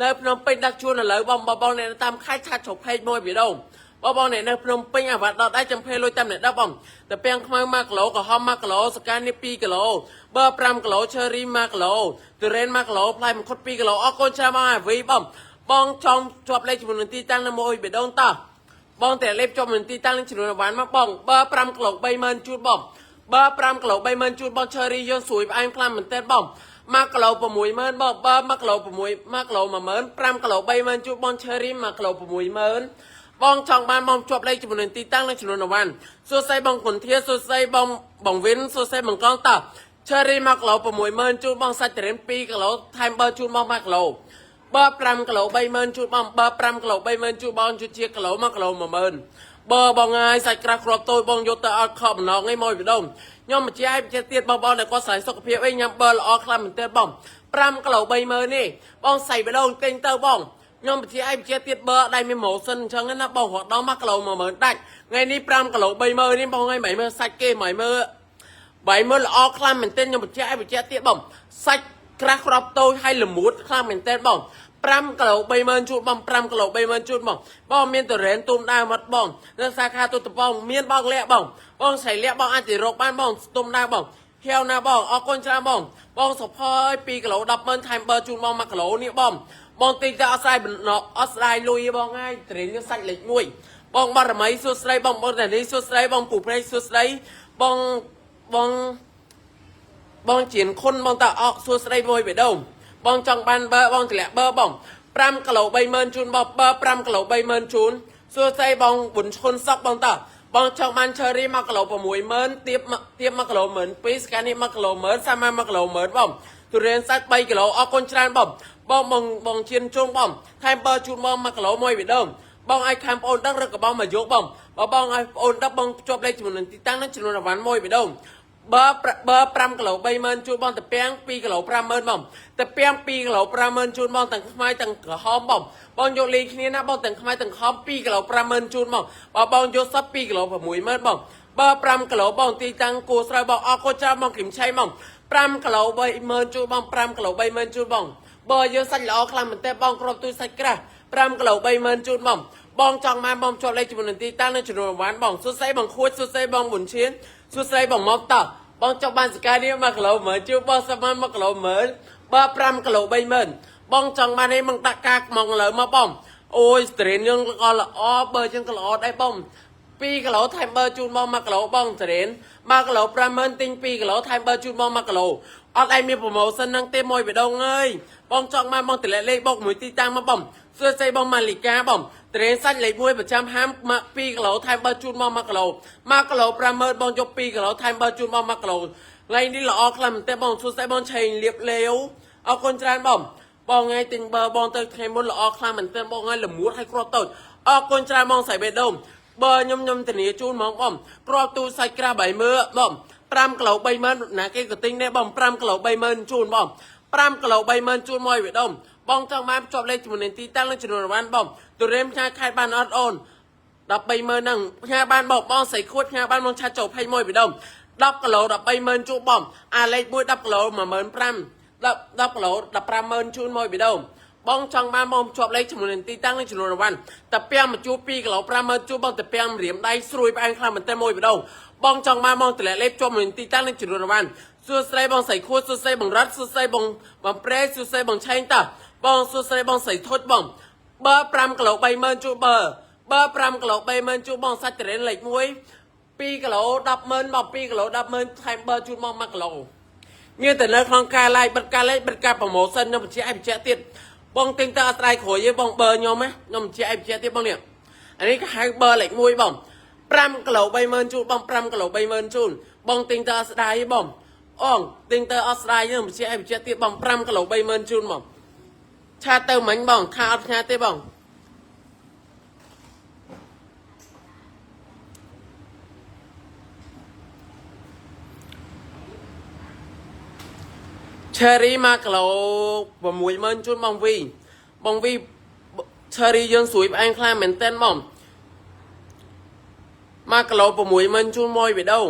នៅភ្នំពេញដឹកជូនឥឡូវបងបងបងអ្នកនៅតាមខេត្តឆាត់ជ្រុកផេកមួយវីដេអូបងបងអ្នកនៅភ្នំពេញអាវ៉ាត់ដល់ដៃចំភេលុយតាមអ្នកដឹកបងតែពាំងខ្មៅ1គីឡូក្រហម1គីឡូសកានេះ2គីឡូបើ5គីឡូឆេរី1គីឡូទុរេន1គីឡូផ្លែមង្ឃុត2គីឡូអរគុណច្រើនបងអាវីបងបងចង់ជាប់លេខជាមួយនឹងទីតាំងនៅមួយបេះដូងតោះបងតែលេបជាប់នឹងទីតាំងនឹងចំនួនរង្វាន់មកបងបើ5គីឡូ30000ជូនបងបើ5គីឡូ30000ជូនបងឆេរីយើងស្រួយផ្អែមខ្លាំងមែនទែនបង1គីឡូ60000បងបើ1គីឡូ6 1គីឡូ10000 5គីឡូ30000ជូនបងឆេរី1គីឡូ60000បងចង់បានបងជាប់លេខចំនួនទីតាំងនិងចំនួនរង្វាន់សួស្ដីបងគុនធាសួស្ដីបងបងវិនសួស្ដីបងកងតោះឆេរី1គីឡូ60000ជូនបងសាច់តរ៉េន2គីឡូថែមបើជូនបង1គីឡូបើ5គីឡូ30000ជូនបងបើ5គីឡូ30000ជូនបងជូនជាគីឡូ1គីឡូ10000បើបងអើយសាច់ក្រាស់គ្រាប់តូចបងយកទៅអត់ខកម្ដងឯងមកពីដងខ្ញុំបញ្ជាឲ្យបញ្ជាទៀតបងបងដែលគាត់ស្រឡាញ់សុខភាពអីញ៉ាំបើល្អខ្លាំងមែនទែនបង5គីឡូ30000នេះបងសៃបដងទិញទៅបងខ្ញុំបញ្ជាឲ្យបញ្ជាទៀតបើដៃមានម៉ូសិនអញ្ចឹងណាបងរត់ដល់1គីឡូ10000ដាច់ថ្ងៃនេះ5គីឡូ30000នេះបងអើយមិនមើលសាច់គេមិនមើលបាយមើលល្អខ្លាំងមែនទែនខ្ញុំបញ្ជាក់ឲ្យបញ្ជាក់ទៀតបងសាច់ ក្រាស់ក្របតូចហើយល្មួតខ្លាំងមែនតើបង5គីឡូ30000ជូនបង5គីឡូ30000ជូនបងបងមានតរ៉េនទុំដើមអត់បងនៅសាខាទូតបងមានបងលាក់បងបងស្រីលាក់បងអាចទៅរកបានបងទុំដើមបងហៀវណាបងអរគុណច្រើនបងបងសុផើយ2គីឡូ100000ថែមបើជូនបង1គីឡូនេះបងបងទិញទៅអត់ស្ដាយអត់ស្ដាយលុយទេបងហើយត្រេននេះសាច់លេខ1បងបារមីសួស្ដីបងបងតានីសួស្ដីបងពូព្រៃសួស្ដីបងបង បងជៀនខុនបងតាអកសួស្ដីមួយបេះដូងបងចង់បានបើបងតម្លាក់បើបង5គីឡូ30000ជូនបងបើ5គីឡូ30000ជូនសួស្ដីបងប៊ុនឈុនសុកបងតាបងចង់បានឆឺរី1គីឡូ60000ទៀបទៀប1គីឡូ12000ស្កានេះ1គីឡូ10000សាម៉ា1គីឡូ10000បងទុរេនសាច់3គីឡូអរគុណច្រើនបងបងបងបងជៀនជុងបងថែមបើជូនបង1គីឡូមួយបេះដូងបងឲ្យខាំបងអូនដឹងឬក៏បងមកយកបងបើបងឲ្យបងអូនដឹងបងភ្ជាប់លេខចំនួនទីតាំងនិងចំនួនអវ៉ាន់មួយបេះដូង បើបើ5គីឡូ30000ជូនបងតាពាំង2គីឡូ50000បងតាពាំង2គីឡូ50000ជូនបងទាំងខ្មៅទាំងក្រហមបងបងយកលីគ្នាណាបងទាំងខ្មៅទាំងក្រហម2គីឡូ50000ជូនបងបើបងយកសព2គីឡូ60000បងបើ5គីឡូបងទីតាំងគួស្រូវបងអរគុណច្រើនបងគឹមឆៃបង5គីឡូ30000ជូនបង5គីឡូ30000ជូនបងបើយើងសាច់ល្អខ្លាំងមែនទេបងគ្របទូសាច់ក្រាស់5គីឡូ30000ជូនបងបងចង់បានបងជាប់លេខចំនួនទីតាំងនៅចំនួនវ៉ាន់បងសួស្ដីបងខួចសួស្ដីបងប៊ុនឈៀនសួស្ដីបងមកតោះបងចង់បានសកានេះ1គីឡូ10000ជូនបងសមាន1គីឡូ10000បើ5គីឡូ30000បងចង់បាននេះមកដាក់កាមកលើមកបងអូយស្ត្រីនយើងក៏ល្អបើយើងក៏ល្អដែរបង2គីឡូថែមបើជូនបង1គីឡូបងស្រីន1គីឡូ50000ទិញ2គីឡូថែមបើជូនបង1គីឡូអត់ឯងមាន promotion ហ្នឹងទេមួយបេះដូងអើយបងចង់បានបងតម្លាក់លេខបូកមួយទីតាំងមកបងសួស្ដីបងម៉ាលីកាបងត្រេនសាច់លេខ1ប្រចាំហាមមក2គីឡូថែមបើជូនបង1គីឡូ1គីឡូ50000បងយក2គីឡូថែមបើជូនបង1គីឡូថ្ងៃនេះល្អខ្លាំងមែនទេបងសួស្ដីបងឆេងលៀបលាវអរគុណច្រើនបងបងថ្ងៃទិញបើបងទៅថ្ងៃមុនល្អខ្លាំងមែនទេបងថ្ងៃល្មួតឲ្យគ្រាប់តូចអរគុណច្រើនបងស្រីបេះដូងបើខ្ញុំខ្ញុំធានាជូនហ្មងបងគ្រាប់ទូសាច់ក្រាស់បៃមើបង5គីឡូ30000ណាគេក៏ទិញដែរបង5គីឡូ30000ជូនបង5គីឡូ30000ជូនមកឲ្យបេះដូងបងចង់បានភ្ជាប់លេខចំនួនទីតាំងនិងចំនួនរង្វាន់បងទុរេនផ្ញើខេត្តបានអត់អូន130,000ហ្នឹងផ្ញើបានបងបងស្រីខួតផ្ញើបានបងឆាត់ចូល21បេះដូង10គីឡូ130,000ជូនបងអាលេខ1 10គីឡូ15000 10 10គីឡូ150,000ជូនមកបេះដូងបងចង់បានបងជាប់លេខចំនួនទីតាំងនិងចំនួនរង្វាន់តាពាំងមកជួ2គីឡូ50000ជួបងតាពាំងរៀមដៃស្រួយផ្អែមខ្លាំងមែនទែនមួយបេះដូងបងចង់បានបងតម្លាក់លេខជាប់ចំនួនទីតាំងនិងចំនួនរង្វាន់សួស្ដីបងស្រីខួតសួស្ដីបងរ៉ាត់សួស្ដីបងបងប្រែសួស្ដីបងឆេងតាបងសួស្ដីបងស្រីធុចបងបើ5គីឡូ30000ជួបើបើ5គីឡូ30000ជួបងសាច់តរ៉េនលេខ1 2គីឡូ100000បង2គីឡូ100000ថែមបើជូនមក1គីឡូ មានតែនៅក្នុងការ live បិទការ live បិទការ promotion ខ្ញុំបញ្ជាក់ឲ្យបញ្ជាក់ទៀតបងទិញទៅអត់ត្រៃក្រោយទេបងបើខ្ញុំណាខ្ញុំបញ្ជាក់ឲ្យបញ្ជាក់ទៀតបងនេះអានេះគេហៅបើលេខ1បង5គីឡូ30000ជូនបង5គីឡូ30000ជូនបងទិញទៅអត់ស្ដាយទេបងអងទិញទៅអត់ស្ដាយទេខ្ញុំបញ្ជាក់ឲ្យបញ្ជាក់ទៀតបង5គីឡូ30000ជូនបងឆាតទៅមិញបងថាអត់ផ្ញើទេបងឆេរី1គីឡូ60000ជូនបងវីបងវីឆេរីយើងស្រួយផ្អែមខ្លាំងមែនតើបង1គីឡូ60000ជូនមួយបេះដូង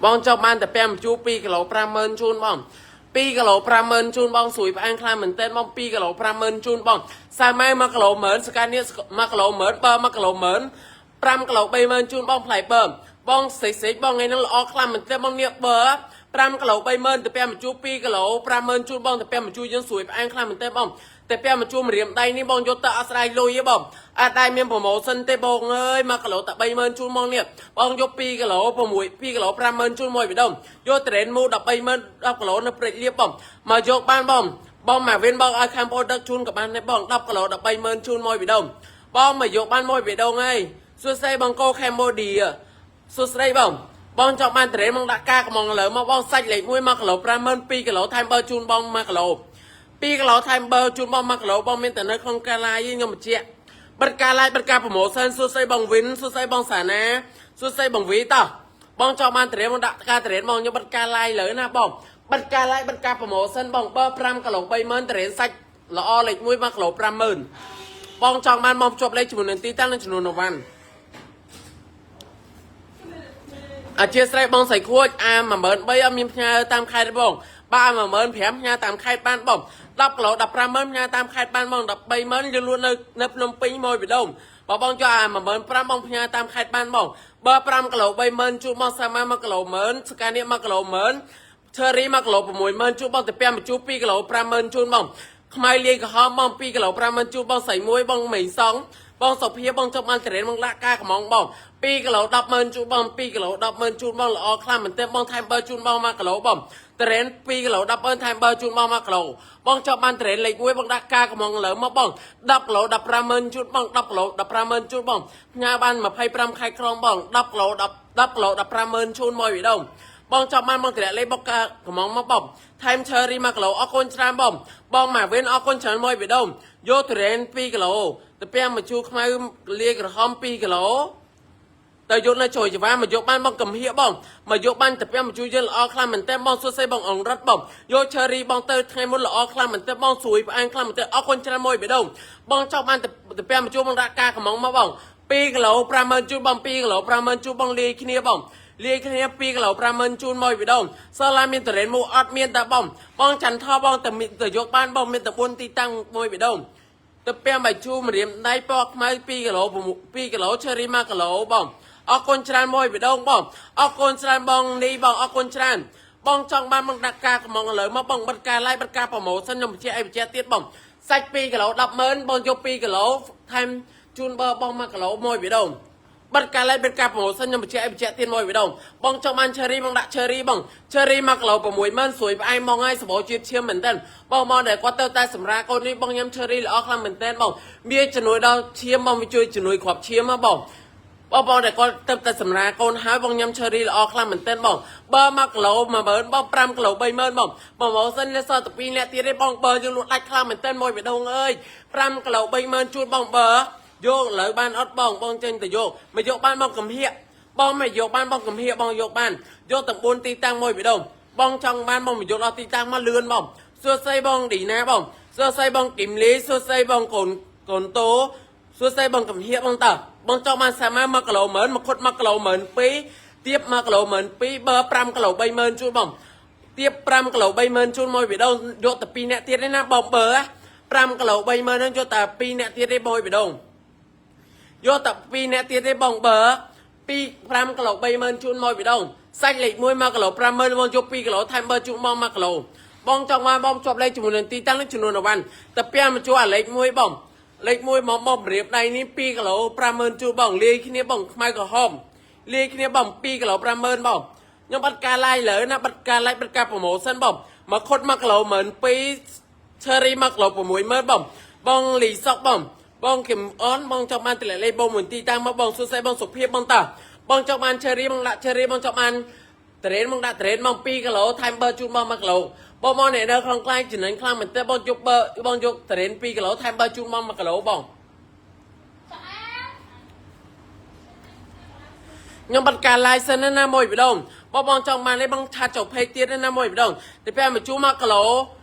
បងចង់បានតែពាំជូ2គីឡូ50000ជូនបង2គីឡូ50000ជូនបងស្រួយផ្អែមខ្លាំងមែនតើបង2គីឡូ50000ជូនបងសាម៉ែ1គីឡូ10000ស្កានេះ1គីឡូ10000បើ1គីឡូ10000 5គីឡូ30000ជូនបងផ្លែបើបងស្រីស្រីបងថ្ងៃហ្នឹងល្អខ្លាំងមែនតើបងនេះបើ5គីឡូ30000ទៅពាំជូ2គីឡូ50000ជូនបងទៅពាំជូយើងស្រួយផ្អែមខ្លាំងមែនតើបងតែពាំជូម្រាមដៃនេះបងយកទៅអត់ស្ដាយលុយទេបងអត់ដែរមាន promotion ទេបងអើយ1គីឡូតែ30000ជូនបងនេះបងយក2គីឡូ6 2គីឡូ50000ជូនមួយបេះដូងយកត្រេនមូ130,000 10គីឡូនៅព្រែកលៀបបងមកយកបានបងបងមកវិញបងឲ្យខាងបងដឹកជូនក៏បានដែរបង10គីឡូ130,000ជូនមួយបេះដូងបងមកយកបានមួយបេះដូងហើយសួស្តីបងកូខេមបូឌាសួស្តីបងបងចង់បានត្រេនមកដាក់ការកំងលើមកបងសាច់លេខ1 1គីឡូ50000 2គីឡូថែមបើជូនបង1គីឡូ2គីឡូថែមបើជូនបង1គីឡូបងមានតែនៅក្នុងការ live ខ្ញុំបញ្ជាក់បិទការ live បិទការ promotion សួស្តីបងវិនសួស្តីបងសាណាសួស្តីបងវីតោះបងចង់បានត្រេនមកដាក់ការត្រេនបងខ្ញុំបិទការ live លើណាបងបិទការ live បិទការ promotion បងបើ5គីឡូ30000ត្រេនសាច់ល្អលេខ1 1គីឡូ50000បងចង់បានបងភ្ជាប់លេខចំនួនទីតាំងនិងចំនួននវ៉ាន់ អធិស្ឋានបងស្រីខួចអា13000អត់មានផ្ញើតាមខេត្តទេបងបើ15000ផ្ញើតាមខេត្តបានបង10គីឡូ150,000ផ្ញើតាមខេត្តបានបង130,000យើងលក់នៅនៅភ្នំពេញមួយបដុំបើបងយកអា15000បងផ្ញើតាមខេត្តបានបងបើ5គីឡូ30000ជូនបងសាម៉ា1គីឡូ10000ស្កានេះ1គីឡូ10000ឈើរី1គីឡូ60000ជូនបងតាពាំជូ2គីឡូ50000ជូនបងខ្មៅលាយក្រហមបង2គីឡូ50000ជូនបងស្រីមួយបងមីងសងបងសុភាបងចុះបានតរេនបងលាក់ការកំងបង2គីឡូ100,000ជូនបង2គីឡូ100,000ជូនបងល្អខ្លាំងមែនទែនបងថែមបើជូនបង1គីឡូបងតរេន2គីឡូ100,000ថែមបើជូនបង1គីឡូបងចុះបានតរេនលេខ1បងដាក់ការកំងលើមកបង10គីឡូ150,000ជូនបង10គីឡូ150,000ជូនបងផ្ញើបាន25ខែក្រុងបង10គីឡូ10 10គីឡូ150,000ជូនមកវីដេអូបងចង់បានបងតម្លាក់លេខបុកកាកំងមកបងថែមឈើរី1គីឡូអរគុណច្រើនបងបងម៉ាវិនអរគុណច្រើនមួយវីដេអូយកទុរេន2គីឡូទៅពាំងម្ជូរខ្មៅលាយក្រហម2គីឡូទៅយកនៅជួយចវាមកយកបានបងកំហៀកបងមកយកបានទៅពាំងម្ជូរយើងល្អខ្លាំងមែនតើបងសួស្ដីបងអង្រិតបងយកឈើរីបងទៅថ្ងៃមុនល្អខ្លាំងមែនតើបងស្រួយផ្អែមខ្លាំងមែនតើអរគុណច្រើនមួយវីដេអូបងចង់បានទៅពាំងម្ជូរបងដាក់ការកំងមកបង2គីឡូ50000ជូនបង2គីឡូ50000ជូនបងលាយគ្នាបងលាយគ្នា2គីឡូ50000ជូនមកវីដេអូសឡាមានតរ៉េនមកអត់មានតែបងបងចន្ទថបងតែមានទៅយកបានបងមានតែ4ទីតាំងមួយវីដេអូទៅពាំងបាយជូរម្រាមដៃពណ៌ខ្មៅ2គីឡូ2គីឡូឈើរី1គីឡូបងអរគុណច្រើនមួយវីដេអូបងអរគុណច្រើនបងនេះបងអរគុណច្រើនបងចង់បានបងដាក់ការកំងលើមកបងបិទការ live បិទការ promotion ខ្ញុំបញ្ជាក់ឲ្យបញ្ជាក់ទៀតបងសាច់2គីឡូ100,000បងយក2គីឡូថែមជូនបើបង1គីឡូមួយវីដេអូបិទការ live បិទការ promotion ខ្ញុំបញ្ជាក់ឲ្យបញ្ជាក់ទៀតមួយវីដេអូបងចង់បាន cherry បងដាក់ cherry បង cherry 1គីឡូ60000ស្រួយផ្អែមបងហើយសបោជាតិឈាមមែនតើបងបងដែលគាត់ទៅតែសម្រាប់កូននេះបងញ៉ាំ cherry ល្អខ្លាំងមែនតើបងវាជំនួយដល់ឈាមបងវាជួយជំនួយគ្រាប់ឈាមហ៎បងបងបងដែលគាត់ទៅតែសម្រាប់កូនហើយបងញ៉ាំ cherry ល្អខ្លាំងមែនតើបងបើ1គីឡូ10000បង5គីឡូ30000បងបងមកសិនសល់តែ2នាក់ទៀតទេបងបើយើងលក់ដាច់ខ្លាំងមែនតើមួយបេះដូងអើយ5គីឡូ30000ជូនបងបើយកឥឡូវបានអត់បងបងចេញទៅយកមកយកបានបងកំហៀកបងមកយកបានបងកំហៀកបងយកបានយកទាំង4ទីតាំងមួយបេះដូងបងចង់បានបងមកយកដល់ទីតាំងមកលឿនបងសួស្ដីបងឌីណាបងសួស្ដីបងគឹមលីសួស្ដីបងកូនកូនតូសួស្ដីបងកំហៀកបងតើបងចង់បានសាម៉ា1គីឡូ10000មកខុត1គីឡូ12000ទៀប1គីឡូ12000បើ5គីឡូ30000ជូនបងទៀប5គីឡូ30000ជូនមួយបេះដូងយកតែ2នាក់ទៀតទេណាបងបើ5គីឡូ30000ហ្នឹងយកតែ2នាក់ទៀតទេបងបេះដូងយកតែ2នាក់ទៀតទេបងបើ2 5គីឡូ30000ជូនមួយបេះដូងសាច់លេខ1 1គីឡូ50000បងយក2គីឡូថែមបើជូនបង1គីឡូបងចង់បានបងជាប់លេខជាមួយនឹងទីតាំងនឹងចំនួនអវ៉ាន់តែពាំមកជួអាលេខ1បងលេខ1មកបងរៀបដៃនេះ2គីឡូ50000ជូនបងលាយគ្នាបងខ្មៅក្រហមលាយគ្នាបង2គីឡូ50000បងខ្ញុំបិទការ live លើណាបិទការ live បិទការ promotion បងមកខុត1គីឡូ12000 cherry 1គីឡូ60000បងបងលីសុកបងបងគឹមអនបងចង់បានតម្លាក់លេខបងមួយទីតាំងមកបងសួស្ដីបងសុភាពបងតើបងចង់បាន cherry បងដាក់ cherry បងចង់បានត្រេនបងដាក់ត្រេនបង2គីឡូថែមបើជូនបង1គីឡូបងមកអ្នកនៅក្នុងខ្លាយចំណេញខ្លាំងមែនទែនបងយកបើបងយកត្រេន2គីឡូថែមបើជូនបង1គីឡូបងខ្ញុំបាត់ការ live សិនណាមួយម្ដងបងបងចង់បាននេះបង chat ចូល page ទៀតណាមួយម្ដងតែពេលមកជូ1គីឡូ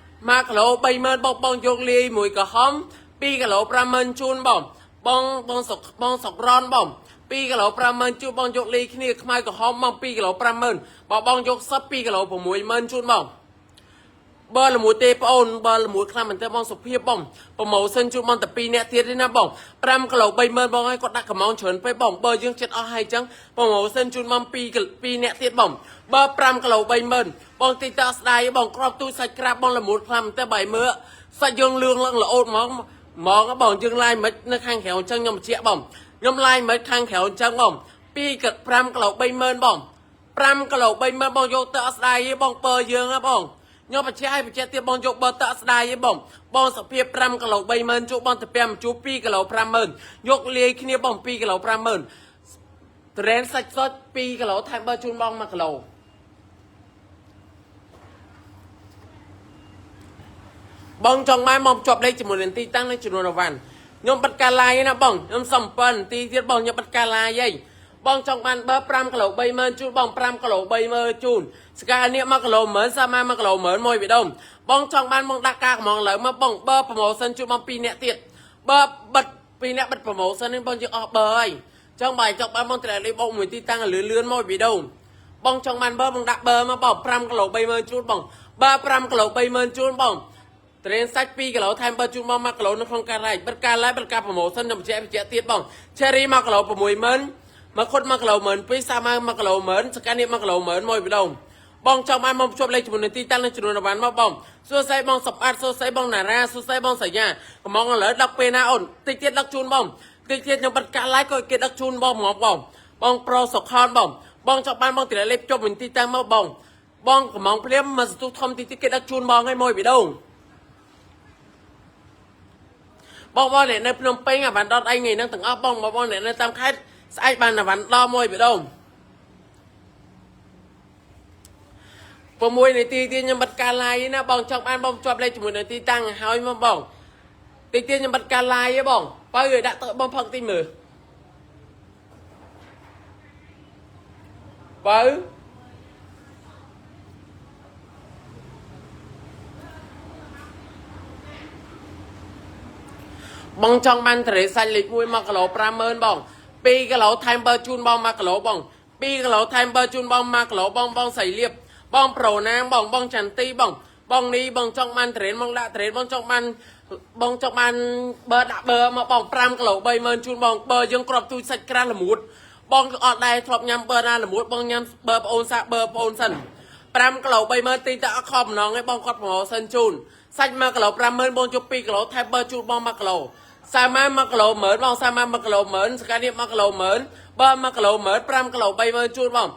1គីឡូ30000បងបងយកលាយមួយក្រហម2គីឡូ50000ជូនបងបងបងសុកបងសុករនបង2គីឡូ50000ជូនបងយកលាយគ្នាខ្មៅក្រហមបង2គីឡូ50000បងបងយកសឹក2គីឡូ60000ជូនបងបើល្មួយទេប្អូនបើល្មួយខ្លាំងមែនទេបងសុភាពបង promotion ជូនបងតែ2នាក់ទៀតទេណាបង5គីឡូ30000បងឲ្យគាត់ដាក់កំងច្រើនពេកបងបើយើងចិត្តអស់ហើយអញ្ចឹង promotion ជូនបង2 2នាក់ទៀតបងបើ5គីឡូ30000បងតិចតស្ដាយបងក្របទូសាច់ក្រាបបងល្មួតខ្លាំងមែនទេបើឲ្យមើលសាច់យើងលឿងឡើងល្អតហ្មងហ្មងបងយើងឡាយមិននៅខាងក្រៅអញ្ចឹងខ្ញុំបញ្ជាក់បងខ្ញុំឡាយមិនខាងក្រៅអញ្ចឹងបង2 5គីឡូ30000បង5គីឡូ30000បងយកទៅអត់ស្ដាយទេបងពើយើងហ៎បងខ្ញុំបញ្ជាក់ឲ្យបញ្ជាក់ទៀតបងយកបើតក់ស្ដាយទេបងបងសុភាព5គីឡូ30000ជក់បងទៅពាំជូ2គីឡូ50000យកលាយគ្នាបង2គីឡូ50000ត្រេនសាច់សុត2គីឡូថែមបើជូនបង1គីឡូបងចង់បានមកជាប់លេខជាមួយនឹងទីតាំងនិងចំនួនអវ៉ាន់ខ្ញុំបិទការ live ណាបងខ្ញុំសុំ7នាទីទៀតបងខ្ញុំបិទការ live ហីបងចង់បានបើ5គីឡូ30000ជូនបង5គីឡូ30000ជូនស្កានេះ1គីឡូ10000សាម៉ា1គីឡូ10000មួយបេះដូងបងចង់បានមកដាក់ការកំងលើមកបងបើ promotion ជូនបង2នាក់ទៀតបើបិទ2នាក់បិទ promotion នេះបងយើងអស់បើហើយចង់បាយចង់បានបងតម្លាក់លេខបងមួយទីតាំងលឿនលឿនមកបេះដូង បងចង់បានបើបងដាក់បើមកបង5គីឡូ30000ជូនបងបើ5គីឡូ30000ជូនបងត្រេនសាច់2គីឡូថែមបើជូនបង1គីឡូនៅក្នុងការឡែកបិទការឡែកបិទការ promotion ខ្ញុំបញ្ជាក់បញ្ជាក់ទៀតបង cherry 1គីឡូ60000មកខុត1គីឡូ12000សាម៉ៅ1គីឡូ10000សកានេះ1គីឡូ10000មួយម្ដងបងចង់បានមកភ្ជាប់លេខជាមួយនឹងទីតាំងនិងចំនួនរង្វាន់មកបងសួស្តីបងសំអាតសួស្តីបងណារ៉ាសួស្តីបងសញ្ញាកំងឥឡូវដឹកពេលណាអូនតិចទៀតដឹកជូនបងតិចទៀតខ្ញុំបិទកាក់ឡាយក៏គេដឹកជូនបងហ្មងបងបងប្រូសុខនបងបងចង់បានបងតម្លាក់លេខភ្ជាប់មួយទីតាំងមកបងបងកំងភ្លាមមកសន្ទុះធំតិចទៀតគេដឹកជូនបងឲ្យមួយបេះដូងបងបងអ្នកនៅភ្នំពេញអាវ៉ាន់ដតអីថ្ងៃហ្នឹងទាំងអស់បងបងបងអ្នកនៅតាមខេត្តស្អែកបានអាវ៉ាន់ដល់មួយបេះដូង 6នាទីទៀតខ្ញុំបិទការ live ណាបងចង់បានបងជាប់លេខជាមួយនឹងទីតាំងឲ្យមកបងតិចទៀតខ្ញុំបិទការ live ឯងបងបើឲ្យដាក់ទឹកបងផឹកតិចមើលបើបងចង់បានត្រេសាច់លេខ1 1គីឡូ50000បង2គីឡូថែមបើជូនបង1គីឡូបង2គីឡូថែមបើជូនបង1គីឡូបងបងសៃលៀបបងប្រូណាងបងបងចន្ទទីបងបងនេះបងចង់បានត្រេនបងដាក់ត្រេនបងចង់បានបងចង់បានបើដាក់បើមកបង5គីឡូ30000ជូនបងបើយើងក្របទូចសាច់ក្រាស់ល្មួតបងអត់ដែរធ្លាប់ញ៉ាំបើណាល្មួតបងញ៉ាំបើប្អូនសាកបើប្អូនសិន5គីឡូ30000ទីតែអត់ខំម្ដងឯងបងគាត់ប្រម៉ូសិនជូនសាច់1គីឡូ50000បងជប់2គីឡូថែមបើជូនបង1គីឡូសាម៉ា1គីឡូ10000បងសាម៉ា1គីឡូ10000សកានេះ1គីឡូ10000បើ1គីឡូ10000 5គីឡូ30000ជូនបង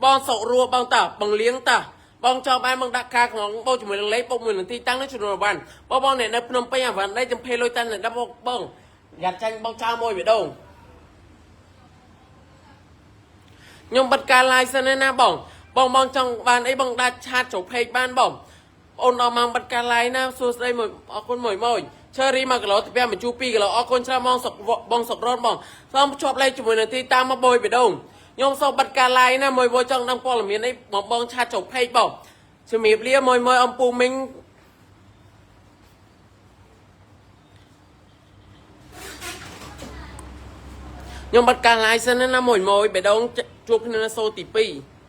បងសុករੂបងតើបងលៀងតើបងចង់បានបងដាក់ការក្នុងបងជាមួយនឹងលេខបងមួយនឹងទីតាំងនឹងចំនួនវ៉ាន់បងបងអ្នកនៅភ្នំពេញអាវ៉ាន់នេះចំភេលុយតាអ្នកដល់បងបងយ៉ាត់ចាញ់បងចោលមួយបេះដូងខ្ញុំបិទការ live សិនណាបងបងបងចង់បានអីបងដាក់ឆាតចូល page បានបងបងអូនដល់ម៉ោងបិទការ live ណាសួស្តីមួយអរគុណមួយមួយឆេរី1គីឡូទៅពាំបញ្ជូ2គីឡូអរគុណច្រើនបងសុកបងសុករនបងសូមភ្ជាប់លេខជាមួយនឹងទីតាមមកបយបេះដូងខ្ញុំសូមបិទការ live ណាមួយមួយចង់ដឹងព័ត៌មានអីបងបងឆាតចូល page បងជំរាបលាមួយមួយអំពូមីងខ្ញុំបិទការ live សិនណាមួយមួយបេះដូងជួបគ្នានៅសូទី2